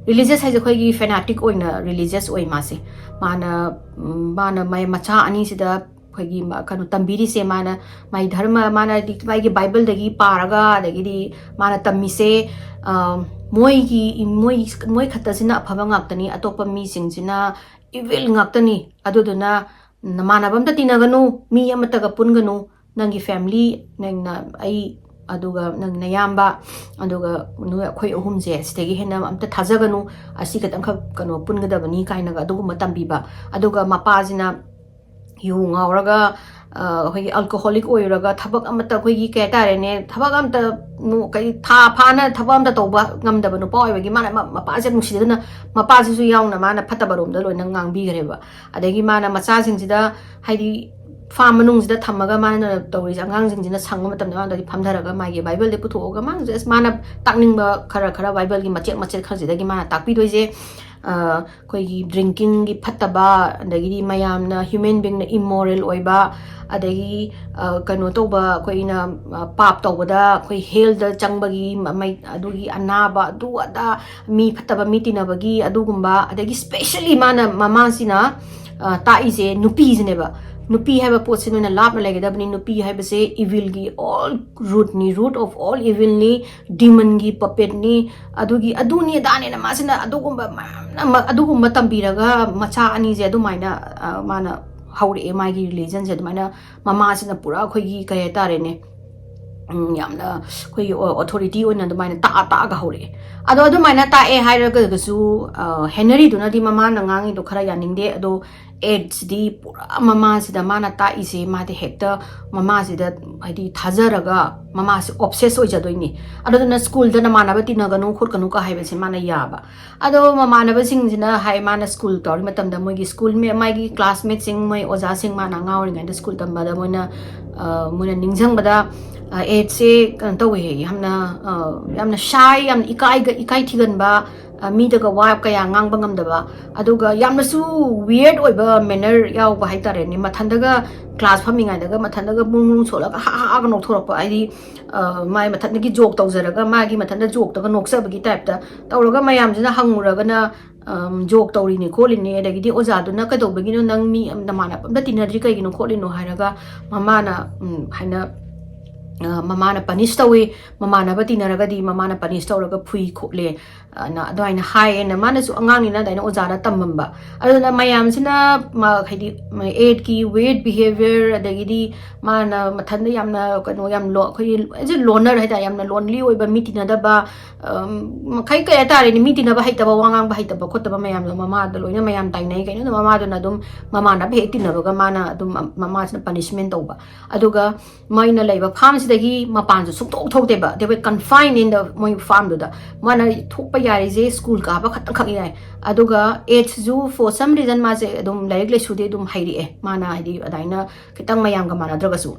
ꯔꯤꯂꯤꯖꯤꯌꯁ ꯍꯥꯏꯁꯦ ꯑꯩꯈꯣꯏꯒꯤ ꯐꯦꯅꯥꯇꯤꯛ ꯑꯣꯏꯅ ꯔꯤꯂꯤꯖꯤꯌꯁ ꯑꯣꯏ ꯃꯥꯁꯦ꯫ ꯃꯥꯅ, ꯎꯝ, ꯃꯥꯅ ꯃꯥꯏ ꯃꯆꯥ ꯑꯅꯤꯁꯤꯗ ꯑꯩꯈꯣꯏꯒꯤ ꯃ-, ꯀꯩꯅꯣ ꯇꯝꯕꯤꯔꯤꯁꯦ, ꯃꯥꯅ ꯃꯥꯏ ꯙꯔꯃ, ꯃꯥꯅ ꯍꯥꯏꯗꯤ ꯃꯥꯒꯤ ꯕꯥꯏꯕꯜꯗꯒꯤ ꯄꯥꯔꯒ, ꯑꯗꯒꯤꯗꯤ ꯃꯥꯅ ꯇꯝꯃꯤꯁꯦ, ꯑ, ꯃꯣꯏꯒꯤ, ꯃꯣꯏ, ꯃꯣꯏ ꯈꯛꯇꯁꯤꯅ ꯑꯐꯕ ꯉꯥꯛꯇꯅꯤ, ꯑꯇꯣꯞꯄ ꯃꯤꯁꯤꯡꯁꯤꯅ ꯏꯚꯤꯜ ꯉꯥꯛꯇꯅꯤ꯫ ꯑꯗꯨꯗꯨꯅ ꯅꯃꯥꯟꯅꯕ ꯑꯝꯇ ꯇꯤꯟꯅꯒꯅꯨ, ꯃꯤ ꯑꯃꯠꯇꯒ ꯄꯨꯟꯒꯅꯨ, ꯅꯪꯒꯤ ꯐꯦꯃꯤꯂꯤ, ꯅꯪꯅ, ꯑꯩ, ꯑꯗꯨꯒ ꯅꯪ ꯅꯌꯥꯝꯕ, ꯑꯗꯨꯒ ꯅꯣꯏ, ꯑꯩꯈꯣꯏ ꯑꯍꯨꯝꯁꯦ ꯁꯤꯗꯒꯤ ꯍꯦꯟꯅ ꯑꯝꯇ ꯊꯥꯖꯒꯅꯨ, ꯑꯁꯤ ꯈꯛꯇꯪꯈꯛ ꯀꯩꯅꯣ ꯄꯨꯟꯒꯗꯕꯅꯤ ꯀꯥꯏꯅꯒ ꯑꯗꯨꯒꯨꯝꯕ ꯇꯝꯕꯤꯕ꯫ ꯑꯗꯨꯒ ꯃꯄꯥꯁꯤꯅ ꯌꯨ ꯉꯥꯎꯔꯒ, ꯑꯩꯈꯣꯏꯒꯤ ꯑꯜꯀꯣꯍꯣꯂꯤꯛ ꯑꯣꯏꯔꯒ ꯊꯕꯛ ꯑꯃꯠꯇ, ꯑꯩꯈꯣꯏꯒꯤ ꯀꯩ ꯍꯥꯏꯇꯥꯔꯦꯅꯦ, ꯊꯕꯛ ꯑꯝꯇ ꯀꯩ ꯊꯥ ꯐꯥꯅ ꯊꯕꯛ ꯑꯝꯇ ꯇꯧꯕ ꯉꯝꯗꯕ ꯅꯨꯄꯥ ꯑꯣꯏꯕꯒꯤ ꯃꯥꯅ ꯃꯄꯥꯁꯦ ꯅꯨꯡꯁꯤꯗꯅ ꯃꯄꯥꯁꯤꯁꯨ ꯌꯥꯎꯅ ꯃꯥꯅ ꯐꯠꯇꯕ ꯔꯣꯝꯗ ꯂꯣꯏꯅ ꯉꯥꯡꯕꯤꯈ꯭ꯔꯦꯕ꯫ ꯑꯗꯒꯤ ꯃꯥꯅ ꯃꯆꯥꯁꯤꯡꯁꯤꯗ, ꯍꯥꯏꯗꯤ ꯐꯥꯝ ꯃꯅꯨꯡꯁꯤꯗ ꯊꯝꯃꯒ ꯃꯥꯅ ꯇꯧꯔꯤꯁꯦ, ꯑꯉꯥꯡꯁꯤꯡꯁꯤꯅ ꯁꯪꯕ ꯃꯇꯝꯗ ꯃꯥꯅꯗꯤ ꯐꯝꯊꯔꯒ ꯃꯥꯒꯤ ꯕꯥꯏꯕꯜꯗꯤ ꯄꯨꯊꯣꯛꯑꯒ ꯃꯥꯅꯁꯦ ꯑꯁ ꯃꯥꯅ ꯇꯥꯛꯅꯤꯡꯕ ꯈꯔ ꯈꯔ ꯕꯥꯏꯕꯜꯒꯤ ꯃꯆꯦꯠ ꯃꯆꯦꯠ ꯈꯔꯁꯤꯗꯒꯤ ꯃꯥꯅ ꯇꯥꯛꯄꯤꯗꯣꯏꯁꯦ꯫ ꯑꯩꯈꯣꯏꯒꯤ ꯗ꯭ꯔꯤꯡꯀꯤꯡꯒꯤ ꯐꯠꯇꯕ, ꯑꯗꯒꯤꯗꯤ ꯃꯌꯥꯝꯅ ꯍ꯭ꯌꯨꯃꯦꯟ ꯕꯤꯡꯅ ꯏꯃꯣꯔꯦꯜ ꯑꯣꯏꯕ, ꯑꯗꯒꯤ ꯀꯩꯅꯣ ꯇꯧꯕ, ꯑꯩꯈꯣꯏꯅ ꯄꯥꯞ ꯇꯧꯕꯗ ꯑꯩꯈꯣꯏ ꯍꯦꯜꯗ ꯆꯪꯕꯒꯤ ꯑꯗꯨꯒꯤ ꯑꯅꯥꯕ, ꯑꯗꯨ ꯑꯗꯥ, ꯃꯤ ꯐꯠꯇꯕ ꯃꯤ ꯇꯤꯟꯅꯕꯒꯤ ꯑꯗꯨꯒꯨꯝꯕ, ꯑꯗꯒꯤ ꯁ꯭ꯄꯦꯁꯦꯜꯂꯤ ꯃꯥꯅ ꯃꯃꯥꯁꯤꯅ ꯇꯥꯛꯏꯁꯦ ꯅꯨꯄꯤꯁꯤꯅꯦꯕ꯫ ꯅꯨꯄꯤ ꯍꯥꯏꯕ ꯄꯣꯠꯁꯤ ꯅꯣꯏꯅ ꯂꯥꯞꯅ ꯂꯩꯒꯗꯕꯅꯤ꯫ ꯅꯨꯄꯤ ꯍꯥꯏꯕꯁꯦ ꯏꯚꯤꯜꯒꯤ ꯑꯣꯜ ꯔꯨꯠꯅꯤ, ꯔꯨꯠ ꯑꯣꯐ ꯑꯣꯜ ꯏꯚꯤꯜꯅꯤ, ꯗꯤꯃꯟꯒꯤ ꯄꯄꯦꯠꯅꯤ, ꯑꯗꯨꯒꯤ ꯑꯗꯨꯅꯤ ꯑꯗꯥꯅꯦꯅ ꯃꯥꯁꯤꯅ ꯑꯗꯨꯒꯨꯝꯕ ꯃꯌꯥꯝꯅ ꯑꯗꯨꯒꯨꯝꯕ ꯇꯝꯕꯤꯔꯒ ꯃꯆꯥ ꯑꯅꯤꯁꯦ ꯑꯗꯨꯃꯥꯏꯅ ꯃꯥꯅ ꯍꯧꯔꯛꯑꯦ꯫ ꯃꯥꯒꯤ ꯔꯤꯂꯤꯖꯟꯁꯦ ꯑꯗꯨꯃꯥꯏꯅ ꯃꯃꯥꯁꯤꯅ ꯄꯨꯔꯥ ꯑꯩꯈꯣꯏꯒꯤ ꯀꯩ ꯍꯥꯏꯇꯥꯔꯦꯅꯦ, ꯌꯥꯝꯅ ꯑꯩꯈꯣꯏꯒꯤ ꯑꯣꯊꯣꯔꯤꯇꯤ ꯑꯣꯏꯅ ꯑꯗꯨꯃꯥꯏꯅ ꯇꯥꯛꯑ ꯇꯥꯛꯑꯒ ꯍꯧꯔꯛꯑꯦ꯫ ꯑꯗꯣ ꯑꯗꯨꯃꯥꯏꯅ ꯇꯥꯛꯑꯦ ꯍꯥꯏꯔꯒꯁꯨ ꯍꯦꯅꯔꯤꯗꯨꯅꯗꯤ ꯃꯃꯥꯅ ꯉꯥꯡꯉꯤꯗꯣ ꯈꯔ ꯌꯥꯅꯤꯡꯗꯦ꯫ ꯑꯗꯣ ꯑꯦꯠꯁꯤꯗꯤ ꯄꯨꯔꯥ ꯃꯃꯥꯁꯤꯗ ꯃꯥꯅ ꯇꯥꯛꯏꯁꯦ, ꯃꯥꯗꯤ ꯍꯦꯛꯇ ꯃꯃꯥꯁꯤꯗ ꯍꯥꯏꯗꯤ ꯊꯥꯖꯔꯒ ꯃꯃꯥꯁꯦ ꯑꯣꯞꯁꯦꯁ ꯑꯣꯏꯖꯗꯣꯏꯅꯤ꯫ ꯑꯗꯨꯗꯨꯅ ꯁ꯭ꯀꯨꯜꯗ ꯅꯃꯥꯟꯅꯕ ꯇꯤꯟꯅꯒꯅꯨ ꯈꯣꯠꯀꯅꯨꯒ ꯍꯥꯏꯕꯁꯦ ꯃꯥꯅ ꯌꯥꯕ꯫ ꯑꯗꯣ ꯃꯃꯥꯟꯅꯕꯁꯤꯡꯁꯤꯅ ꯍꯥꯏ, ꯃꯥꯅ ꯁ꯭ꯀꯨꯜ ꯇꯧꯔꯤ ꯃꯇꯝꯗ ꯃꯣꯏꯒꯤ ꯁ꯭ꯀꯨꯜ ꯃꯥꯒꯤ ꯀ꯭ꯂꯥꯁꯃꯦꯠꯁꯤꯡ, ꯃꯣꯏ ꯑꯣꯖꯥꯁꯤꯡ, ꯃꯥꯅ ꯑꯉꯥꯡ ꯑꯣꯏꯔꯤꯉꯩꯗ ꯁ꯭ꯀꯨꯜ ꯇꯝꯕꯗ ꯃꯣꯏꯅ ꯃꯣꯏꯅ ꯅꯤꯡꯁꯤꯡꯕꯗ ꯑꯦꯠꯁꯦ ꯀꯩꯅꯣ ꯇꯧꯋꯦ, ꯌꯥꯝꯅ ꯌꯥꯝꯅ ꯁꯥꯏ, ꯌꯥꯝꯅ ꯏꯀꯥꯏꯒ ꯏꯀꯥꯏ ꯊꯤꯒꯟꯕ, ꯃꯤꯗꯒ ꯋꯥ ꯀꯌꯥ ꯉꯥꯡꯕ ꯉꯝꯗꯕ, ꯑꯗꯨꯒ ꯌꯥꯝꯅꯁꯨ ꯋꯤꯌꯔꯗ ꯑꯣꯏꯕ ꯃꯦꯅꯔ ꯌꯥꯎꯕ ꯍꯥꯏꯇꯥꯔꯦꯅꯦ꯫ ꯃꯊꯟꯗꯒ ꯀ꯭ꯂꯥꯁ ꯐꯝꯃꯤꯉꯩꯗꯒ ꯃꯊꯟꯗꯒ ꯕꯨꯡ ꯕꯨꯡ ꯁꯣꯜꯂꯒ ꯍꯥ ꯍꯥꯒ ꯅꯣꯛꯊꯣꯔꯛꯄ, ꯍꯥꯏꯗꯤ ꯃꯥꯏ ꯃꯊꯟꯗꯒꯤ ꯖꯣꯛ ꯇꯧꯖꯔꯒ ꯃꯥꯒꯤ ꯃꯊꯟꯇ ꯖꯣꯛꯇꯒ ꯅꯣꯛꯆꯕꯒꯤ ꯇꯥꯏꯞꯇ ꯇꯧꯔꯒ ꯃꯌꯥꯝꯁꯤꯅ ꯍꯪꯉꯨꯔꯒꯅ ꯖꯣꯛ ꯇꯧꯔꯤꯅꯤ ꯈꯣꯠꯂꯤꯅꯤ, ꯑꯗꯒꯤꯗꯤ ꯑꯣꯖꯥꯗꯨꯅ ꯀꯩꯗꯧꯕꯒꯤꯅꯣ ꯅꯪ ꯃꯤ ꯅꯃꯥꯟꯅꯕ ꯑꯝꯇ ꯇꯤꯟꯅꯗ꯭ꯔꯤ ꯀꯩꯒꯤꯅꯣ ꯈꯣꯠꯂꯤꯅꯣ ꯍꯥꯏꯔꯒ ꯃꯃꯥꯅ ꯍꯥꯏꯅ ꯑ, ꯃꯃꯥꯅ ꯄꯅꯤꯁ ꯇꯧꯏ, ꯃꯃꯥꯟꯅꯕ ꯇꯤꯟꯅꯔꯒꯗꯤ ꯃꯃꯥꯅ ꯄꯅꯤꯁ ꯇꯧꯔꯒ ꯐꯨꯏ ꯈꯣꯠꯂꯦ, ꯑꯅ ꯑꯗꯨꯃꯥꯏꯅ ꯍꯥꯏꯌꯦꯅ꯫ ꯃꯥꯅꯁꯨ ꯑꯉꯥꯡꯅꯤꯅ ꯑꯗꯨꯃꯥꯏꯅ ꯑꯣꯖꯥꯅ ꯇꯝꯃꯝꯕ꯫ ꯑꯗꯨꯅ ꯃꯌꯥꯝꯁꯤꯅ ꯃꯥ, ꯍꯥꯏꯗꯤ, ꯑꯦꯠꯀꯤ ꯋꯤꯌꯔꯗ ꯕꯤꯍꯦꯕꯤꯌꯔ, ꯑꯗꯒꯤꯗꯤ ꯃꯥꯅ ꯃꯊꯟꯗ ꯌꯥꯝꯅ ꯀꯩꯅꯣ, ꯌꯥꯝ ꯂꯣ-, ꯑꯩꯈꯣꯏꯒꯤ ꯑꯦꯖ ꯑꯦ ꯂꯣꯅꯔ ꯍꯥꯏꯇꯥꯔꯦ, ꯌꯥꯝꯅ ꯂꯣꯟꯂꯤ ꯑꯣꯏꯕ, ꯃꯤ ꯇꯤꯟꯅꯗꯕ, ꯑꯝ, ꯃꯈꯩ ꯀꯩ ꯍꯥꯏꯇꯥꯔꯦꯅꯦ, ꯃꯤ ꯇꯤꯟꯅꯕ ꯍꯩꯇꯕ, ꯋꯥ ꯉꯥꯡꯕ ꯍꯩꯇꯕ ꯈꯣꯠꯇꯕ ꯃꯌꯥꯝꯗꯣ ꯃꯃꯥꯗ ꯂꯣꯏꯅ ꯃꯌꯥꯝ ꯇꯥꯏꯅꯩ꯫ ꯀꯩꯅꯣꯗ ꯃꯃꯥꯗꯨꯅ ꯑꯗꯨꯝ ꯃꯃꯥꯟꯅꯕ ꯍꯦꯛ ꯇꯤꯟꯅꯕꯒ ꯃꯥꯅ ꯑꯗꯨꯝ, ꯃꯃꯥꯁꯤꯅ ꯄꯅꯤꯁꯃꯦꯟ ꯇꯧꯕ꯫ ꯑꯗꯨꯒ ꯃꯣꯏꯅ ꯂꯩꯕ ꯐꯥꯔꯝꯁꯤꯗꯒꯤ ꯃꯄꯥꯟꯁꯨ ꯁꯨꯡꯊꯣꯛ ꯊꯣꯛꯇꯦꯕ꯫ They were confined in the, ꯃꯣꯏ ꯐꯥꯔꯝꯗꯨꯗ꯫ ꯃꯥꯅ ꯊꯣꯛꯄ ꯌꯥꯔꯤꯁꯦ ꯁ꯭ꯀꯨꯜ ꯀꯥꯕ ꯈꯛꯇꯪꯈꯛ ꯌꯥꯏ꯫ ꯑꯗꯨꯒ ꯑꯦꯠꯁꯤꯁꯨ for some reason ꯃꯥꯁꯦ ꯑꯗꯨꯝ ꯂꯥꯏꯔꯤꯛ ꯂꯥꯏꯁꯨꯗꯤ ꯑꯗꯨꯝ ꯍꯩꯔꯛꯑꯦ꯫ ꯃꯥꯅ ꯍꯥꯏꯗꯤ ꯑꯗꯨꯃꯥꯏꯅ ꯈꯤꯇꯪ ꯃꯌꯥꯝꯒ ꯃꯥꯟꯅꯗ꯭ꯔꯒꯁꯨ꯫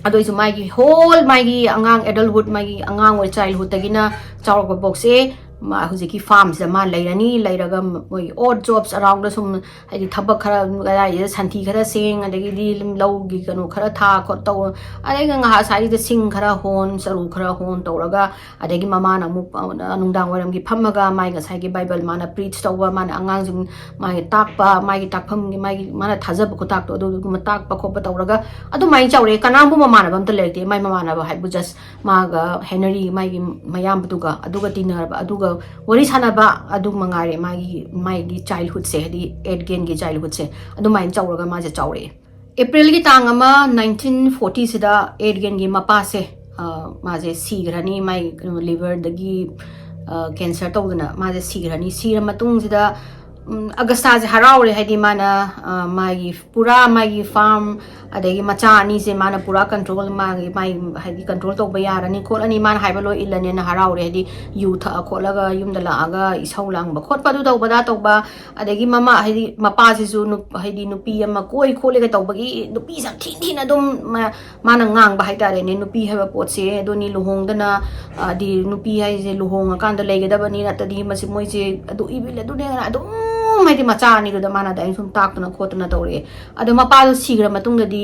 ꯑꯗꯨ ꯑꯣꯏꯁꯨ ꯃꯥꯒꯤ ꯍꯣꯜ, ꯃꯥꯒꯤ ꯑꯉꯥꯡ, ꯑꯦꯗꯜꯍꯨꯗ, ꯃꯥꯒꯤ ꯑꯉꯥꯡ ꯑꯣꯏ, ꯆꯥꯏꯜꯍꯨꯗꯇꯒꯤꯅ ꯆꯥꯎꯔꯛꯄ ꯐꯥꯎꯁꯦ ꯃꯥ ꯍꯧꯖꯤꯛꯀꯤ ꯐꯥꯔꯝꯁꯤꯗ ꯃꯥ ꯂꯩꯔꯅꯤ꯫ ꯂꯩꯔꯒ ꯃꯣꯏꯒꯤ ꯑꯣꯗ ꯖꯣꯕꯁ ꯑꯔꯥꯎꯟꯗ ꯁꯨꯝ, ꯍꯥꯏꯗꯤ ꯊꯕꯛ ꯈꯔ ꯀꯗꯥꯏꯗ ꯁꯟꯊꯤ ꯈꯔ ꯁꯦꯡ, ꯑꯗꯒꯤꯗꯤ ꯂꯧꯒꯤ ꯀꯩꯅꯣ ꯈꯔ ꯊꯥ ꯈꯣꯠ ꯇꯧ, ꯑꯗꯩ ꯉꯥꯏꯍꯥꯛ ꯁꯥꯏꯁꯤꯗ ꯁꯤꯡ ꯈꯔ ꯍꯣꯟ, ꯆꯔꯨ ꯈꯔ ꯍꯣꯟ ꯇꯧꯔꯒ, ꯑꯗꯒꯤ ꯃꯃꯥꯅ ꯑꯃꯨꯛ, ꯑ, ꯅꯨꯡꯗꯥꯡ ꯋꯥꯏꯔꯝꯒꯤ ꯐꯝꯃꯒ ꯃꯥꯒꯤ ꯉꯁꯥꯏꯒꯤ ꯕꯥꯏꯕꯜ ꯃꯥꯅ ꯄ꯭ꯔꯤꯆ ꯇꯧꯕ, ꯃꯥꯅ ꯑꯉꯥꯡꯁꯤꯡ ꯃꯥꯒꯤ ꯇꯥꯛꯄ, ꯃꯥꯒꯤ ꯇꯥꯛꯐꯝꯒꯤ, ꯃꯥꯒꯤ ꯃꯥꯅ ꯊꯥꯖꯕ ꯈꯨꯇꯥꯛꯇꯣ ꯑꯗꯨꯒꯨꯝꯕ ꯇꯥꯛꯄ ꯈꯣꯠꯄ ꯇꯧꯔꯒ ꯑꯗꯨꯃꯥꯏꯅ ꯆꯥꯎꯔꯛꯑꯦ꯫ ꯀꯅꯥꯝꯕꯨ ꯃꯃꯥꯟꯅꯕ ꯑꯝꯇ ꯂꯩꯔꯛꯇꯦ꯫ ꯃꯥꯏ ꯃꯃꯥꯟꯅꯕ ꯍꯥꯏꯕꯨ just ꯃꯥꯒ ꯍꯦꯅꯔꯤ, ꯃꯥꯒꯤ ꯃꯌꯥꯝꯕꯗꯨꯒ, ꯑꯗꯨꯒ ꯇꯤꯟꯅꯔꯕ, ꯑꯗꯨꯒ ꯋꯥꯔꯤ ꯁꯥꯟꯅꯕ, ꯑꯗꯨ ꯃꯉꯥꯏꯔꯦ ꯃꯥꯒꯤ, ꯃꯥꯒꯤ ꯆꯥꯏꯜꯍꯨꯗꯁꯦ, ꯍꯥꯏꯗꯤ ꯑꯦꯠꯒꯦꯟꯒꯤ ꯆꯥꯏꯜꯍꯨꯗꯁꯦ꯫ ꯑꯗꯨꯃꯥꯏꯅ ꯆꯥꯎꯔꯒ ꯃꯥꯁꯦ ꯆꯥꯎꯔꯛꯑꯦ꯫ ꯑꯦꯄ꯭ꯔꯤꯜꯒꯤ ꯇꯥꯡ ꯑꯃ, ꯅꯥꯏꯟꯇꯤꯟ ꯐꯣꯔꯇꯤꯁꯤꯗ ꯑꯦꯠꯒꯦꯟꯒꯤ ꯃꯄꯥꯁꯦ, ꯑ, ꯃꯥꯁꯦ ꯁꯤꯈ꯭ꯔꯅꯤ, ꯃꯥꯏ ꯀꯩꯅꯣ, ꯂꯤꯚꯔꯗꯒꯤ, ꯑ, ꯀꯦꯟꯁꯔ ꯇꯧꯗꯅ ꯃꯥꯁꯦ ꯁꯤꯈ꯭ꯔꯅꯤ꯫ ꯁꯤꯔ ꯃꯇꯨꯡꯁꯤꯗ, ꯎꯝ, ꯑꯒꯁꯇꯥꯁꯦ ꯍꯔꯥꯎꯔꯦ, ꯍꯥꯏꯗꯤ ꯃꯥꯅ, ꯑ, ꯃꯥꯒꯤ ꯄꯨꯔꯥ ꯃꯥꯒꯤ ꯐꯥꯔꯝ, ꯑꯗꯒꯤ ꯃꯆꯥ ꯑꯅꯤꯁꯦ ꯃꯥꯅ ꯄꯨꯔꯥ ꯀꯟꯇ꯭ꯔꯣꯜ, ꯃꯥꯒꯤ, ꯃꯥꯒꯤ, ꯍꯥꯏꯗꯤ ꯀꯟꯇ꯭ꯔꯣꯜ ꯇꯧꯕ ꯌꯥꯔꯅꯤ ꯈꯣꯠꯂꯅꯤ, ꯃꯥꯅ ꯍꯥꯏꯕ ꯂꯣꯏ ꯏꯜꯂꯅꯤꯅ ꯍꯔꯥꯎꯔꯦ꯫ ꯍꯥꯏꯗꯤ ꯌꯨ ꯊꯛꯑ ꯈꯣꯠꯂꯒ ꯌꯨꯝꯗ ꯂꯥꯛꯑꯒ ꯏꯁꯧ ꯂꯥꯡꯕ ꯈꯣꯠꯄ, ꯑꯗꯨ ꯇꯧꯕ, ꯑꯗꯥ ꯇꯧꯕ, ꯑꯗꯒꯤ ꯃꯃꯥ, ꯍꯥꯏꯗꯤ ꯃꯄꯥꯁꯤꯁꯨ ꯅꯨꯞ-, ꯍꯥꯏꯗꯤ ꯅꯨꯄꯤ ꯑꯃ ꯀꯣꯏ ꯈꯣꯠꯂꯦꯒ ꯇꯧꯕꯒꯤ ꯅꯨꯄꯤꯁꯦ ꯌꯥꯝ ꯊꯤꯅ ꯊꯤꯅ ꯑꯗꯨꯝ ꯃ-, ꯃꯥꯅ ꯉꯥꯡꯕ ꯍꯥꯏꯇꯥꯔꯦꯅꯦ꯫ ꯅꯨꯄꯤ ꯍꯥꯏꯕ ꯄꯣꯠꯁꯦ ꯑꯗꯨꯅꯤ, ꯂꯨꯍꯣꯡꯗꯅ, ꯍꯥꯏꯗꯤ ꯅꯨꯄꯤ ꯍꯥꯏꯁꯦ ꯂꯨꯍꯣꯡꯉꯀꯥꯟꯗ ꯂꯩꯒꯗꯕꯅꯤ, ꯅꯠꯇ꯭ꯔꯗꯤ ꯃꯁꯤ ꯃꯣꯏꯁꯦ ꯑꯗꯨ evil ꯑꯗꯨꯅꯦꯅ ꯑꯗꯨꯝ ꯁꯨꯝ ꯍꯥꯏꯗꯤ ꯃꯆꯥ ꯑꯅꯤꯗꯨꯗ ꯃꯥꯅ ꯑꯗꯨꯃꯥꯏꯅ ꯁꯨꯝ ꯇꯥꯛꯇꯅ ꯈꯣꯠꯇꯅ ꯇꯧꯔꯛꯑꯦ꯫ ꯑꯗꯣ ꯃꯄꯥꯗꯣ ꯁꯤꯈ꯭ꯔ ꯃꯇꯨꯡꯗꯗꯤ,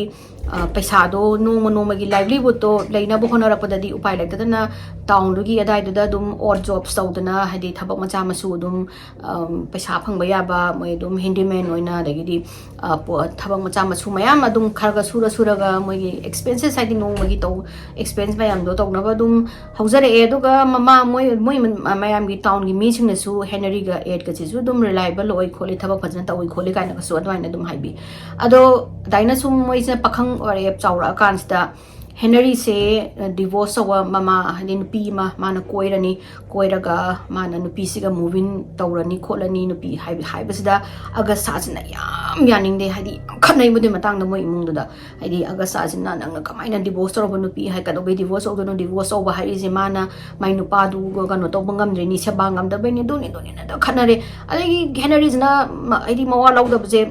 ꯑ, ꯄꯩꯁꯥꯗꯣ ꯅꯣꯡꯃ ꯅꯣꯡꯃꯒꯤ livelihoodꯇꯣ ꯂꯩꯅꯕ ꯍꯣꯠꯅꯔꯛꯄꯗꯗꯤ ꯎꯄꯥꯏ ꯂꯩꯇꯗꯅ townꯗꯨꯒꯤ ꯑꯗꯥꯏꯗꯨꯗ ꯑꯗꯨꯝ odd jobs ꯇꯧꯗꯅ, ꯍꯥꯏꯗꯤ ꯊꯕꯛ ꯃꯆꯥ ꯃꯁꯨ ꯑꯗꯨꯝ, ꯑꯝ, ꯄꯩꯁꯥ ꯐꯪꯕ ꯌꯥꯕ, ꯃꯣꯏ ꯑꯗꯨꯝ handyman ꯑꯣꯏꯅ, ꯑꯗꯒꯤꯗꯤ, ꯑ, ꯄꯣ-, ꯊꯕꯛ ꯃꯆꯥ ꯃꯁꯨ ꯃꯌꯥꯝ ꯑꯗꯨꯝ ꯈꯔ ꯈꯔ ꯁꯨꯔ ꯁꯨꯔꯒ ꯃꯣꯏꯒꯤ expenses, ꯍꯥꯏꯗꯤ ꯅꯣꯡꯃꯒꯤ ꯇꯧ-, expense ꯃꯌꯥꯝꯗꯣ ꯇꯧꯅꯕ ꯑꯗꯨꯝ ꯍꯧꯖꯔꯛꯑꯦ꯫ ꯑꯗꯨꯒ ꯃꯃꯥ ꯃꯣꯏ, ꯃꯣꯏ ꯃ-, ꯃꯌꯥꯝꯒꯤ townꯒꯤ ꯃꯤꯁꯤꯡꯅꯁꯨ ꯍꯦꯅꯔꯤꯒ ꯑꯦꯗꯀꯁꯤꯁꯨ ꯑꯗꯨꯝ reliable ꯑꯣꯏ ꯈꯣꯠꯂꯤ, ꯊꯕꯛ ꯐꯖꯅ ꯇꯧꯏ ꯈꯣꯠꯂꯤ ꯀꯥꯏꯅꯒꯁꯨ ꯑꯗꯨꯃꯥꯏꯅ ꯑꯗꯨꯝ ꯍꯥꯏꯕꯤ꯫ ꯑꯗꯣ ꯑꯗꯨꯃꯥꯏꯅ ꯁꯨꯝ ꯃꯣꯏꯁꯤꯅ ꯄꯥꯈꯪ ꯑꯣꯏꯔꯛꯑꯦ, ꯆꯥꯎꯔꯛꯑꯀꯥꯟꯁꯤꯗ ꯍꯦꯅꯔꯤꯁꯦ, ꯑ, divorce ꯇꯧꯕ ꯃꯃꯥ, ꯍꯥꯏꯗꯤ ꯅꯨꯄꯤ ꯑꯃ ꯃꯥꯅ ꯀꯣꯏꯔꯅꯤ, ꯀꯣꯏꯔꯒ ꯃꯥꯅ ꯅꯨꯄꯤꯁꯤꯒ move in ꯇꯧꯔꯅꯤ ꯈꯣꯠꯂꯅꯤ, ꯅꯨꯄꯤ ꯍꯥꯏꯕ-, ꯍꯥꯏꯕꯁꯤꯗ ꯑꯒꯁꯇꯥꯁꯤꯅ ꯌꯥꯝ ꯌꯥꯅꯤꯡꯗꯦ, ꯍꯥꯏꯗꯤ ꯌꯥꯝ ꯈꯠꯅꯩ ꯃꯗꯨꯒꯤ ꯃꯇꯥꯡꯗ ꯃꯣꯏ ꯏꯃꯨꯡꯗꯨꯗ꯫ ꯍꯥꯏꯗꯤ ꯑꯒꯁꯇꯥꯁꯤꯅ "ꯅꯪꯅ ꯀꯃꯥꯏꯅ divorce ꯇꯧꯔꯕ ꯅꯨꯄꯤ ꯍꯥꯏ, ꯀꯩꯗꯧꯕꯩ divorce ꯇꯧꯗꯣꯏꯅꯣ? Divorce ꯇꯧꯕ ꯍꯥꯏꯔꯤꯁꯦ ꯃꯥꯅ ꯃꯥꯏ ꯅꯨꯄꯥꯗꯨꯒ ꯀꯩꯅꯣ ꯇꯧꯕ ꯉꯝꯗ꯭ꯔꯤꯅꯤ, ꯁꯦꯕꯥ ꯉꯝꯗꯕꯩꯅꯤ, ꯑꯗꯨꯅꯤ ꯑꯗꯨꯅꯤꯅ" ꯑꯗ ꯈꯠꯅꯔꯦ꯫ ꯑꯗꯒꯤ ꯍꯦꯅꯔꯤꯁꯤꯅ ꯃ-, ꯍꯥꯏꯗꯤ ꯃꯋꯥ ꯂꯧꯗꯕꯁꯦ,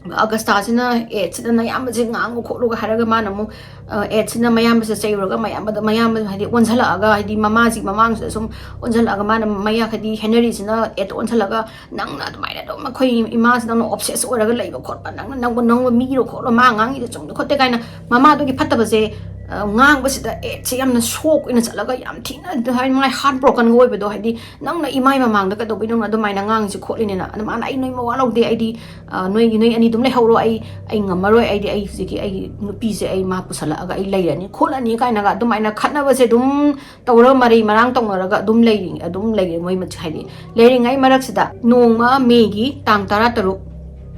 ꯑꯒꯁꯇꯥꯁꯤꯅ ꯑꯦꯗꯁꯤꯗꯅ ꯑꯌꯥꯝꯕꯁꯦ ꯉꯥꯡꯉꯨ ꯈꯣꯠꯂꯨꯒ ꯍꯥꯏꯔꯒ ꯃꯥꯅ ꯑꯃꯨꯛ, ꯑ, ꯑꯦꯗꯁꯤꯅ ꯃꯌꯥꯝꯕꯁꯦ ꯆꯩꯔꯨꯔꯒ ꯃꯌꯥꯝꯕꯗ, ꯃꯌꯥꯝꯕ ꯍꯥꯏꯗꯤ ꯑꯣꯟꯁꯤꯜꯂꯛꯑꯒ, ꯍꯥꯏꯗꯤ ꯃꯃꯥꯁꯤ ꯃꯃꯥꯡꯁꯤꯗ ꯁꯨꯝ ꯑꯣꯟꯁꯤꯜꯂꯛꯑꯒ ꯃꯥꯅ ꯃꯌꯥ-, ꯍꯥꯏꯗꯤ ꯍꯦꯅꯔꯤꯁꯤꯅ ꯑꯦꯗ ꯑꯣꯟꯁꯤꯜꯂꯒ "ꯅꯪꯅ ꯑꯗꯨꯃꯥꯏꯅ ꯑꯗꯨꯝ ꯑꯩꯈꯣꯏ ꯏꯃꯥꯁꯤ ꯅꯪꯅ obsess ꯑꯣꯏꯔꯒ ꯂꯩꯕ ꯈꯣꯠꯄ, ꯅꯪꯅ ꯅꯪꯕꯨ ꯅꯪꯕꯨ ꯃꯤꯔꯣ ꯈꯣꯠꯂꯣ, ꯃꯥ ꯉꯥꯡꯉꯤꯗꯣ ꯆꯨꯝꯗꯦ ꯈꯣꯠꯇꯦ" ꯀꯥꯏꯅ ꯃꯃꯥꯗꯨꯒꯤ ꯐꯠꯇꯕꯁꯦ, ꯑ, ꯉꯥꯡꯕꯁꯤꯗ ꯑꯦꯗꯁꯦ ꯌꯥꯝꯅ shock ꯑꯣꯏꯅ ꯆꯠꯂꯒ ꯌꯥꯝ ꯊꯤꯅ, ꯍꯥꯏꯗꯤ ꯃꯥꯏ heartbroken ꯑꯣꯏꯕꯗꯣ, ꯍꯥꯏꯗꯤ "ꯅꯪꯅ ꯏꯃꯥꯏ ꯃꯃꯥꯡꯗ ꯀꯩꯗꯧꯕꯩ ꯅꯪꯅ ꯑꯗꯨꯃꯥꯏꯅ ꯉꯥꯡꯉꯤꯁꯤ ꯈꯣꯠꯂꯤꯅꯤꯅ?" ꯑꯗꯨ ꯃꯥꯅ "ꯑꯩ ꯅꯣꯏ ꯃꯋꯥ ꯂꯧꯗꯦ, ꯑꯩꯗꯤ, ꯑ, ꯅꯣꯏꯒꯤ, ꯅꯣꯏ ꯑꯅꯤ ꯑꯗꯨꯝ ꯂꯩꯍꯧꯔꯣ, ꯑꯩ, ꯑꯩ ꯉꯝꯃꯔꯣꯏ, ꯑꯩꯗꯤ ꯑꯩ ꯍꯧꯖꯤꯛꯀꯤ ꯑꯩꯒꯤ ꯅꯨꯄꯤꯁꯦ ꯑꯩ ꯃꯥ ꯄꯨꯁꯜꯂꯛꯑꯒ ꯑꯩ ꯂꯩꯔꯅꯤ ꯈꯣꯠꯂꯅꯤ" ꯀꯥꯏꯅꯒ ꯑꯗꯨꯃꯥꯏꯅ ꯈꯠꯅꯕꯁꯦ ꯑꯗꯨꯝ ꯇꯧꯔꯒ ꯃꯔꯩ ꯃꯔꯥꯡ ꯇꯧꯅꯔꯒ ꯑꯗꯨꯝ ꯂꯩꯔꯤ, ꯑꯗꯨꯝ ꯂꯩꯔꯤ ꯃꯣꯏ ꯃꯆ-, ꯍꯥꯏꯗꯤ ꯂꯩꯔꯤꯉꯩ ꯃꯔꯛꯁꯤꯗ ꯅꯣꯡꯃ ꯃꯦꯒꯤ ꯇꯥꯡ ꯇꯔꯥ ꯇꯔꯨꯛ,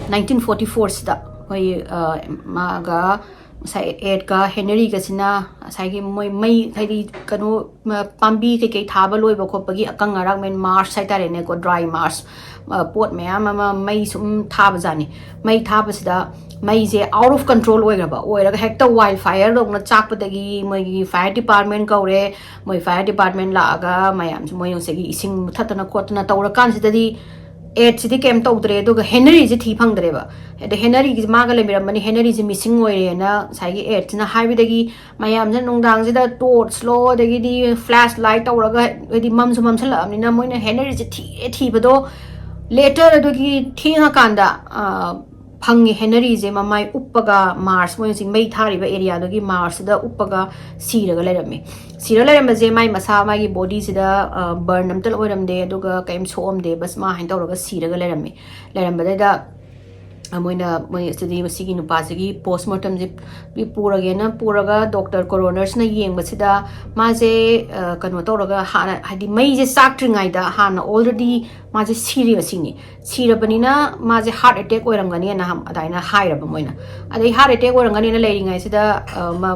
nineteen forty fourꯁꯤꯗ ꯑꯩꯈꯣꯏ, ꯑ, ꯃꯥꯒ ꯉꯁꯥꯏ ꯑꯦꯗꯀ ꯍꯦꯅꯔꯤꯒꯁꯤꯅ ꯉꯁꯥꯏꯒꯤ ꯃꯣꯏ ꯃꯩ, ꯍꯥꯏꯗꯤ ꯀꯩꯅꯣ, ꯃ-, ꯄꯥꯝꯕꯤ ꯀꯩꯀꯩ ꯊꯥꯕ ꯂꯣꯏꯕ ꯈꯣꯠꯄꯒꯤ ꯑꯀꯪ ꯑꯔꯥꯛ ꯃꯦꯟ ꯃꯥꯔꯁ ꯍꯥꯏꯇꯥꯔꯦꯅꯦꯀꯣ, dry ꯃꯥꯔꯁ, ꯑ, ꯄꯣꯠ ꯃꯌꯥꯝ ꯑꯃ ꯃꯩ ꯁꯨꯝ ꯊꯥꯕꯖꯥꯠꯅꯤ꯫ ꯃꯩ ꯊꯥꯕꯁꯤꯗ ꯃꯩꯁꯦ out of control ꯑꯣꯏꯈ꯭ꯔꯕ, ꯑꯣꯏꯔꯒ ꯍꯦꯛꯇ wild fireꯗꯧꯅ ꯆꯥꯛꯄꯗꯒꯤ ꯃꯣꯏꯒꯤ fire department ꯀꯧꯔꯦ꯫ ꯃꯣꯏ fire department ꯂꯥꯛꯑꯒ ꯃꯌꯥꯝꯁꯦ ꯃꯣꯏ ꯉꯁꯥꯏꯒꯤ ꯏꯁꯤꯡ ꯃꯨꯊꯠꯇꯅ ꯈꯣꯠꯇꯅ ꯇꯧꯔꯀꯥꯟꯁꯤꯗꯗꯤ ꯑꯦꯗꯁꯤꯗꯤ ꯀꯩꯝ ꯇꯧꯗ꯭ꯔꯦ, ꯑꯗꯨꯒ ꯍꯦꯅꯔꯤꯁꯦ ꯊꯤ ꯐꯪꯗ꯭ꯔꯦꯕ꯫ ꯑꯗ ꯍꯦꯅꯔꯤꯁꯦ ꯃꯥꯒ ꯂꯩꯃꯤꯔꯝꯕꯅꯤ, ꯍꯦꯅꯔꯤꯁꯦ missing ꯑꯣꯏꯔꯦꯅ ꯉꯁꯥꯏꯒꯤ ꯑꯦꯗꯁꯤꯅ ꯍꯥꯏꯕꯗꯒꯤ ꯃꯌꯥꯝꯁꯤꯅ ꯅꯨꯡꯗꯥꯡꯁꯤꯗ torchꯂꯣ ꯑꯗꯒꯤꯗꯤ flashlight ꯇꯧꯔꯒ, ꯍꯥꯏꯗꯤ ꯃꯝꯁꯨ ꯃꯝꯁꯜꯂꯛꯑꯕꯅꯤꯅ ꯃꯣꯏꯅ ꯍꯦꯅꯔꯤꯁꯦ ꯊꯤꯔꯦ, ꯊꯤꯕꯗꯣ Later ꯑꯗꯨꯒꯤ ꯊꯦꯡꯉꯀꯥꯟꯗ ꯐꯪꯉꯤ ꯍꯦꯅꯔꯤꯁꯦ ꯃꯃꯥꯏ ꯎꯞꯄꯒ, ꯃꯥꯔꯁ, ꯃꯣꯏ ꯍꯧꯖꯤꯛ ꯃꯩ ꯊꯥꯔꯤꯕ ꯑꯦꯔꯤꯌꯥꯗꯨꯒꯤ ꯃꯥꯔꯁꯁꯤꯗ ꯎꯞꯄꯒ ꯁꯤꯔꯒ ꯂꯩꯔꯝꯃꯤ꯫ ꯁꯤꯔ ꯂꯩꯔꯝꯕꯁꯦ ꯃꯥꯏ ꯃꯁꯥ, ꯃꯥꯒꯤ ꯕꯣꯗꯤꯁꯤꯗ ꯕꯔꯟ ꯑꯝꯇ ꯑꯣꯏꯔꯝꯗꯦ, ꯑꯗꯨꯒ ꯀꯔꯤꯝ ꯁꯣꯛꯑꯝꯗꯦ, ꯕꯁ ꯃꯥ ꯍꯥꯏꯅ ꯇꯧꯔꯒ ꯁꯤꯔꯒ ꯂꯩꯔꯝꯃꯤ꯫ ꯂꯩꯔꯝꯕꯗꯩꯗ ꯃꯣꯏꯅ, ꯃꯣꯏ ꯁꯤꯗꯤ ꯃꯁꯤꯒꯤ ꯅꯨꯄꯥꯁꯤꯒꯤ ꯄꯣꯁꯃꯣꯔꯇꯝꯁꯦ ꯄꯨꯔꯒꯦꯅ ꯄꯨꯔꯒ ꯗꯣꯛꯇꯔ ꯀꯣꯔꯣꯅꯔꯁꯅ ꯌꯦꯡꯕꯁꯤꯗ ꯃꯥꯁꯦ ꯀꯩꯅꯣ ꯇꯧꯔꯒ, ꯍꯥꯟꯅ, ꯍꯥꯏꯗꯤ ꯃꯩꯁꯦ ꯆꯥꯛꯇ꯭ꯔꯤꯉꯩꯗ ꯍꯥꯟꯅ already ꯃꯥꯁꯦ ꯁꯤꯔꯦꯕ ꯁꯤꯅꯤ꯫ ꯁꯤꯔꯕꯅꯤꯅ ꯃꯥꯁꯦ ꯍꯥꯔꯠ ꯑꯦꯇꯦꯛ ꯑꯣꯏꯔꯝꯒꯅꯤꯅ ꯑꯗꯨꯃꯥꯏꯅ ꯍꯥꯏꯔꯕ ꯃꯣꯏꯅ꯫ ꯑꯗꯩ ꯍꯥꯔꯠ ꯑꯦꯇꯦꯛ ꯑꯣꯏꯔꯝꯒꯅꯤꯅ ꯂꯩꯔꯤꯉꯩꯁꯤꯗ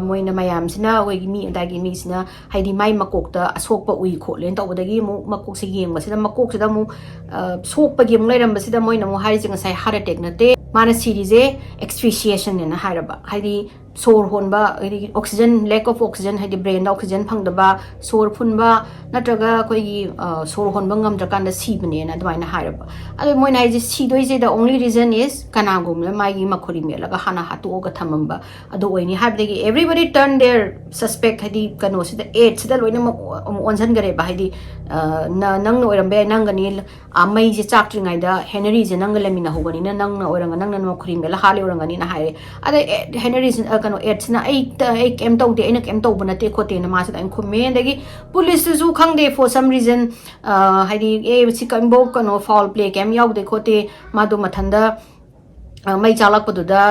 ꯃꯣꯏꯅ ꯃꯌꯥꯝꯁꯤꯅ, ꯑꯩꯈꯣꯏꯒꯤ ꯃꯤ ꯑꯗꯥꯏꯒꯤ ꯃꯤꯁꯤꯅ, ꯍꯥꯏꯗꯤ ꯃꯥꯏ ꯃꯀꯣꯛꯇ ꯑꯁꯣꯛꯄ ꯎꯏ ꯈꯣꯠꯂꯦꯅ ꯇꯧꯕꯗꯒꯤ ꯑꯃꯨꯛ ꯃꯀꯣꯛꯁꯦ ꯌꯦꯡꯕꯁꯤꯗ, ꯃꯀꯣꯛꯁꯤꯗ ꯑꯃꯨꯛ ꯁꯣꯛꯄꯒꯤ ꯑꯃꯨꯛ ꯂꯩꯔꯝꯕꯁꯤꯗ ꯃꯣꯏꯅ ꯑꯃꯨꯛ ꯍꯥꯏꯔꯤꯁꯦ ꯉꯁꯥꯏ ꯍꯥꯔꯠ ꯑꯦꯇꯦꯛ ꯅꯠꯇꯦ, ꯃꯥꯅ ꯁꯤꯔꯤꯁꯦ ꯑꯦꯛꯁꯐꯤꯁꯤꯌꯦꯁꯟꯅꯦꯅ ꯍꯥꯏꯔꯕ꯫ ꯍꯥꯏꯗꯤ ꯁꯣꯔ ꯍꯣꯟꯕ, ꯍꯥꯏꯗꯤ oxygen, lack of oxygen, ꯍꯥꯏꯗꯤ ꯕ꯭ꯔꯦꯟꯗ ꯑꯣꯛꯁꯤꯖꯟ ꯐꯪꯗꯕ, ꯁꯣꯔ ꯐꯨꯟꯕ, ꯅꯠꯇ꯭ꯔꯒ ꯑꯩꯈꯣꯏꯒꯤ ꯁꯣꯔ ꯍꯣꯟꯕ ꯉꯝꯗ꯭ꯔꯀꯥꯟꯗ ꯁꯤꯕꯅꯦꯅ ꯑꯗꯨꯃꯥꯏꯅ ꯍꯥꯏꯔꯕ꯫ ꯑꯗꯣ ꯃꯣꯏꯅ ꯍꯥꯏꯁꯦ ꯁꯤꯗꯣꯏꯁꯦ the only reason is ꯀꯅꯥꯒꯨꯝꯕꯅ ꯃꯥꯒꯤ ꯃꯈꯨꯔꯤ ꯃꯦꯠꯂꯒ ꯍꯥꯟꯅ ꯍꯥꯠꯇꯣꯛꯑꯒ ꯊꯝꯃꯝꯕ ꯑꯗꯨ ꯑꯣꯏꯅꯤ ꯍꯥꯏꯕꯗꯒꯤ everybody turn their suspect, ꯍꯥꯏꯗꯤ ꯀꯩꯅꯣꯁꯤꯗ, ꯑꯦꯠꯁꯤꯗ ꯂꯣꯏꯅꯃꯛ ꯑꯃꯨꯛ ꯑꯣꯟꯁꯤꯟꯈꯔꯦꯕ꯫ ꯍꯥꯏꯗꯤ ꯅꯪꯅ ꯑꯣꯏꯔꯝꯕ ꯌꯥꯏ, ꯅꯪꯒꯅꯤ, ꯃꯩꯁꯦ ꯆꯥꯛꯇ꯭ꯔꯤꯉꯩꯗ ꯍꯦꯅꯔꯤꯁꯦ ꯅꯪꯒ ꯂꯩꯃꯤꯟꯅꯍꯧꯕꯅꯤꯅ ꯅꯪꯅ ꯑꯣꯏꯔꯝꯒ-, ꯅꯪꯅ ꯃꯈꯨꯔꯤ ꯃꯦꯠꯂ ꯍꯥꯠꯂꯤ ꯑꯣꯏꯔꯝꯒꯅꯤꯅ ꯍꯥꯏꯔꯦ꯫ ꯑꯗꯩ ꯍꯦꯅꯔꯤꯁꯤ, ꯀꯩꯅꯣ, ꯑꯦꯠꯁꯤꯅ ꯑꯩ, ꯑꯩ ꯀꯩꯝ ꯇꯧꯗꯦ, ꯑꯩꯅ ꯀꯩꯝ ꯇꯧꯕ ꯅꯠꯇꯦ ꯈꯣꯠꯇꯦꯅ ꯃꯥꯁꯦ ꯑꯗꯨꯃꯥꯏꯅ ꯈꯨꯝꯃꯦ꯫ ꯑꯗꯒꯤ ꯄꯨꯂꯤꯁꯇꯨꯁꯨ ꯈꯪꯗꯦ, for some reason, ꯍꯥꯏꯗꯤ ꯑꯦ ꯁꯤ ꯀꯩꯝꯐꯧ ꯀꯩꯅꯣ foul play ꯀꯩꯝ ꯌꯥꯎꯗꯦ ꯈꯣꯠꯇꯦ, ꯃꯥꯗꯣ ꯃꯊꯟꯗ ꯃꯩ ꯆꯥꯛꯂꯛꯄꯗꯨꯗ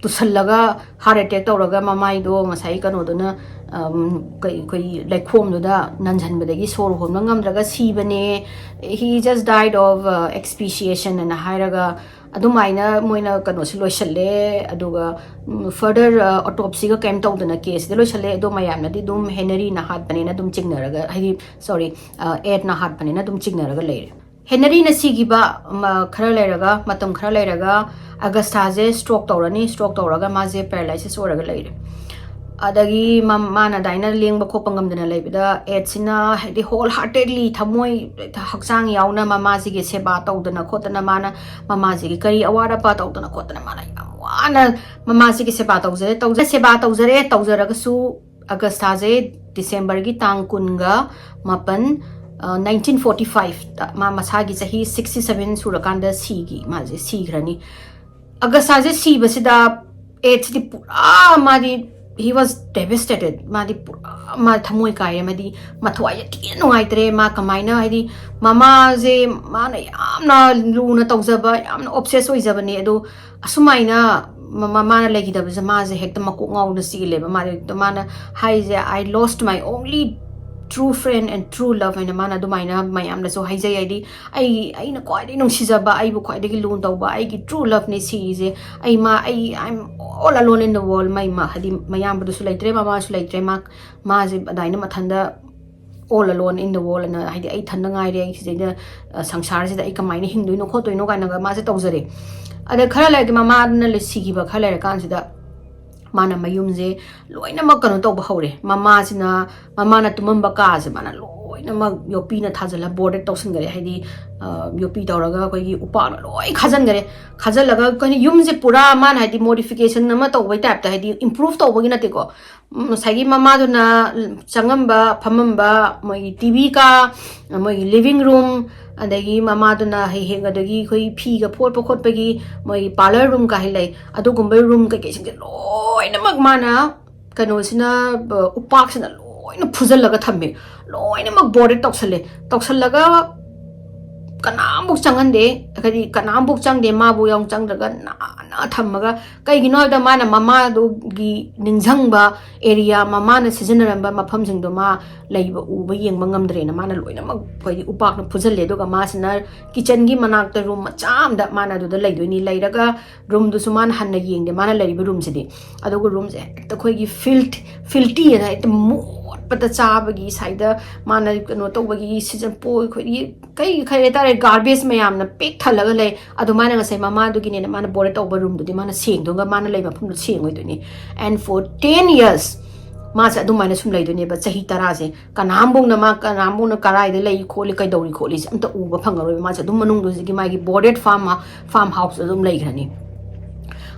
ꯇꯨꯁꯜꯂꯒ ꯍꯥꯔꯠ ꯑꯦꯇꯦꯛ ꯇꯧꯔꯒ ꯃꯃꯥꯏꯗꯣ ꯉꯁꯥꯏ ꯀꯩꯅꯣꯗꯨꯅ, ꯑꯩꯈꯣꯏ ꯂꯩꯈꯣꯝꯗꯨꯗ ꯅꯟꯁꯤꯟꯕꯗꯒꯤ ꯁꯣꯔ ꯍꯣꯟꯕ ꯉꯝꯗ꯭ꯔꯒ ꯁꯤꯕꯅꯦ, he just died of asphyxiation ꯑꯅ ꯍꯥꯏꯔꯒ ꯑꯗꯨꯃꯥꯏꯅ ꯃꯣꯏꯅ ꯀꯩꯅꯣꯁꯦ ꯂꯣꯏꯁꯤꯜꯂꯦ꯫ ꯑꯗꯨꯒ further autopsyꯒ ꯀꯩꯝ ꯇꯧꯗꯅ ꯀꯦꯁꯁꯤꯗ ꯂꯣꯏꯁꯤꯜꯂꯦ꯫ ꯑꯗꯣ ꯃꯌꯥꯝꯅꯗꯤ ꯑꯗꯨꯝ ꯍꯦꯅꯔꯤꯅ ꯍꯥꯠꯄꯅꯦꯅ ꯑꯗꯨꯝ ꯆꯤꯡꯅꯔꯒ, ꯍꯥꯏꯗꯤ, sorry, ꯑꯦꯠꯅ ꯍꯥꯠꯄꯅꯦꯅ ꯑꯗꯨꯝ ꯆꯤꯡꯅꯔꯒ ꯂꯩꯔꯦ꯫ ꯍꯦꯅꯔꯤꯅ ꯁꯤꯈꯤꯕ ꯈꯔ ꯂꯩꯔꯒ, ꯃꯇꯝ ꯈꯔ ꯂꯩꯔꯒ ꯑꯒꯁꯊꯥꯁꯦ ꯁ꯭ꯇ꯭ꯔꯣꯛ ꯇꯧꯔꯅꯤ꯫ ꯁ꯭ꯇ꯭ꯔꯣꯛ ꯇꯧꯔꯒ ꯃꯥꯁꯦ ꯄꯦꯔꯥꯂꯥꯏꯁꯤꯁ ꯑꯣꯏꯔꯒ ꯂꯩꯔꯦ꯫ ꯑꯗꯒꯤ ꯃꯥꯅ ꯑꯗꯨꯃꯥꯏꯅ ꯂꯦꯡꯕ ꯈꯣꯠꯄ ꯉꯝꯗꯅ ꯂꯩꯕꯗ, ꯑꯦꯠꯁꯤꯅ ꯍꯥꯏꯗꯤ ꯍꯣꯜ ꯍꯥꯔꯇꯦꯗꯂꯤ, ꯊꯃꯣꯏ ꯍꯛꯆꯥꯡ ꯌꯥꯎꯅ ꯃꯃꯥꯁꯤꯒꯤ ꯁꯦꯕꯥ ꯇꯧꯗꯅ ꯈꯣꯠꯇꯅ, ꯃꯥꯅ ꯃꯃꯥꯁꯤꯒꯤ ꯀꯔꯤ ꯑꯋꯥꯠ ꯑꯄꯥ ꯇꯧꯗꯅ ꯈꯣꯠꯇꯅ, ꯃꯥꯅ ꯌꯥꯝ ꯋꯥꯅ ꯃꯃꯥꯁꯤꯒꯤ ꯁꯦꯕꯥ ꯇꯧꯖꯔꯦ꯫ ꯇꯧꯖ-, ꯁꯦꯕꯥ ꯇꯧꯖꯔꯦ꯫ ꯇꯧꯖꯔꯒꯁꯨ ꯑꯒꯁꯊꯥꯁꯦ ꯗꯤꯁꯦꯝꯕꯔꯒꯤ ꯇꯥꯡ ꯀꯨꯟꯒ ꯃꯥꯄꯟ, ꯅꯥꯏꯟꯇꯤꯟ ꯐꯣꯔꯇꯤ ꯐꯥꯏꯚꯇ ꯃꯥ ꯃꯁꯥꯒꯤ ꯆꯍꯤ ꯁꯤꯛꯁꯇꯤ ꯁꯚꯦꯟ ꯁꯨꯔꯀꯥꯟꯗ ꯁꯤꯒꯤ ꯃꯥꯁꯦ ꯁꯤꯈ꯭ꯔꯅꯤ꯫ ꯑꯒꯁꯥꯁꯦ ꯁꯤꯕꯁꯤꯗ ꯑꯦꯠꯁꯤꯗꯤ ꯄꯨꯔꯥ ꯃꯥꯗꯤ he was devastated꯫ ꯃꯥꯗꯤ ꯄꯨꯔꯥ ꯃꯥ ꯊꯃꯣꯏ ꯀꯥꯏꯔꯦ꯫ ꯃꯥꯗꯤ ꯃꯊꯋꯥꯏꯁꯦ ꯊꯤꯅ ꯅꯨꯡꯉꯥꯏꯇ꯭ꯔꯦ꯫ ꯃꯥ ꯀꯃꯥꯏꯅ ꯍꯥꯏꯗꯤ ꯃꯃꯥꯁꯦ ꯃꯥꯅ ꯌꯥꯝꯅ ꯂꯨꯅ ꯇꯧꯖꯕ, ꯌꯥꯝꯅ ꯑꯣꯞꯁꯦꯁ ꯑꯣꯏꯖꯕꯅꯦ꯫ ꯑꯗꯣ ꯑꯁꯨꯃꯥꯏꯅ ꯃꯃꯥꯅ ꯂꯩꯈꯤꯗꯕꯁꯦ ꯃꯥꯁꯦ ꯍꯦꯛꯇ ꯃꯀꯣꯛ ꯉꯥꯎꯅ ꯆꯦꯜꯂꯦꯕ꯫ ꯃꯥꯅ ꯍꯥꯏꯁꯦ, "I lost my only true friend and true love" ꯍꯥꯏꯅ ꯃꯥꯅ ꯑꯗꯨꯃꯥꯏꯅ ꯃꯌꯥꯝꯅꯁꯨ ꯍꯥꯏꯖꯩ꯫ ꯍꯥꯏꯗꯤ ꯑꯩ, ꯑꯩꯅ ꯈ꯭ꯋꯥꯏꯗꯒꯤ ꯅꯨꯡꯁꯤꯖꯕ, ꯑꯩꯕꯨ ꯈ꯭ꯋꯥꯏꯗꯒꯤ ꯂꯨꯅ ꯇꯧꯕ ꯑꯩꯒꯤ true loveꯅꯦ ꯁꯤꯔꯤꯁꯦ꯫ ꯑꯩ ꯃꯥ, ꯑꯩ, "I'm all alone in the world"꯫ ꯃꯩ ꯃꯥ ꯍꯥꯏꯗꯤ ꯃꯌꯥꯝꯕꯗꯨꯁꯨ ꯂꯩꯇ꯭ꯔꯦ, ꯃꯃꯥꯁꯨ ꯂꯩꯇ꯭ꯔꯦ꯫ ꯃꯥ, ꯃꯥꯁꯦ ꯑꯗꯨꯃꯥꯏꯅ ꯃꯊꯟꯇ "all alone in the world" ꯑꯅ, ꯍꯥꯏꯗꯤ ꯑꯩ ꯊꯟꯗ ꯉꯥꯏꯔꯦ, ꯑꯩ ꯁꯤꯗꯩꯗ, ꯑ, ꯁꯪꯁꯥꯔꯁꯤꯗ ꯑꯩ ꯀꯃꯥꯏꯅ ꯍꯤꯡꯗꯣꯏꯅꯣ ꯈꯣꯠꯇꯣꯏꯅꯣ ꯀꯥꯏꯅꯒ ꯃꯥꯁꯦ ꯇꯧꯖꯔꯦ꯫ ꯑꯗ ꯈꯔ ꯂꯩꯔꯗꯤ ꯃꯃꯥꯗꯨꯅ ꯂꯩ-, ꯁꯤꯈꯤꯕ ꯈꯔ ꯂꯩꯔꯀꯥꯟꯁꯤꯗ ꯃꯥꯅ ꯃꯌꯨꯝꯁꯦ ꯂꯣꯏꯅꯃꯛ ꯀꯩꯅꯣ ꯇꯧꯕ ꯍꯧꯔꯦ꯫ ꯃꯃꯥꯁꯤꯅ, ꯃꯃꯥꯅ ꯇꯨꯝꯃꯝꯕ ꯀꯥꯁꯦ ꯃꯥꯅ ꯂꯣꯏꯅꯃꯛ ꯌꯣꯠꯄꯤꯅ ꯊꯥꯖꯤꯜꯂ boarded ꯇꯧꯁꯤꯟꯈꯔꯦ꯫ ꯍꯥꯏꯗꯤ, ꯑ, ꯌꯣꯠꯄꯤ ꯇꯧꯔꯒ ꯑꯩꯈꯣꯏꯒꯤ ꯎꯄꯥꯛꯅ ꯂꯣꯏ ꯈꯥꯖꯤꯟꯈꯔꯦ꯫ ꯈꯥꯖꯤꯜꯂꯒ ꯑꯩꯈꯣꯏꯅ ꯌꯨꯝꯁꯦ ꯄꯨꯔꯥ ꯃꯥꯅ ꯍꯥꯏꯗꯤ modification ꯑꯃ ꯇꯧꯕꯩ typeꯇ, ꯍꯥꯏꯗꯤ improve ꯇꯧꯕꯒꯤ ꯅꯠꯇꯦꯀꯣ, ꯉꯁꯥꯏꯒꯤ ꯃꯃꯥꯗꯨꯅ ꯆꯪꯉꯝꯕ, ꯐꯝꯃꯝꯕ, ꯃꯣꯏꯒꯤ ꯇꯤ ꯚꯤ ꯀꯥ, ꯃꯣꯏꯒꯤ living room, ꯑꯗꯒꯤ ꯃꯃꯥꯗꯨꯅ ꯍꯦꯛ ꯍꯦꯛ ꯑꯗꯒꯤ ꯑꯩꯈꯣꯏ ꯐꯤꯒ ꯐꯣꯠꯄ ꯈꯣꯠꯄꯒꯤ ꯃꯣꯏꯒꯤ parlour room ꯀꯥꯏ ꯂꯩ, ꯑꯗꯨꯒꯨꯝꯕ room ꯀꯩꯀꯩꯁꯤꯡꯁꯦ ꯂꯣꯏꯅꯃꯛ ꯃꯥꯅ ꯀꯩꯅꯣꯁꯤꯅ, ꯑ, ꯎꯄꯥꯛꯁꯤꯅ ꯂꯣꯏꯅ ꯐꯨꯖꯜꯂꯒ ꯊꯝꯃꯦ꯫ ꯂꯣꯏꯅꯃꯛ boarded ꯇꯧꯁꯜꯂꯦ꯫ ꯇꯧꯁꯜꯂꯒ ꯀꯅꯥꯝꯐꯥꯎ ꯆꯪꯍꯟꯗꯦ, ꯍꯥꯏꯗꯤ ꯀꯅꯥꯝꯐꯥꯎ ꯆꯪꯗꯦ, ꯃꯥꯕꯨ ꯌꯥꯎ ꯆꯪꯗ꯭ꯔꯒ ꯅꯥꯟꯅ ꯊꯝꯃꯒ꯫ ꯀꯩꯒꯤꯅꯣ ꯍꯥꯏꯕꯗ ꯃꯥꯅ ꯃꯃꯥꯗꯨꯒꯤ ꯅꯤꯡꯁꯤꯡꯕ area, ꯃꯃꯥꯅ ꯁꯤꯖꯤꯟꯅꯔꯝꯕ ꯃꯐꯝꯁꯤꯡꯗꯣ ꯃꯥ ꯂꯩꯕ, ꯎꯕ, ꯌꯦꯡꯕ ꯉꯝꯗ꯭ꯔꯦꯅ ꯃꯥꯅ ꯂꯣꯏꯅꯃꯛ ꯍꯥꯏꯗꯤ ꯎꯄꯥꯛꯅ ꯐꯨꯖꯜꯂꯦ꯫ ꯑꯗꯨꯒ ꯃꯥꯁꯤꯅ kitchenꯒꯤ ꯃꯅꯥꯛꯇ room ꯃꯆꯥ ꯑꯃꯗ ꯃꯥꯅ ꯑꯗꯨꯗ ꯂꯩꯗꯣꯏꯅꯤ꯫ ꯂꯩꯔꯒ roomꯗꯨꯁꯨ ꯃꯥꯅ ꯍꯟꯅ ꯌꯦꯡꯗꯦ, ꯃꯥꯅ ꯂꯩꯔꯤꯕ roomꯁꯤꯗꯤ꯫ ꯑꯗꯨꯒ roomꯁꯦ ꯍꯦꯛꯇ ꯑꯩꯈꯣꯏꯒꯤ filth, filthy ꯑꯅ ꯍꯦꯛꯇ ꯃꯣꯠꯄꯗ ꯆꯥꯕꯒꯤ ꯁꯥꯏꯗ ꯃꯥꯅ ꯀꯩꯅꯣ ꯇꯧꯕꯒꯤ ꯁꯤꯖꯟ ꯄꯣꯏ ꯑꯩꯈꯣꯏꯒꯤ ꯀꯩ ꯀꯩ ꯍꯥꯏꯇꯥꯔꯦ, garbage ꯃꯌꯥꯝꯅ ꯄꯤꯛ ꯊꯜꯂꯒ ꯂꯩ꯫ ꯑꯗꯨꯃꯥꯏꯅ ꯉꯁꯥꯏ ꯃꯃꯥꯗꯨꯒꯤꯅꯦꯅ ꯃꯥꯅ boarded ꯇꯧꯕ roomꯗꯨꯗꯤ ꯃꯥꯅ ꯁꯦꯡꯗꯣꯏꯒ ꯃꯥꯅ ꯂꯩꯕ ꯃꯐꯝꯗꯣ ꯁꯦꯡꯉꯣꯏꯗꯣꯏꯅꯤ꯫ And for ten years ꯃꯥꯁꯦ ꯑꯗꯨꯃꯥꯏꯅ ꯁꯨꯝ ꯂꯩꯗꯣꯏꯅꯦꯕ, ꯆꯍꯤ ꯇꯔꯥꯁꯦ꯫ ꯀꯅꯥꯝꯕꯧꯅ ꯃꯥ, ꯀꯅꯥꯝꯕꯧꯅ ꯀꯔꯥꯏꯗ ꯂꯩ ꯈꯣꯠꯂꯤ, ꯀꯩꯗꯧꯔꯤ ꯈꯣꯠꯂꯤꯁꯦ ꯑꯝꯇ ꯎꯕ ꯐꯪꯉꯔꯣꯏꯕ꯫ ꯃꯥꯁꯦ ꯑꯗꯨꯝ ꯃꯅꯨꯡꯗ ꯍꯧꯖꯤꯛꯀꯤ ꯃꯥꯒꯤ boarded farm, farm houseꯇ ꯑꯗꯨꯝ ꯂꯩꯈ꯭ꯔꯅꯤ꯫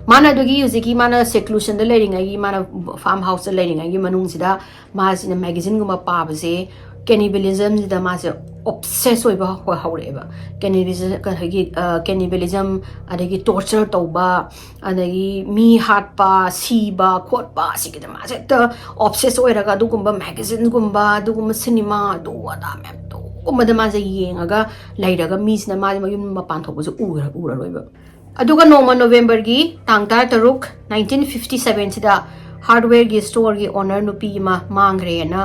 ꯃꯥꯅ ꯑꯗꯨꯒꯤ ꯍꯧꯖꯤꯛꯀꯤ ꯃꯥꯅ seclusionꯗ ꯂꯩꯔꯤꯉꯩꯒꯤ, ꯃꯥꯅ farm houseꯇ ꯂꯩꯔꯤꯉꯩꯒꯤ ꯃꯅꯨꯡꯁꯤꯗ ꯃꯥꯁꯤꯅ magazineꯒꯨꯝꯕ ꯄꯥꯕꯁꯦ ꯀꯦꯅꯤꯕꯦꯂꯤꯖꯝꯁꯤꯗ ꯃꯥꯁꯦ ꯑꯣꯞꯁꯦꯁ ꯑꯣꯏꯕ ꯍꯧ- ꯍꯧꯔꯛꯑꯦꯕ꯫ ꯀꯦꯅꯤꯕꯦꯂꯤꯖꯝ, ꯑꯩꯈꯣꯏꯒꯤ ꯀꯦꯅꯤꯕꯦꯂꯤꯖꯝ, ꯑꯗꯒꯤ ꯇꯣꯔꯆꯔ ꯇꯧꯕ, ꯑꯗꯒꯤ ꯃꯤ ꯍꯥꯠꯄ, ꯁꯤꯕ ꯈꯣꯠꯄ, ꯑꯁꯤꯒꯤꯗ ꯃꯥꯁꯦ ꯍꯦꯛꯇ ꯑꯣꯞꯁꯦꯁ ꯑꯣꯏꯔꯒ ꯑꯗꯨꯒꯨꯝꯕ ꯃꯦꯒꯥꯖꯤꯟꯒꯨꯝꯕ, ꯑꯗꯨꯒꯨꯝꯕ ꯁꯤꯅꯦꯃꯥ, ꯑꯗꯨ ꯑꯗꯥ ꯃꯌꯥꯝ ꯑꯗꯨꯒꯨꯝꯕꯗ ꯃꯥꯁꯦ ꯌꯦꯡꯉꯒ ꯂꯩꯔꯒ ꯃꯤꯁꯤꯅ ꯃꯥꯁꯦ ꯃꯌꯨꯝ ꯃꯄꯥꯟ ꯊꯣꯛꯄꯁꯨ ꯎꯔ- ꯎꯔꯔꯣꯏꯕ꯫ ꯑꯗꯨꯒ ꯅꯣꯡꯃ ꯅꯣꯕꯦꯝꯕꯔꯒꯤ ꯇꯥꯡ ꯇꯔꯥꯇꯔꯨꯛ, ꯅꯥꯏꯟꯇꯤꯟ ꯐꯤꯐꯇꯤ ꯁꯚꯦꯟꯁꯤꯗ ꯍꯥꯔꯗꯋꯦꯌꯔꯒꯤ ꯁ꯭ꯇꯣꯔꯒꯤ ꯑꯣꯅꯔ ꯅꯨꯄꯤ ꯑꯃ ꯃꯥꯡꯈ꯭ꯔꯦꯅ,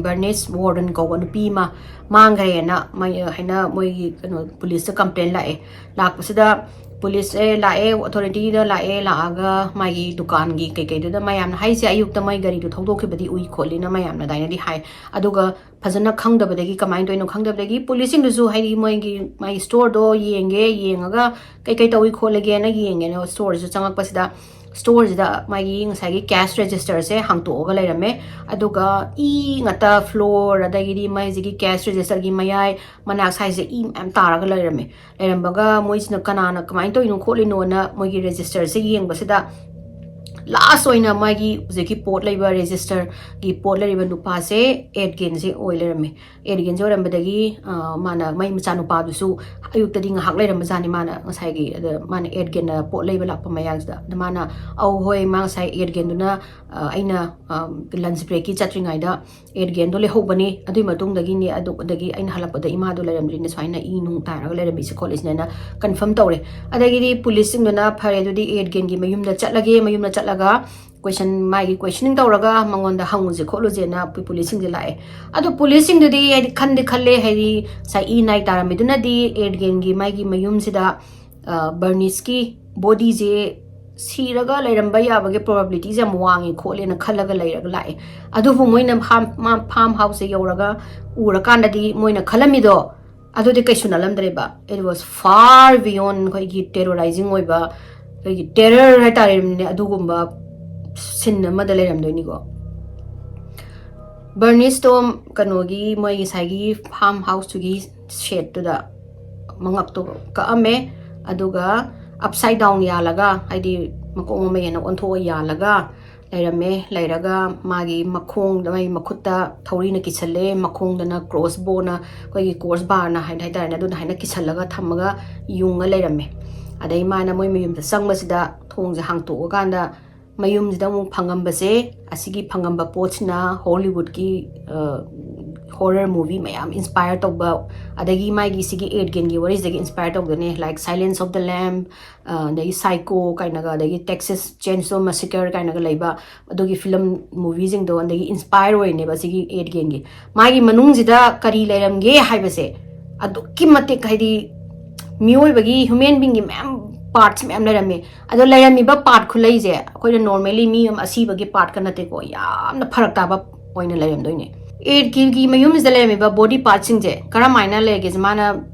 ꯕꯔꯅꯤꯁ ꯋꯥꯔꯗꯟ ꯀꯧꯕ ꯅꯨꯄꯤ ꯑꯃ ꯃꯥꯡꯈ꯭ꯔꯦꯅ ꯃꯣꯏ ꯍꯥꯏꯅ ꯃꯣꯏꯒꯤ ꯀꯩꯅꯣ ꯄꯨꯂꯤꯁꯇ ꯀꯝꯄ꯭ꯂꯦꯟ ꯂꯥꯛꯑꯦ꯫ ꯂꯥꯛꯄꯁꯤꯗ ꯄꯨꯂꯤꯁꯁꯦ ꯂꯥꯛꯑꯦ, ꯑꯣꯊꯣꯔꯤꯇꯤꯗ ꯂꯥꯛꯑꯦ, ꯂꯥꯛꯑꯒ ꯃꯥꯒꯤ ꯗꯨꯀꯥꯟꯒꯤ ꯀꯩꯀꯩꯗꯨꯗ ꯃꯌꯥꯝꯅ ꯍꯥꯏꯁꯦ ꯑꯌꯨꯛꯇ ꯃꯣꯏ ꯒꯥꯔꯤꯗꯣ ꯊꯧꯗꯣꯛꯈꯤꯕꯗꯤ ꯎꯏ ꯈꯣꯠꯂꯤꯅ ꯃꯌꯥꯝꯅ ꯑꯗꯨꯃꯥꯏꯅꯗꯤ ꯍꯥꯏ꯫ ꯑꯗꯨꯒ ꯐꯖꯅ ꯈꯪꯗꯕꯗꯒꯤ, ꯀꯃꯥꯏꯅ ꯇꯧꯔꯤꯅꯣ ꯈꯪꯗꯕꯗꯒꯤ ꯄꯨꯂꯤꯁꯁꯤꯡꯗꯨꯁꯨ ꯍꯥꯏꯗꯤ ꯃꯣꯏꯒꯤ ꯃꯥꯒꯤ ꯁ꯭ꯇꯣꯔꯗꯣ ꯌꯦꯡꯒꯦ, ꯌꯦꯡꯉꯒ ꯀꯩꯀꯩ ꯇꯧꯏ ꯈꯣꯠꯂꯒꯦꯅ ꯌꯦꯡꯒꯦꯅ ꯁ꯭ꯇꯣꯔꯁꯤꯗ ꯆꯪꯉꯛꯄꯁꯤꯗ ꯁ꯭ꯇꯣꯔꯁꯤꯗ ꯃꯥꯒꯤ ꯉꯁꯥꯏꯒꯤ ꯀꯦꯁ ꯔꯦꯖꯤꯁꯇꯔꯁꯦ ꯍꯥꯡꯇꯣꯛꯑꯒ ꯂꯩꯔꯝꯃꯦ꯫ ꯑꯗꯨꯒ ꯏ ꯉꯥꯛꯇ ꯐ꯭ꯂꯣꯔ, ꯑꯗꯒꯤꯗꯤ ꯃꯥꯏꯁꯤꯒꯤ ꯀꯦꯁ ꯔꯦꯖꯤꯁꯇꯔꯒꯤ ꯃꯌꯥꯏ ꯃꯅꯥꯛ ꯁꯥꯏꯁꯦ ꯏ ꯃꯌꯥꯝ ꯇꯥꯔꯒ ꯂꯩꯔꯝꯃꯦ꯫ ꯂꯩꯔꯝꯕꯒ ꯃꯣꯏꯁꯤꯅ ꯀꯅꯥꯅ ꯀꯃꯥꯏꯅ ꯇꯧꯔꯤꯅꯣ ꯈꯣꯠꯂꯤꯅꯣꯅ ꯃꯣꯏꯒꯤ ꯔꯦꯖꯤꯁꯇꯔꯁꯦ ꯌꯦꯡꯕꯁꯤꯗ ꯂꯥꯁ ꯑꯣꯏꯅ ꯃꯥꯒꯤ ꯍꯧꯖꯤꯛꯀꯤ ꯄꯣꯠ ꯂꯩꯕ ꯔꯦꯖꯤꯁꯇꯔꯒꯤ ꯄꯣꯠ ꯂꯩꯔꯤꯕ ꯅꯨꯄꯥꯁꯦ ꯑꯦꯗꯒꯦꯟꯁꯦ ꯑꯣꯏ ꯂꯩꯔꯝꯃꯦ꯫ ꯑꯦꯗꯒꯦꯟꯁꯦ ꯑꯣꯏꯔꯝꯕꯗꯒꯤ ꯑ, ꯃꯥꯅ ꯃꯥꯏ ꯃꯆꯥꯅꯨꯄꯥꯗꯨꯁꯨ ꯑꯌꯨꯛꯇꯗꯤ ꯉꯥꯏꯍꯥꯛ ꯂꯩꯔꯝꯕꯖꯥꯠꯅꯤ꯫ ꯃꯥꯅ ꯉꯁꯥꯏꯒꯤ ꯑꯗ ꯃꯥꯅ ꯑꯦꯗꯒꯦꯟꯅ ꯄꯣꯠ ꯂꯩꯕ ꯂꯥꯛꯄ ꯃꯌꯥꯝꯁꯤꯗ ꯑꯗ ꯃꯥꯅ, "ꯑꯧ ꯍꯣꯏ, ꯃꯥ ꯉꯁꯥꯏ ꯑꯦꯗꯒꯦꯟꯗꯨꯅ, ꯑ, ꯑꯩꯅ ꯂꯟꯁ ꯕ꯭ꯔꯦꯛꯀꯤ ꯆꯠꯇ꯭ꯔꯤꯉꯩꯗ ꯑꯦꯗꯒꯦꯟꯗꯣ ꯂꯩꯍꯧꯕꯅꯤ, ꯑꯗꯨꯒꯤ ꯃꯇꯨꯡꯗꯒꯤꯅꯦ, ꯑꯗꯨꯗꯒꯤ ꯑꯩꯅ ꯍꯜꯂꯛꯄꯗ ꯏꯃꯥꯗꯣ ꯂꯩꯔꯝꯗ꯭ꯔꯤꯅꯦ, ꯁꯨꯃꯥꯏꯅ ꯏ ꯅꯨꯡ ꯇꯥꯔꯒ ꯂꯩꯔꯝꯃꯤꯁꯦ ꯈꯣꯠꯂꯤꯁꯤꯅꯦꯅ ꯀꯟꯐꯥꯔꯝ ꯇꯧꯔꯦ"꯫ ꯑꯗꯒꯤꯗꯤ ꯄꯨꯂꯤꯁꯁꯤꯡꯗꯨꯅ, "ꯐꯔꯦ, ꯑꯗꯨꯗꯤ ꯑꯦꯗꯒꯦꯟꯒꯤ ꯃꯌꯨꯝꯗ ꯆꯠꯂꯒꯦ, ꯃꯌꯨꯝꯗ ꯆꯠꯂꯒ ꯀꯣꯏꯁꯟ, ꯃꯥꯒꯤ ꯀꯣꯏꯁꯟꯅꯤꯡ ꯇꯧꯔꯒ ꯃꯉꯣꯟꯗ ꯍꯪꯉꯨꯁꯦ ꯈꯣꯠꯂꯨꯁꯦꯅ" ꯄꯨ- ꯄꯨꯂꯤꯁꯁꯤꯡꯁꯦ ꯂꯥꯛꯑꯦ꯫ ꯑꯗꯣ ꯄꯨꯂꯤꯁꯁꯤꯡꯗꯨꯗꯤ ꯍꯥꯏꯗꯤ ꯈꯟꯗꯤ ꯈꯜꯂꯦ, ꯍꯥꯏꯗꯤ ꯉꯁꯥꯏ ꯏ ꯅꯥꯏ ꯇꯥꯔꯝꯃꯤꯗꯨꯅꯗꯤ ꯑꯦꯗꯒꯦꯟꯒꯤ ꯃꯥꯒꯤ ꯃꯌꯨꯝꯁꯤꯗ, ꯑ, ꯕꯔꯅꯤꯁꯀꯤ ꯕꯣꯗꯤꯁꯦ ꯁꯤꯔꯒ ꯂꯩꯔꯝꯕ ꯌꯥꯕꯒꯤ ꯄ꯭ꯔꯣꯕꯦꯕꯤꯂꯤꯇꯤꯁꯦ ꯌꯥꯝ ꯋꯥꯡꯉꯤ ꯈꯣꯠꯂꯦꯅ ꯈꯜꯂꯒ ꯂꯩꯔꯒ ꯂꯥꯛꯑꯦ꯫ ꯑꯗꯨꯕꯨ ꯃꯣꯏꯅ ꯐꯥꯝ, ꯃꯥ ꯐꯥꯝ ꯍꯥꯎꯁꯁꯦ ꯌꯧꯔꯒ ꯎꯔꯀꯥꯟꯗꯗꯤ ꯃꯣꯏꯅ ꯈꯜꯂꯝꯃꯤꯗꯣ ꯑꯗꯨꯗꯤ ꯀꯩꯁꯨ ꯅꯠꯂꯝꯗ꯭ꯔꯦꯕ꯫ It was far beyond ꯑꯩꯈꯣꯏꯒꯤ ꯇꯦꯔꯣꯔꯥꯏꯖꯤꯡ ꯑꯣꯏꯕ, ꯑꯩꯈꯣꯏꯒꯤ ꯇꯦꯔꯔ ꯍꯥꯏꯇꯥꯔꯦꯅꯦ, ꯑꯗꯨꯒꯨꯝꯕ ꯁꯤꯟ ꯑꯃꯗ ꯂꯩꯔꯝꯗꯣꯏꯅꯤꯀꯣ꯫ ꯕꯔꯅꯤꯁꯇꯣ ꯀꯩꯅꯣꯒꯤ, ꯃꯣꯏ ꯉꯁꯥꯏꯒꯤ ꯐꯥꯝ ꯍꯥꯎꯁꯇꯨꯒꯤ ꯁꯦꯠꯇꯨꯗ ꯃꯉꯛꯇꯣ ꯀꯛꯑꯝꯃꯦ, ꯑꯗꯨꯒ ꯑꯞꯁꯥꯏꯠ ꯗꯥꯎꯟ ꯌꯥꯜꯂꯒ, ꯍꯥꯏꯗꯤ ꯃꯀꯣꯛ ꯃꯃꯩ ꯍꯦꯟꯅ ꯑꯣꯟꯊꯣꯛꯑ ꯌꯥꯜꯂꯒ, ꯂꯩꯔꯝꯃꯦ꯫ ꯂꯩꯔꯒ ꯃꯥꯒꯤ ꯃꯈꯣꯡꯗ, ꯃꯥꯒꯤ ꯃꯈꯨꯠꯇ ꯊꯧꯔꯤꯅ ꯀꯤꯁꯜꯂꯦ, ꯃꯈꯣꯡꯗꯅ ꯀ꯭ꯔꯣꯁ ꯕꯣꯅ, ꯑꯩꯈꯣꯏꯒꯤ ꯀ꯭ꯔꯣꯁ ꯕꯥꯔꯅ ꯍꯥꯏ ꯍꯥꯏꯇꯥꯔꯦꯅꯦ, ꯑꯗꯨꯅ ꯍꯥꯏꯅ ꯀꯤꯁꯜꯂꯒ ꯊꯝꯃꯒ ꯌꯨꯡꯉ ꯂꯩꯔꯝꯃꯦ꯫ ꯑꯗꯩ ꯃꯥꯅ ꯃꯣꯏ ꯃꯌꯨꯝꯗ ꯆꯪꯕꯁꯤꯗ ꯊꯣꯡꯁꯦ ꯍꯥꯡꯇꯣꯛꯑꯀꯥꯟꯗ ꯃꯌꯨꯝꯁꯤꯗ ꯑꯃꯨꯛ ꯐꯪꯉꯝꯕꯁꯦ, ꯑꯁꯤꯒꯤ ꯐꯪꯉꯝꯕ ꯄꯣꯠꯁꯤꯅ ꯍꯣꯂꯤꯋꯨꯗꯀꯤ ꯍꯣꯔꯔ ꯃꯨꯚꯤ ꯃꯌꯥꯝ ꯏꯟꯁꯄꯥꯌꯔ ꯇꯧꯕ, ꯑꯗꯒꯤ ꯃꯥꯒꯤ ꯁꯤꯒꯤ ꯑꯦꯠ ꯒꯦꯟꯒꯤ ꯋꯥꯔꯤꯁꯤꯗꯒꯤ ꯏꯟꯁꯄꯥꯌꯔ ꯇꯧꯗꯣꯏꯅꯦ, ꯂꯥꯏꯛ ꯁꯥꯏꯂꯦꯟꯁ ꯑꯣꯐ ꯗ ꯂꯦꯝ, ꯑꯗꯒꯤ ꯁꯥꯏꯀꯣ ꯀꯥꯏꯅꯒ, ꯑꯗꯒꯤ ꯇꯦꯛꯁꯥꯁ ꯆꯦꯟꯁꯣ ꯃꯦꯁꯦꯀꯔ ꯀꯥꯏꯅꯒ ꯂꯩꯕ ꯑꯗꯨꯒꯤ ꯐꯤꯂꯝ ꯃꯨꯚꯤꯁꯤꯡꯗꯣ ꯑꯗꯒꯤ ꯏꯟꯁꯄꯥꯌꯔ ꯑꯣꯏꯔꯤꯅꯦꯕ ꯁꯤꯒꯤ ꯑꯦꯠ ꯒꯦꯟꯒꯤ꯫ ꯃꯥꯒꯤ ꯃꯅꯨꯡꯁꯤꯗ ꯀꯔꯤ ꯂꯩꯔꯝꯒꯦ ꯍꯥꯏꯕꯁꯦ ꯑꯗꯨꯛꯀꯤ ꯃꯇꯤꯛ, ꯍꯥꯏꯗꯤ, ꯃꯤꯑꯣꯏꯕꯒꯤ, ꯍ꯭ꯌꯨꯃꯦꯟ ꯕꯤꯡꯒꯤ ꯃꯌꯥꯝ ꯄꯥꯔꯠꯁ ꯃꯌꯥꯝ ꯂꯩꯔꯝꯃꯦ꯫ ꯑꯗꯣ ꯂꯩꯔꯝꯃꯤꯕ ꯄꯥꯔꯠ ꯈꯨꯂꯩꯁꯦ ꯑꯩꯈꯣꯏꯅ ꯅꯣꯔꯃꯦꯂꯤ ꯃꯤ ꯑꯃ ꯑꯁꯤꯕꯒꯤ ꯄꯥꯔꯠꯀ ꯅꯠꯇꯦꯀꯣ, ꯌꯥꯝꯅ ꯐꯔꯛ ꯇꯥꯕ ꯑꯣꯏꯅ ꯂꯩꯔꯝꯗꯣꯏꯅꯦ꯫ ꯑꯦꯠ ꯒꯦꯟꯒꯤ ꯃꯌꯨꯝꯁꯤꯗ ꯂꯩꯔꯝꯃꯤꯕ ꯕꯣꯗꯤ ꯄꯥꯔꯠꯁꯤꯡꯁꯦ ꯀꯔꯝꯍꯥꯏꯅ ꯂꯩꯒꯦꯁꯦ, ꯃꯥꯅ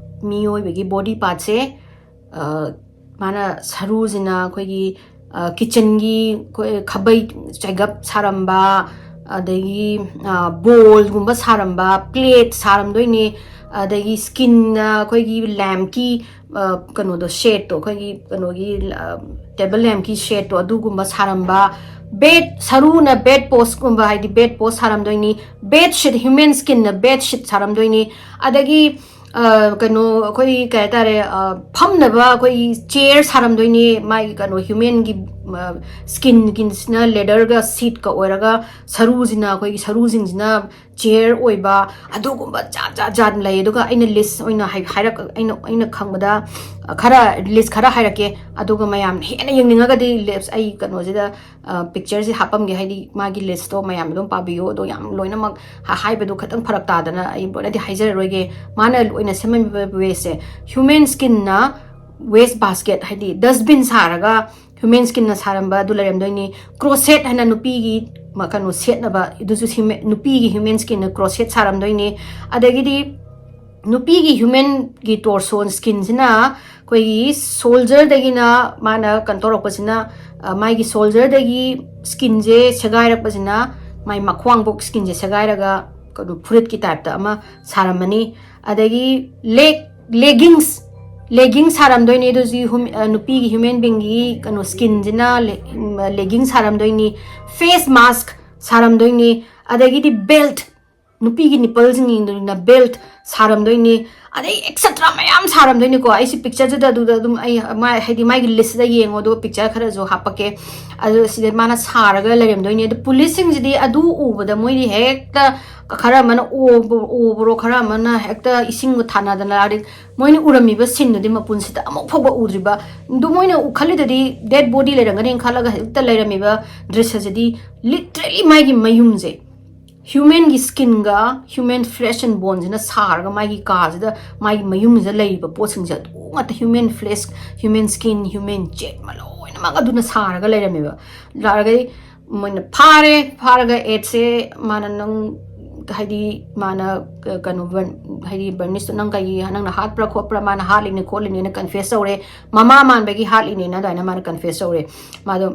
ꯃꯤꯑꯣꯏꯕꯒꯤ ꯕꯣꯗꯤ ꯄꯥꯔꯠꯁꯦ, ꯃꯥꯅ ꯁꯔꯨꯁꯤꯅ ꯑꯩꯈꯣꯏꯒꯤ ꯀꯤꯠꯆꯟꯒꯤ ꯑꯩꯈꯣꯏ ꯈꯥꯕꯩ ꯆꯩꯒꯞ ꯁꯥꯔꯝꯕ, ꯑꯗꯒꯤ ꯕꯣꯜꯒꯨꯝꯕ ꯁꯥꯔꯝꯕ, ꯄ꯭ꯂꯦꯠ ꯁꯥꯔꯝꯗꯣꯏꯅꯦ꯫ ꯑꯗꯒꯤ ꯁ꯭ꯀꯤꯟꯅ ꯑꯩꯈꯣꯏꯒꯤ ꯂꯦꯝꯀꯤ ꯀꯩꯅꯣꯗꯣ, ꯁꯦꯠꯇꯣ, ꯑꯩꯈꯣꯏꯒꯤ ꯀꯩꯅꯣꯒꯤ ꯇꯦꯕꯜ ꯂꯦꯝꯀꯤ ꯁꯦꯠꯇꯣ, ꯑꯗꯨꯒꯨꯝꯕ ꯁꯥꯔꯝꯕ, ꯕꯦꯠ, ꯁꯔꯨꯅ ꯕꯦꯠ ꯄꯣꯁꯀꯨꯝꯕ, ꯍꯥꯏꯗꯤ ꯕꯦꯠ ꯄꯣꯁ ꯁꯥꯔꯝꯗꯣꯏꯅꯤ꯫ ꯕꯦꯠ ꯁꯤꯠ, ꯍ꯭ꯌꯨꯃꯦꯟ ꯁ꯭ꯀꯤꯟꯅ ꯕꯦꯠ ꯁꯤꯠ ꯁꯥꯔꯝꯗꯣꯏꯅꯤ꯫ ꯑꯗꯒꯤ ꯀꯩꯅꯣ, ꯑꯩꯈꯣꯏ ꯀꯩ ꯍꯥꯏꯇꯥꯔꯦ, ꯐꯝꯅꯕ ꯑꯩꯈꯣꯏꯒꯤ ꯆꯤꯌꯔ ꯁꯥꯔꯝꯗꯣꯏꯅꯤ꯫ ꯃꯥꯒꯤ ꯀꯩꯅꯣ, ꯍ꯭ꯌꯨꯃꯦꯟꯒꯤ ꯁ꯭ꯀꯤꯟꯒꯤꯁꯤꯅ ꯂꯦꯗꯔꯒ ꯁꯤꯠꯀ ꯑꯣꯏꯔꯒ, ꯁꯔꯨꯁꯤꯅ, ꯑꯩꯈꯣꯏꯒꯤ ꯁꯔꯨꯁꯤꯡꯁꯤꯅ ꯆꯤꯌꯔ ꯑꯣꯏꯕ, ꯑꯗꯨꯒꯨꯝꯕ ꯖꯥꯠ ꯖꯥꯠ ꯖꯥꯠ ꯂꯩ꯫ ꯑꯗꯨꯒ ꯑꯩꯅ ꯂꯤꯁ ꯑꯣꯏꯅ ꯍꯥꯏ-, ꯍꯥꯏꯔꯛ-, ꯑꯩꯅ, ꯑꯩꯅ ꯈꯪꯕꯗ, ꯈꯔ, ꯂꯤꯁ ꯈꯔ ꯍꯥꯏꯔꯛꯀꯦ꯫ ꯑꯗꯨꯒ ꯃꯌꯥꯝ ꯍꯦꯟꯅ ꯌꯦꯡꯅꯤꯡꯉꯒꯗꯤ ꯂꯤꯁ ꯑꯩ ꯀꯩꯅꯣꯁꯤꯗ, ꯄꯤꯛꯆꯔꯁꯤ ꯍꯥꯞꯄꯝꯒꯦ, ꯍꯥꯏꯗꯤ ꯃꯥꯒꯤ ꯂꯤꯁꯇꯣ ꯃꯌꯥꯝ ꯑꯗꯨꯝ ꯄꯥꯕꯤꯌꯨ꯫ ꯑꯗꯣ ꯌꯥꯝ ꯂꯣꯏꯅꯃꯛ ꯍꯥ-, ꯍꯥꯏꯕꯗꯣ ꯈꯤꯇꯪ ꯐꯔꯛ ꯇꯥꯗꯅ ꯑꯩ ꯂꯣꯏꯅꯗꯤ ꯍꯥꯏꯖꯔꯔꯣꯏꯒꯦ꯫ ꯃꯥꯅ ꯂꯣꯏꯅ ꯁꯦꯝꯃꯝꯃꯤꯕ ꯋꯦꯁꯁꯦ, ꯍ꯭ꯌꯨꯃꯦꯟ ꯁ꯭ꯀꯤꯟꯅ ꯋꯦꯁ ꯕꯥꯁꯀꯦꯠ, ꯍꯥꯏꯗꯤ ꯗꯁꯕꯤꯟ ꯁꯥꯔꯒ ꯍ꯭ꯌꯨꯃꯦꯟ ꯁ꯭ꯀꯤꯟꯅ ꯁꯥꯔꯝꯕ ꯑꯗꯨ ꯂꯩꯔꯝꯗꯣꯏꯅꯤ꯫ ꯀ꯭ꯔꯣꯁꯦꯠ ꯍꯥꯏꯅ ꯅꯨꯄꯤꯒꯤ ꯃ-, ꯀꯩꯅꯣ ꯁꯦꯠꯅꯕ, ꯑꯗꯨꯁꯨ ꯍ꯭ꯌꯨꯃꯦ-, ꯅꯨꯄꯤꯒꯤ ꯍ꯭ꯌꯨꯃꯦꯟ ꯁ꯭ꯀꯤꯟꯅ ꯀ꯭ꯔꯣꯁꯦꯠ ꯁꯥꯔꯝꯗꯣꯏꯅꯤ꯫ ꯑꯗꯒꯤꯗꯤ ꯅꯨꯄꯤꯒꯤ ꯍ꯭ꯌꯨꯃꯦꯟꯒꯤ ꯇꯣꯔꯁꯣꯟ ꯁ꯭ꯀꯤꯟꯁꯤꯅ ꯑꯩꯈꯣꯏꯒꯤ ꯁꯣꯜꯖꯔꯗꯒꯤꯅ ꯃꯥꯅ ꯀꯩꯅꯣ ꯇꯧꯔꯛꯄꯁꯤꯅ, ꯑ, ꯃꯥꯒꯤ ꯁꯣꯜꯖꯔꯗꯒꯤ ꯁ꯭ꯀꯤꯟꯁꯦ ꯁꯦꯒꯥꯏꯔꯛꯄꯁꯤꯅ ꯃꯥꯏ ꯃꯈ꯭ꯋꯥꯡꯕꯣꯛ ꯁ꯭ꯀꯤꯟꯁꯦ ꯁꯦꯒꯥꯏꯔꯒ ꯀꯩꯅꯣ ꯐꯨꯔꯤꯠꯀꯤ ꯇꯥꯏꯞꯇ ꯑꯃ ꯁꯥꯔꯝꯃꯅꯤ꯫ ꯑꯗꯒꯤ ꯂꯦꯛ, ꯂꯦꯒꯤꯡꯁ, ꯂꯦꯒꯤꯡ ꯁꯥꯔꯝꯗꯣꯏꯅꯤ, ꯑꯗꯨꯁꯨ ꯍ꯭ꯌꯨꯝ- ꯑ, ꯅꯨꯄꯤꯒꯤ ꯍ꯭ꯌꯨꯃꯦꯟ ꯕꯤꯡꯒꯤ ꯀꯩꯅꯣ ꯁ꯭ꯀꯤꯟꯁꯤꯅ ꯂꯦꯒꯤꯡ ꯁꯥꯔꯝꯗꯣꯏꯅꯤ, ꯐꯦꯁ ꯃꯥꯁꯛ ꯁꯥꯔꯝꯗꯣꯏꯅꯤ, ꯑꯗꯒꯤꯗꯤ ꯕꯦꯜꯠ, ꯅꯨꯄꯤꯒꯤ ꯅꯤꯄꯜꯁꯤꯡꯗꯨꯅ ꯕꯦꯜꯠ ꯁꯥꯔꯝꯗꯣꯏꯅꯤ, ꯑꯗꯩ ꯑꯦꯛꯁꯦꯇ꯭ꯔꯥ ꯃꯌꯥꯝ ꯁꯥꯔꯝꯗꯣꯏꯅꯤꯀꯣ꯫ ꯑꯩꯁꯤ ꯄꯤꯛꯆꯔꯁꯤꯗ ꯑꯗꯨꯗ ꯑꯗꯨꯝ ꯑꯩ ꯃꯥ ꯍꯥꯏꯗꯤ ꯃꯥꯒꯤ ꯂꯤꯁꯁꯤꯗ ꯌꯦꯡꯉꯣ, ꯑꯗꯨꯒ ꯄꯤꯛꯆꯔ ꯈꯔꯁꯨ ꯍꯥꯞꯄꯛꯀꯦ꯫ ꯑꯗꯨ ꯁꯤꯗ ꯃꯥꯅ ꯁꯥꯔꯒ ꯂꯩꯔꯝꯗꯣꯏꯅꯤ꯫ ꯑꯗꯨ ꯄꯨꯂꯤꯁꯁꯤꯡꯁꯤꯗꯤ ꯑꯗꯨ ꯎꯕꯗ ꯃꯣꯏꯗꯤ ꯍꯦꯛꯇ ꯈꯔ ꯑꯃꯅ ꯑꯣꯕ- ꯑꯣꯕꯔꯣ, ꯈꯔ ꯑꯃꯅ ꯍꯦꯛꯇ ꯏꯁꯤꯡꯕꯨ ꯊꯥꯅꯗꯅ, ꯍꯥꯏꯗꯤ ꯃꯣꯏꯅ ꯎꯔꯝꯃꯤꯕ ꯁꯤꯟꯗꯨꯗꯤ ꯃꯄꯨꯟꯁꯤꯗ ꯑꯃꯨꯛ ꯐꯥꯎꯕ ꯎꯗ꯭ꯔꯤꯕ꯫ ꯑꯗꯨ ꯃꯣꯏꯅ ꯎ- ꯈꯜꯂꯤꯗꯨꯗꯤ ꯗꯦꯗ ꯕꯣꯗꯤ ꯂꯩꯔꯝꯒꯅꯤ ꯈꯜꯂꯒ ꯍꯦꯛꯇ ꯂꯩꯔꯝꯃꯤꯕ ꯗ꯭ꯔꯤꯁ꯭ꯌꯁꯤꯗꯤ ꯂꯤꯇ꯭ꯔꯦꯂꯤ ꯃꯥꯒꯤ ꯃꯌꯨꯝꯁꯦ, ꯍ꯭ꯌꯨꯃꯦꯟꯒꯤ ꯁ꯭ꯀꯤꯟꯒ ꯍ꯭ꯌꯨꯃꯦꯟ ꯐ꯭ꯂꯦꯁ ꯑꯦꯟ ꯕꯣꯟꯁꯤꯅ ꯁꯥꯔꯒ ꯃꯥꯒꯤ ꯀꯥꯁꯤꯗ, ꯃꯥꯒꯤ ꯃꯌꯨꯝꯁꯤꯗ ꯂꯩꯔꯤꯕ ꯄꯣꯠꯁꯤꯡꯁꯦ ꯑꯗꯨ ꯉꯥꯛꯇ, human flash, human skin, human Z, ꯂꯣꯏꯅꯃꯛ ꯑꯗꯨꯅ ꯁꯥꯔꯒ ꯂꯩꯔꯝꯃꯦꯕ꯫ ꯂꯥꯛꯑꯒꯗꯤ ꯃꯣꯏꯅ ꯐꯥꯔꯦ, ꯐꯥꯔꯒ ꯑꯦꯗꯁꯦ ꯃꯥꯅ ꯅꯪ ꯍꯥꯏꯗꯤ ꯃꯥꯅ ꯀ- ꯀꯩꯅꯣ ꯕꯔꯟ- ꯍꯥꯏꯗꯤ ꯕꯔꯅꯤꯁꯇꯣ ꯅꯪ ꯀꯩꯒꯤ ꯅꯪꯅ ꯍꯥꯠꯄ꯭ꯔꯥ ꯈꯣꯠꯄ꯭ꯔꯥ, ꯃꯥꯅ ꯍꯥꯠꯂꯤꯅꯦ ꯈꯣꯠꯂꯤꯅꯦꯅ ꯀꯟꯐꯦꯁ ꯇꯧꯔꯦ, ꯃꯃꯥ ꯃꯥꯟꯕꯒꯤ ꯍꯥꯠꯂꯤꯅꯦꯅ ꯑꯗꯨꯃꯥꯏꯅ ꯃꯥꯅ ꯀꯟꯐꯦꯁ ꯇꯧꯔꯦ꯫ ꯃꯥꯗꯣ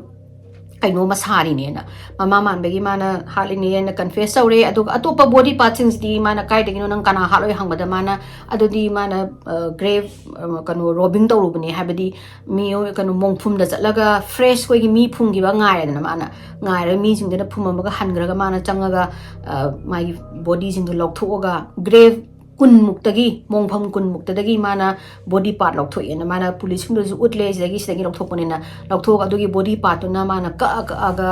ꯀꯩꯅꯣꯝꯃ ꯁꯥꯔꯤꯅꯦꯅ, ꯃꯃꯥ ꯃꯥꯟꯕꯒꯤ ꯃꯥꯅ ꯍꯥꯠꯂꯤꯅꯦꯅ ꯀꯟꯐꯦꯁ ꯇꯧꯔꯦ꯫ ꯑꯗꯨꯒ ꯑꯇꯣꯞꯄ ꯕꯣꯗꯤ ꯄꯥꯔꯠꯁꯤꯡꯁꯤꯗꯤ ꯃꯥꯅ ꯀꯥꯏꯗꯒꯤꯅꯣ, ꯅꯪ ꯀꯅꯥ ꯍꯥꯠꯂꯣꯏ ꯍꯪꯕꯗ ꯃꯥꯅ ꯑꯗꯨꯗꯤ ꯃꯥꯅ ꯒ꯭ꯔꯦꯞ ꯀꯩꯅꯣ ꯔꯣꯕꯤꯡ ꯇꯧꯔꯨꯕꯅꯦ, ꯍꯥꯏꯕꯗꯤ ꯃꯤꯑꯣꯏ ꯀꯩꯅꯣ ꯃꯣꯡꯐꯝꯗ ꯆꯠꯂꯒ ꯐ꯭ꯔꯦꯁ ꯑꯩꯈꯣꯏꯒꯤ ꯃꯤ ꯐꯨꯝꯈꯤꯕ ꯉꯥꯏꯔꯦꯗꯅ, ꯃꯥꯅ ꯉꯥꯏꯔꯒ ꯃꯤꯁꯤꯡꯗꯨꯅ ꯐꯨꯝꯃꯝꯃꯒ ꯍꯟꯈ꯭ꯔꯒ ꯃꯥꯅ ꯆꯪꯉꯒ ꯑ, ꯃꯥꯒꯤ ꯕꯣꯗꯤꯁꯤꯡꯗꯣ ꯂꯧꯊꯣꯛꯑꯒ ꯒ꯭ꯔꯦꯞ ꯀꯨꯟꯃꯨꯛꯇꯒꯤ, ꯃꯣꯡꯐꯝ ꯀꯨꯟꯃꯨꯛꯇꯗꯒꯤ ꯃꯥꯅ ꯕꯣꯗꯤ ꯄꯥꯔꯠ ꯂꯧꯊꯣꯛꯑꯦꯅ ꯃꯥꯅ ꯄꯨꯂꯤꯁꯁꯤꯡꯗꯨꯁꯨ ꯎꯠꯂꯦ꯫ ꯁꯤꯗꯒꯤ ꯁꯤꯗꯒꯤ ꯂꯧꯊꯣꯛꯄꯅꯤꯅ ꯂꯧꯊꯣꯛꯑꯒ ꯑꯗꯨꯒꯤ ꯕꯣꯗꯤ ꯄꯥꯔꯠꯇꯨꯅ ꯃꯥꯅ ꯀꯛꯑ ꯀꯛꯑꯒ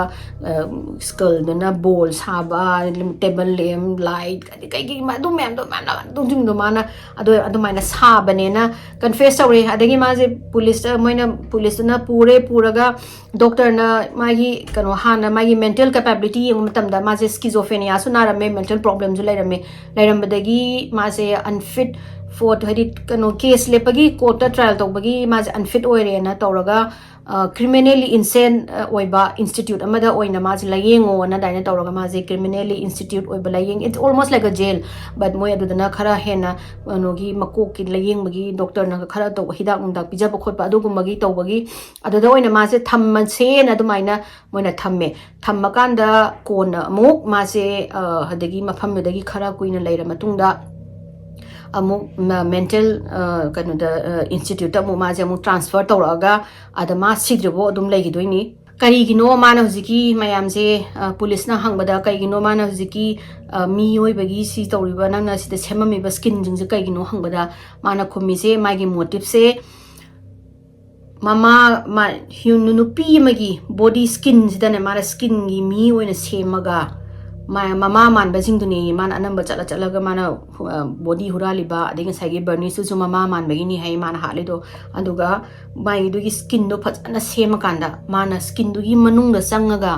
ꯁ꯭ꯀꯜꯗꯨꯅ ꯕꯣꯜ ꯁꯥꯕ, ꯇꯦꯕꯜ ꯂꯦꯝ, ꯂꯥꯏꯠ, ꯑꯗꯩ ꯀꯩꯀꯩ ꯑꯗꯨ ꯃꯌꯥꯝꯗꯣ ꯃꯌꯥꯝ ꯑꯗꯨꯁꯤꯡꯗꯣ ꯃꯥꯅ ꯑꯗꯨ ꯑꯗꯨꯃꯥꯏꯅ ꯁꯥꯕꯅꯦꯅ ꯀꯟꯐꯦꯁ ꯇꯧꯔꯦ꯫ ꯑꯗꯒꯤ ꯃꯥꯁꯦ ꯄꯨꯂꯤꯁꯇ, ꯃꯣꯏꯅ ꯄꯨꯂꯤꯁꯇꯨꯅ ꯄꯨꯔꯦ, ꯄꯨꯔꯒ ꯗꯣꯛꯇꯔꯅ ꯃꯥꯒꯤ ꯀꯩꯅꯣ ꯍꯥꯟꯅ ꯃꯥꯒꯤ ꯃꯦꯟꯇꯦꯜ ꯀꯦꯄꯦꯕꯤꯂꯤꯇꯤ ꯌꯦꯡꯕ ꯃꯇꯝꯗ ꯃꯥꯁꯦ ꯁ꯭ꯀꯤꯖꯣꯐꯦꯅꯤꯌꯥꯁꯨ ꯅꯥꯔꯝꯃꯦ, ꯃꯦꯟꯇꯦꯜ ꯄ꯭ꯔꯣꯕ꯭ꯂꯦꯝꯁꯨ ꯂꯩꯔꯝꯃꯦ꯫ ꯂꯩꯔꯝꯕꯗꯒꯤ ꯃꯥꯁꯦ ꯑꯟꯐꯤꯠ ꯐꯣꯔ ꯍꯥꯏꯗꯤ ꯀꯩꯅꯣ ꯀꯦꯁ ꯂꯦꯞꯄꯒꯤ ꯀꯣꯔꯠꯇ ꯇ꯭ꯔꯥꯏꯌꯦꯜ ꯇꯧꯕꯒꯤ ꯃꯥꯁꯦ ꯑꯟꯐꯤꯠ ꯑꯣꯏꯔꯦꯅ ꯇꯧꯔꯒ ꯀ꯭ꯔꯤꯃꯤꯅꯦꯂꯤ ꯏꯟꯁꯦꯟ ꯑꯣꯏꯕ ꯏꯟꯁꯇꯤꯇ꯭ꯌꯨꯠ ꯑꯃꯗ ꯑꯣꯏꯅ ꯃꯥꯁꯦ ꯂꯥꯏꯌꯦꯡꯉꯣꯅ ꯑꯗꯨꯃꯥꯏꯅ ꯇꯧꯔꯒ ꯃꯥꯁꯦ ꯀ꯭ꯔꯤꯃꯤꯅꯦꯂꯤ ꯏꯟꯁꯇꯤꯇ꯭ꯌꯨꯠ ꯑꯣꯏꯕ ꯂꯥꯏꯌꯦꯡ, it's almost like a jail, but ꯃꯣꯏ ꯑꯗꯨꯗꯅ ꯈꯔ ꯍꯦꯟꯅ ꯀꯩꯅꯣꯒꯤ ꯃꯀꯣꯛꯀꯤ ꯂꯥꯏꯌꯦꯡꯕꯒꯤ ꯗꯣꯛꯇꯔꯅ ꯈꯔ ꯇꯧꯕ ꯍꯤꯗꯥꯛ ꯅꯨꯡꯗꯥꯛ ꯄꯤꯖꯕ ꯈꯣꯠꯄ ꯑꯗꯨꯒꯨꯝꯕꯒꯤ ꯇꯧꯕꯒꯤ ꯑꯗꯨꯗ ꯑꯣꯏꯅ ꯃꯥꯁꯦ ꯊꯝꯃꯁꯦꯅ ꯑꯗꯨꯃꯥꯏꯅ ꯃꯣꯏꯅ ꯊꯝꯃꯦ꯫ ꯊꯝꯃꯀꯥꯟꯗ ꯀꯣꯟꯅ ꯑꯃꯨꯛ ꯃꯥꯁꯦ ꯑ, ꯑꯗꯒꯤ ꯃꯐꯝꯗꯨꯗꯒꯤ ꯈꯔ ꯀꯨꯏꯅ ꯂꯩꯔ ꯃꯇꯨꯡꯗ ꯑꯃꯨꯛ ꯃꯦꯟꯇꯦꯜ ꯀꯩꯅꯣꯗ ꯏꯟꯁꯇꯤꯇ꯭ꯌꯨꯠꯇ ꯑꯃꯨꯛ ꯃꯥꯁꯦ ꯑꯃꯨꯛ ꯇ꯭ꯔꯥꯟꯁꯐꯔ ꯇꯧꯔꯛꯑꯒ ꯑꯗ ꯃꯥ ꯁꯤꯗ꯭ꯔꯤꯕꯣ ꯑꯗꯨꯝ ꯂꯩꯈꯤꯗꯣꯏꯅꯤ꯫ ꯀꯔꯤꯒꯤꯅꯣ ꯃꯥꯅ ꯍꯧꯖꯤꯛꯀꯤ ꯃꯌꯥꯝꯁꯦ, ꯑ, ꯄꯨꯂꯤꯁꯅ ꯍꯪꯕꯗ, "ꯀꯩꯒꯤꯅꯣ ꯃꯥꯅ ꯍꯧꯖꯤꯛꯀꯤ, ꯑ, ꯃꯤꯑꯣꯏꯕꯒꯤ ꯁꯤ ꯇꯧꯔꯤꯕ, ꯅꯪꯅ ꯁꯤꯗ ꯁꯦꯝꯃꯝꯃꯤꯕ ꯁ꯭ꯀꯤꯟꯁꯤꯡꯁꯦ ꯀꯩꯒꯤꯅꯣ?" ꯍꯪꯕꯗ ꯃꯥꯅ ꯈꯨꯝꯃꯤꯁꯦ, ꯃꯥꯒꯤ ꯃꯣꯇꯤꯞꯁꯦ ꯃꯃꯥ, ꯃꯥ, ꯍ꯭ꯌꯨ-, ꯅꯨꯄꯤ ꯑꯃꯒꯤ ꯕꯣꯗꯤ ꯁ꯭ꯀꯤꯟꯁꯤꯗꯅꯦ, ꯃꯥꯅ ꯁ꯭ꯀꯤꯟꯒꯤ ꯃꯤ ꯑꯣꯏꯅ ꯁꯦꯝꯃꯒ ꯃꯥ-, ꯃꯃꯥ ꯃꯥꯟꯕꯁꯤꯡꯗꯨꯅꯦ ꯃꯥꯅ ꯑꯅꯝꯕ ꯆꯠꯂ ꯆꯠꯂꯒ ꯃꯥꯅ, ꯑ, ꯕꯣꯗꯤ ꯍꯨꯔꯥꯜꯂꯤꯕ, ꯑꯗꯩ ꯉꯁꯥꯏꯒꯤ ꯕꯔꯅꯤꯁꯇꯨꯁꯨ ꯃꯃꯥ ꯃꯥꯟꯕꯒꯤꯅꯤ ꯍꯥꯏ ꯃꯥꯅ ꯍꯥꯠꯂꯤꯗꯣ꯫ ꯑꯗꯨꯒ ꯃꯥꯒꯤꯗꯨꯒꯤ ꯁ꯭ꯀꯤꯟꯗꯣ ꯐꯖꯅ ꯁꯦꯝꯃꯀꯥꯟꯗ ꯃꯥꯅ ꯁ꯭ꯀꯤꯟꯗꯨꯒꯤ ꯃꯅꯨꯡꯗ ꯆꯪꯉꯒ,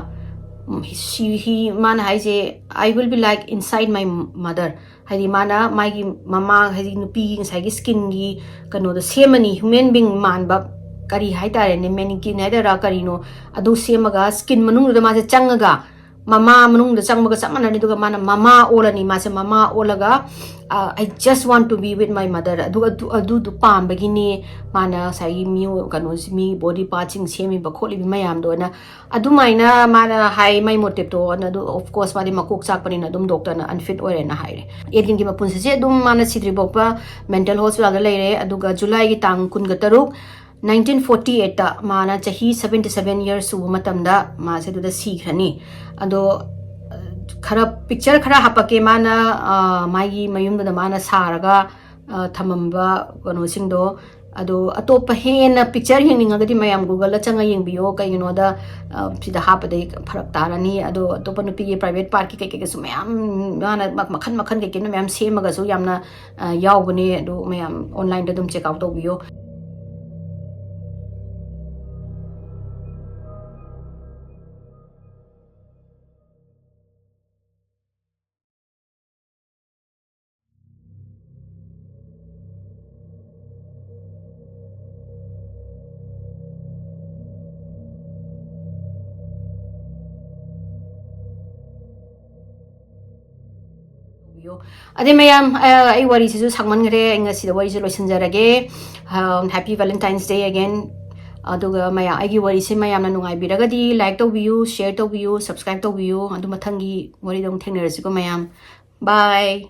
ꯎꯝ, she, he, ꯃꯥꯅ ꯍꯥꯏꯁꯦ, "I will be like inside my mother"꯫ ꯍꯥꯏꯗꯤ ꯃꯥꯅ ꯃꯥꯒꯤ ꯃꯃꯥ, ꯍꯥꯏꯗꯤ ꯅꯨꯄꯤꯒꯤ ꯉꯁꯥꯏꯒꯤ ꯁ꯭ꯀꯤꯟꯒꯤ ꯀꯩꯅꯣꯗꯣ ꯁꯦꯝꯃꯅꯤ, ꯍ꯭ꯌꯨꯃꯦꯟ ꯕꯤꯡ ꯃꯥꯟꯕ ꯀꯔꯤ ꯍꯥꯏꯇꯥꯔꯦꯅꯦ, ꯃꯦꯅꯤꯀꯤꯟ ꯍꯥꯏꯗꯣꯏꯔꯥ ꯀꯔꯤꯅꯣ, ꯑꯗꯨ ꯁꯦꯝꯃꯒ ꯁ꯭ꯀꯤꯟ ꯃꯅꯨꯡꯗꯨꯗ ꯃꯥꯁꯦ ꯆꯪꯉꯒ ꯃꯃꯥ ꯃꯅꯨꯡꯗ ꯆꯪꯕꯒ ꯆꯞ ꯃꯥꯟꯅꯅꯤ꯫ ꯑꯗꯨꯒ ꯃꯥꯅ ꯃꯃꯥ ꯑꯣꯜꯂꯅꯤ, ꯃꯥꯁꯦ ꯃꯃꯥ ꯑꯣꯜꯂꯒ, ꯑ, "I just want to be with my mother", ꯑꯗꯨ, ꯑꯗꯨ, ꯑꯗꯨꯗꯨ ꯄꯥꯝꯕꯒꯤꯅꯦ ꯃꯥꯅ ꯉꯁꯥꯏꯒꯤ ꯃꯤꯑꯣ-, ꯀꯩꯅꯣꯁꯤ, ꯃꯤ ꯕꯣꯗꯤ ꯄꯥꯔꯠꯁꯤꯡ ꯁꯦꯝꯃꯤꯕ ꯈꯣꯠꯂꯤꯕ ꯃꯌꯥꯝꯗꯣ꯫ ꯑꯗꯨꯅ ꯑꯗꯨꯃꯥꯏꯅ ꯃꯥꯅ ꯍꯥꯏ, ꯃꯥꯏ ꯃꯣꯇꯤꯞꯇꯣ꯫ ꯑꯗꯨ, of course, ꯃꯥꯗꯤ ꯃꯀꯣꯛ ꯆꯥꯛꯄꯅꯤꯅ ꯑꯗꯨꯝ ꯗꯣꯛꯇꯔꯅ ꯑꯟꯐꯤꯠ ꯑꯣꯏꯔꯦꯅ ꯍꯥꯏꯔꯦ꯫ ꯑꯦꯗꯤꯟꯒꯤ ꯃꯄꯨꯟꯁꯤꯁꯦ ꯑꯗꯨꯝ ꯃꯥꯅ ꯁꯤꯗ꯭ꯔꯤ ꯐꯥꯎꯕ ꯃꯦꯟꯇꯦꯜ ꯍꯣꯁꯄꯤꯇꯥꯜꯗ ꯂꯩꯔꯦ꯫ ꯑꯗꯨꯒ ꯖꯨꯂꯥꯏꯒꯤ ꯇꯥꯡ ꯀꯨꯟꯒ ꯇꯔꯨꯛ, ꯅꯥꯏꯟꯇꯤꯟ ꯐꯣꯔꯇꯤ ꯑꯩꯠꯇ ꯃꯥꯅ ꯆꯍꯤ seventy seven years ꯁꯨꯕ ꯃꯇꯝꯗ ꯃꯥꯁꯦ ꯑꯗꯨꯗ ꯁꯤꯈ꯭ꯔꯅꯤ꯫ ꯑꯗꯣ, ꯑ, ꯈꯔ, ꯄꯤꯛꯆꯔ ꯈꯔ ꯍꯥꯄꯛꯀꯦ꯫ ꯃꯥꯅ, ꯑ, ꯃꯥꯒꯤ ꯃꯌꯨꯝꯗꯨꯗ ꯃꯥꯅ ꯁꯥꯔꯒ, ꯑ, ꯊꯝꯃꯝꯕ ꯀꯩꯅꯣꯁꯤꯡꯗꯣ꯫ ꯑꯗꯣ ꯑꯇꯣꯞꯄ ꯍꯦꯟꯅ ꯄꯤꯛꯆꯔ ꯌꯦꯡꯅꯤꯡꯉꯒꯗꯤ ꯃꯌꯥꯝ ꯒꯨꯒꯜꯗ ꯆꯪꯉ ꯌꯦꯡꯕꯤꯌꯣ꯫ ꯀꯩꯒꯤꯅꯣꯗ, ꯑ, ꯁꯤꯗ ꯍꯥꯞꯄꯗꯩ ꯐꯔꯛ ꯇꯥꯔꯅꯤ꯫ ꯑꯗꯣ ꯑꯇꯣꯞꯄ ꯅꯨꯄꯤꯒꯤ ꯄ꯭ꯔꯥꯏꯚꯦꯠ ꯄꯥꯔꯠꯀꯤ ꯀꯩꯀꯩꯒꯁꯨ ꯃꯌꯥꯝ, ꯃꯥꯅ ꯃ-, ꯃꯈꯟ ꯃꯈꯟ ꯀꯩꯀꯩꯅꯣ ꯃꯌꯥꯝ ꯁꯦꯝꯃꯒꯁꯨ ꯌꯥꯝꯅ, ꯑ, ꯌꯥꯎꯕꯅꯦ꯫ ꯑꯗꯨ ꯃꯌꯥꯝ ꯑꯣꯟꯂꯥꯏꯟꯗ ꯑꯗꯨꯝ ꯆꯦꯛ ꯑꯥꯎꯠ ꯇꯧꯕꯤꯌꯣ꯫ ꯇꯧꯕꯤꯌꯣ꯫ ꯑꯗꯩ ꯃꯌꯥꯝ, ꯑ, ꯑꯩ ꯋꯥꯔꯤꯁꯤꯁꯨ ꯁꯥꯡꯃꯟꯈ꯭ꯔꯦ꯫ ꯑꯩ ꯉꯁꯤꯗ ꯋꯥꯔꯤꯁꯦ ꯂꯣꯏꯁꯤꯟꯖꯔꯒꯦ꯫ ꯑ, Happy Valentine's Day again꯫ ꯑꯗꯨꯒ ꯃꯌꯥꯝ, ꯑꯩꯒꯤ ꯋꯥꯔꯤꯁꯦ ꯃꯌꯥꯝꯅ ꯅꯨꯡꯉꯥꯏꯕꯤꯔꯒꯗꯤ like ꯇꯧꯕꯤꯌꯨ, share ꯇꯧꯕꯤꯌꯨ, subscribe ꯇꯧꯕꯤꯌꯨ꯫ ꯑꯗꯨ ꯃꯊꯪꯒꯤ ꯋꯥꯔꯤꯗ ꯑꯃꯨꯛ ꯊꯦꯡꯅꯔꯁꯤꯀꯣ ꯃꯌꯥꯝ꯫ Bye꯫